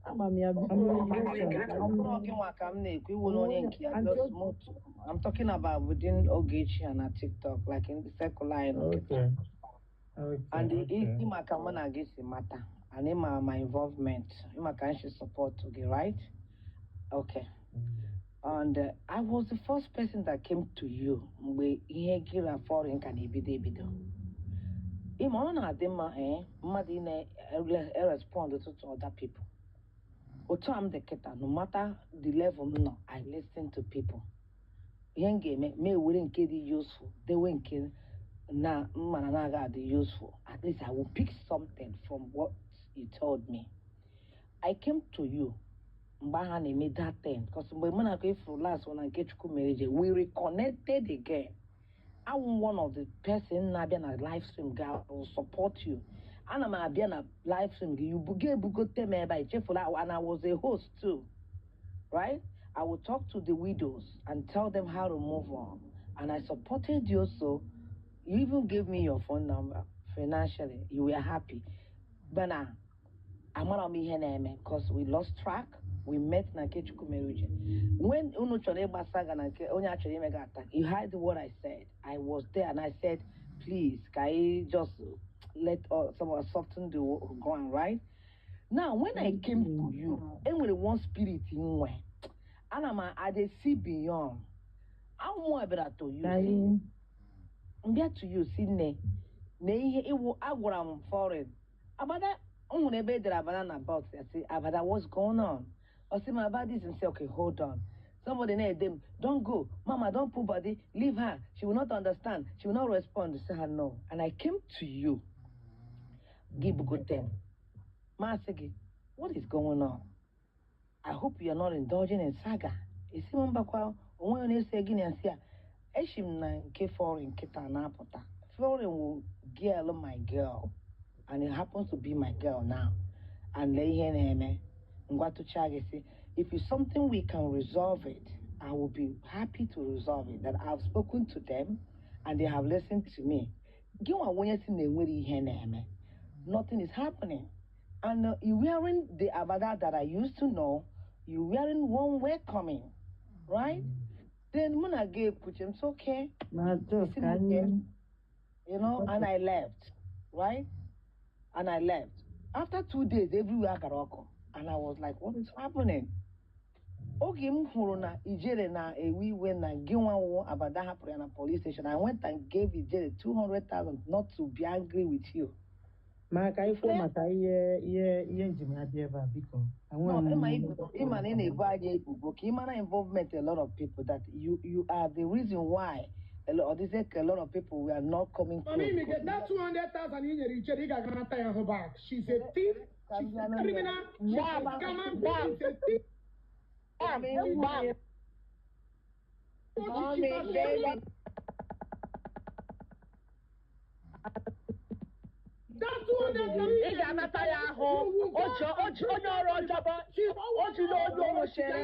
ama m ya before immigration. Ọ bụrụ gị nwa ka m na-ekwu, iwu na onye nke ya Aunty just moto. I'm talking about within Ogechi and na TikTok, like in the circle anyị nọ kịta. Okay. And Okay. ịma ka mụ na gị si mata, and ịma my involvement, ịma ka m si support gị, right? Okay. And I was the first person that came to you mgbe ihe gị na foreign ka na-ebido ebido. Ịma ọ na-adị mma mmadụ ị na-respond to other people. Otu a m dị kịta, no matter the level m nọ, I listen to people. Ihe m ga-eme, ma ewere nke dị useful, dewe nke na mma na na-aga adị useful. At least I will pick something from what you told me. I came to you mgbe ahụ a na-eme that thing, because mgbe mụ na ka ifuru last one na nke Chukwu mere je, we reconnected again. I'm one of the person na-abịa na live stream ga will support you. Ana m abịa na live stream gị, you buga ebugote m ebe a, echefula, and I was a host too, right? I will talk to the widows and tell them how to move on, and I supported you also. You even gave me your phone number. Financially you were happy, but now amara m ihe na-eme because we lost track. We met na nke Chukwu mere uche when unu chọrọ ịgbasa ga na nke onye a chọrọ ime gị attack. You heard what I said. I was there and I said, please, can you just let someone soften the ground? Right now, when I came to you, enwere one spirit nwe ana m I dey see beyond. Amụ bịara to you, see, mbịa to you, si nne na ihe iwu agwara m foreign abada m hụrụ ebe edere abada na box ya, sị, "Abada, what's going on?" Ọ sị m about this. M sị, "Okay, hold on." Somebody na-ede m, "Don't go, mama, don't put body, leave her, she will not understand, she will not respond." Say her no, and I came to you gị bugote m, masị gị, "What is going on? I hope you are not indulging in saga." Esi m mbakwa onwe onye na-eso gị na nsị a eshi m na nke foreign kịta na-apụta. Foreign will girl, my girl, and it happens to be my girl now, and lee ihe na-eme. Ngwa, tụchaa gị sị, if it's something we can resolve it, I will be happy to resolve it, that I've spoken to them and they have listened to me. Gị nwa onye si na enwere ihe na-eme, nothing is happening, and you wearing the abada that I used to know, you wearing one welcoming, right? Then mụ na gị ekwuche m sị okay. Na just Isi ka m okay. anyị And I left, right? And I left. After 2 days, everywhere gara ọkụ. And I was like, "What is happening?" Oge m hụrụ na Ijere na-ewe iwe na gị nwa wụ Abada hapụrụ ya na police station, I went and gave Ijere 200,000 not to be angry with you. Ma ka anyị kwuo maka ihe njem ya bịa ebe a, biko. No, Enweghị ịma m ịma na ị na-ebu anyị ebubo ka ị mara involvement a lot of people that you are the reason why a lot, or this a lot of people we are not coming Mami close. Mige, that 200,000 i nyere Ichere, ị ga-aga nata ya hụ back. She's a thief, she's a criminal, she's a scammer, she's a thief. Bam, She's a Mommy, baby. That 200,000 Ị ga-anata ya ahụ. Onye ọrụ ọjọbọ o jiri onye ọrụ chere.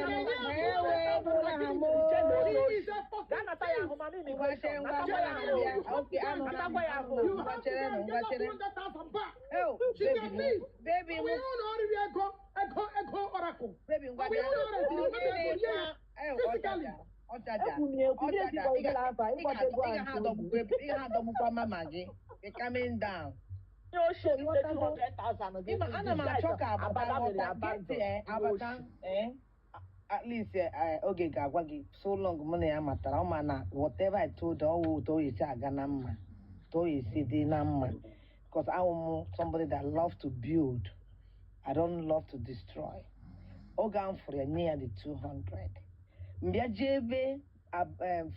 Ga-anata ya ahụ ma immigration natakwa ya ahụ. Okay, anọ na Natakwa ya ahụ. You have to go and get that 200,000 back. Oh, She's a baby, thief. baby, We don't know ego, ego, ego oracle. Baby, ngwa We bịa. don't know ego, ego, Eh, physically. Ọchaja, Ekwu m ya ekwu, ndị ọchaja, ezigbo ị ga- ọbụla afa, ị ịgbata ego ga- ị ga a nke obi. ị ga-adọgbukwa mama gị. You're coming down. Onye ochie rite 200,000 gị. Ịma, ana m achọ ka Abata Abada mere ghọta. abandon. Gịtị, Abata, at least oge ga-agwa gị so long mụ na ya matara ọ ma na whatever I told her, ọ wụ otu o esi aga na mma, otu o esi dị na mma, because awụ m somebody that love to build. I don't love to destroy. Oge ahụ m fụrụ ya, nye ya the 200, mbịa jee ebe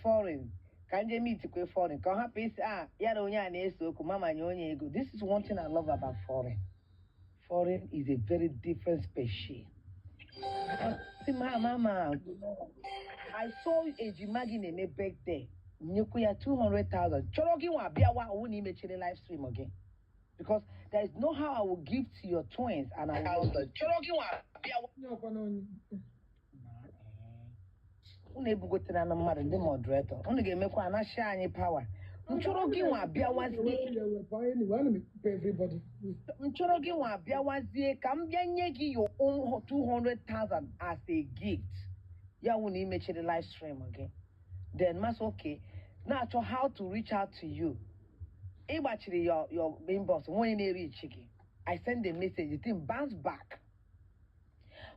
foreign ka nje meet kwe foreign ka ọ hapụ isi a ya na onye a na-ese okwu, mama nye onye ego. This is one thing I love about foreign. Foreign is a very different species. Sị m ha, mama, I saw ejima gị na-eme birthday, nyekwa ya 200,000, chọrọ gị nwa bịawa owu na imechiri live stream gị, because there is no how I will give to your twins and I will not chọrọ gị nwa bịawa. Unu ebugotera na mmadụ ndị moderator unu ga-emekwa anachi anyị power. Nchọrọ gị nwa bịawazie, Everybody. nchọrọ gị nwa bịawazie ka m bịa nye gị your own 200,000 as a gift, ya wụ na imechiri live stream gị. Then masị okay, na-achọ how to reach out to you, ịgbachiri your inbox, nwa onye na-erichi gị. I send a message, the thing bounce back.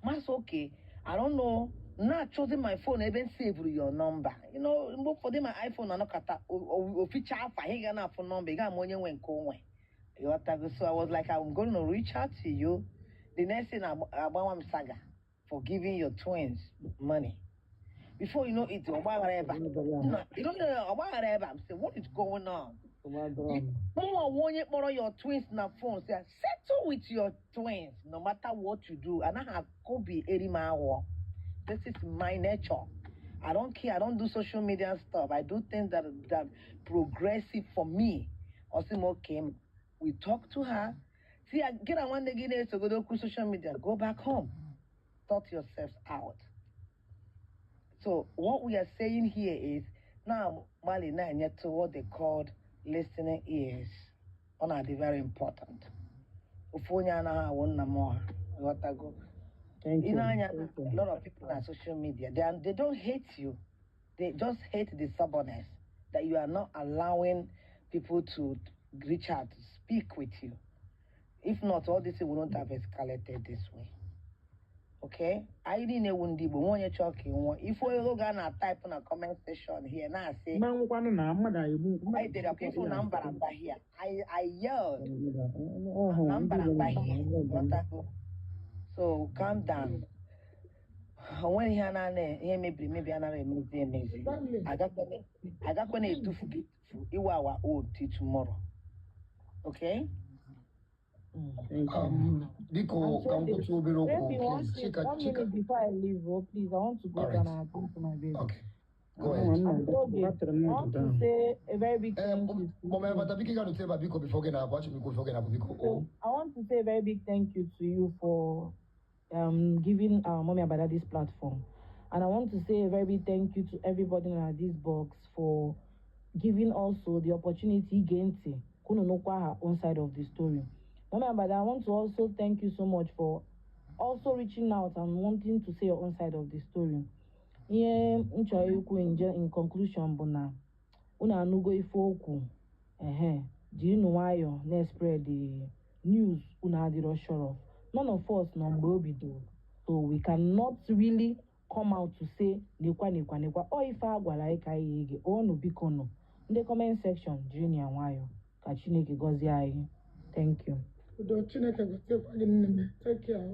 Masị okay, I don't know, na-achọzi my phone ebe m saved your number. Mgbe ụfọdụ my iPhone anọkọta oficha afa, ị ga na-afụ nọmba, ị ga-ama onye nwe nke onwe. Ịghọtago? So I was like, I'm going to reach out to you. The next thing, agbawa m saga for giving your twins money. Before you know it, ọgbaghara ebe a. Nna, you don't know, ọgbaghara ebe a. I'm saying, what is going on? Mụnwa nwa onye kpọrọ your twins na phone, say settle with your twins no matter what you do. Anaghị akụbi eri m awọ. This is my nature. I don't care. I don't do social media stuff. I do things that progressive for me. Ọ sị m okay. We talk to her. See, gị na nwanne gị na-esogodo okwu social media, go back home, sort yourselves out. So what we are saying here is now Mali na-enyetụ what they called listening ears. Ọ na-adị very important. Ofu onye anaghị awụ nna m ọha. Ghọtago? Thank You you. know, anya, Thank you. a lot of people on social media, they don't hate you. They just hate the stubbornness that you are not allowing people to reach out, to speak with you. If not, all this wouldn't have escalated this way. Okay? Anyị niile wu ndị Igbo, nwa onye chọọ ka ị nwụọ. Ife oge a na-type na comment section here na-asị Ma nwụkwanụ na mmadụ egbu. I did a people na mbaramba here. I yelled Ọhụ, na ndị mbaramba Igbo here. Ghọtago? So calm down. O nweghị ihe a na ihe mebiri emebi anaghị emezi emezi. Agakwana etufu gị etufu iwe our own till tomorrow. Okay? Biko, ka m kwutu obere okwu, Baby, one please. minute, Chika, one Chika. minute before I leave, oh, please, I want to go All down right. and attend to my baby. Okay. Go ahead. Okay, I want to say a very big thank you to Mama you. Ebata, biko, ị ga-anọte ebe a, biko, before gị na-apụ. Achọrọ m ikwu before gị na-apụ, biko. Oh. I want to say a very big thank you to you for giving our Mommy Abada this platform. And I want to say a very big thank you to everybody in this box for giving also the opportunity ige unu nụkwa her own side of the story. Mommy Abada, I want to also thank you so much for also reaching out and wanting to say your own side of the story. Ihe m chọrọ ikwu in conclusion bụ na unu anụgo ife okwu ehe, jirinụ nwayọọ na-spread the news unu adịrọ sure of. None of us nọ mgbe o bidoro, so we cannot really come out to say nekwa nekwa nekwa ọ ife a gwara anyị ka anyị ege unu. Biko nụ, ndị comment section, jirinụ ya nwayọọ. Ka Chineke gọzie anyị. Thank you. Udo Chineke goziekwa gị nne m. Take care.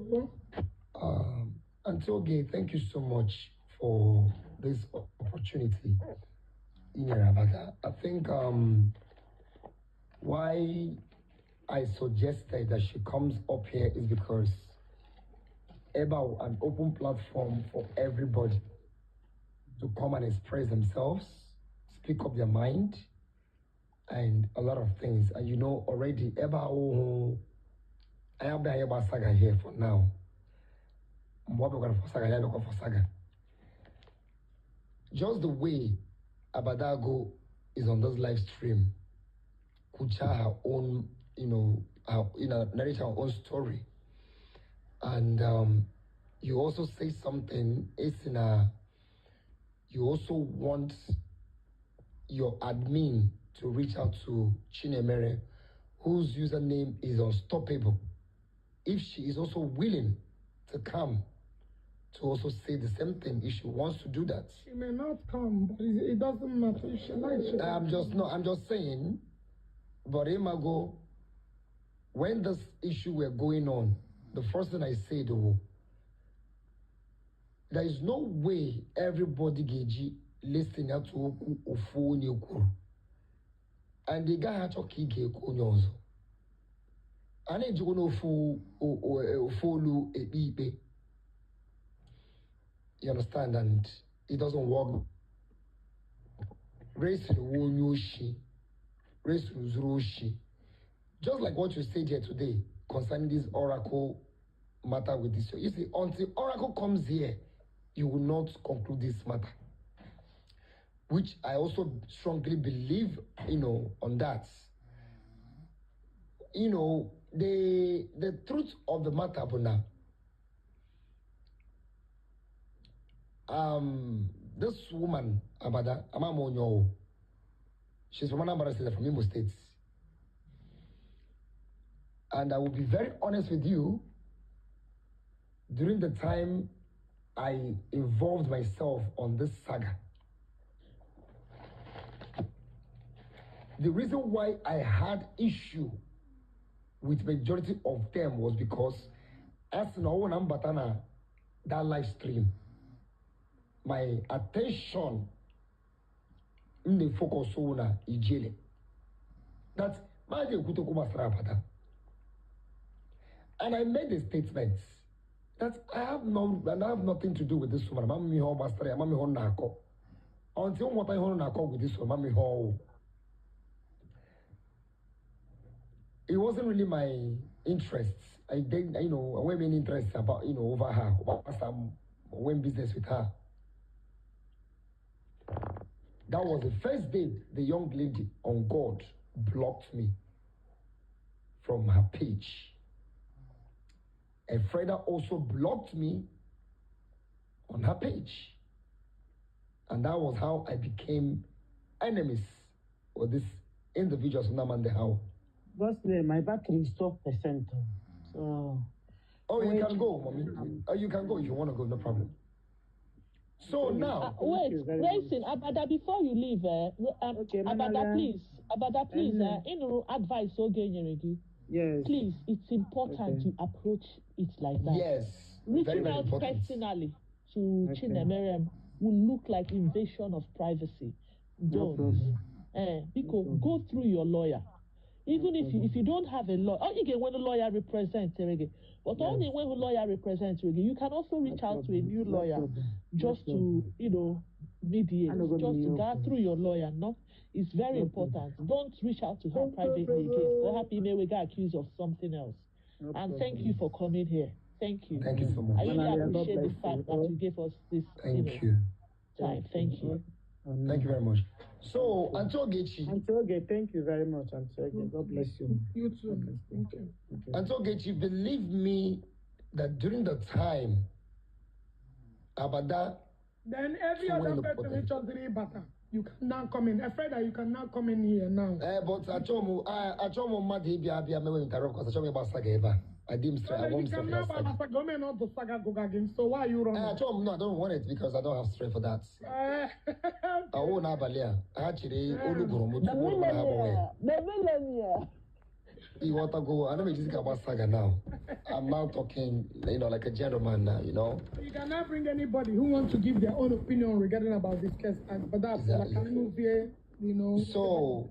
Oh. Auntie Oge, thank you so much for this opportunity. Inyere Abada. I think why I suggested that she comes up here is because about an open platform for everybody to come and express themselves, speak up their mind, and a lot of things. And you know already, Eba Oho, I have been Eba Saga here for now. Mgbe ọ bịakwara for saga, ya bịakwa for saga. Just the way Abadago is on this live stream, kwucha her own, her, narrate her own story. And you also say something, it's in a, you also want your admin to reach out to Chinemere, whose username is Unstoppable. If she is also willing to come to also say the same thing, if she wants to do that. She may not come, but it doesn't matter. If she likes, she I'm just no, I'm just saying, but Imago, when this issue were going on, the first thing I said was, there is no way everybody ga-eji listen to okwu ofu onye kwuru. And ị gaghị achọ ka ị ga-ekwu onye ọzọ. A na-ejikwa n'ofu ofu olu ekpe ikpe. You understand? And it doesn't work. Race wu onye oshi. Race zuru oshi. Just like what you said here today concerning this oracle matter with this. You see, until oracle comes here, you will not conclude this matter. Which I also strongly believe on that. The truth of the matter, bụ na, this woman, Abada, Amamonyo, she's from Anambra State, from Imo State. And I will be very honest with you, during the time I involved myself on this saga, the reason why I had issue with majority of them was because as na batana that live stream, my attention in the focus on Ijele. That my gbasara. And I made a statement that I have nothing to do with this woman. Ama m ihe ọ gbasara ya, ama m ihe ọ na-akọ. Until nwata ihe ọ na-akọ with this woman, ama m ihe ọ. It wasn't really my interest. I didn't, I wasn't any interest about, over her, about some when business with her. That was the first day the young lady on God blocked me from her page. And Freda also blocked me on her page. And that was how I became enemies with this individual, Sunamande How. Boss, my battery is 12%. So. Oh, you can go, mommy. Oh, you can go if you want to go, no problem. So now. Wait, Racing, Abada, before you leave, okay, Abada, please, Abada, please, in advice, okay, yes. Please, it's important to approach it like that. Yes. Reaching very, very out important. Personally to Chinemerem will look like invasion of privacy. Don't. Because go through your lawyer. Even if you don't have a lawyer, or you can when a lawyer represents again. But only when a lawyer represents you again, you can also reach out to a new lawyer just to mediate, just to go through your lawyer. No, it's very important. Don't reach out to her privately again. Or happy may we get accused of something else. And thank you for coming here. Thank you. Thank you so much. I really appreciate the fact that you gave us this time. Thank you. Thank you very much. So, Auntie Ogechi. Auntie Oge, thank you very much, Auntie Oge. God bless you. You too. Thank you. Auntie Ogechi, believe me that during the time, Abada. Then every other person which was really better, you can now come in. Afraid you can now come in here now. But Achomo Madi Bia may interrupt because Achomo Basaga. I didn't say I won't say so why are you running? I told him, no, I don't want it because I don't have strength for that. I won't have a. Actually, the millionaire. Ịghọtago, ana m ejizi ka agba saga now. I'm now talking, like a gentleman now. You cannot bring anybody who wants to give their own opinion regarding about this case, and but that's like Exactly. a movie. So,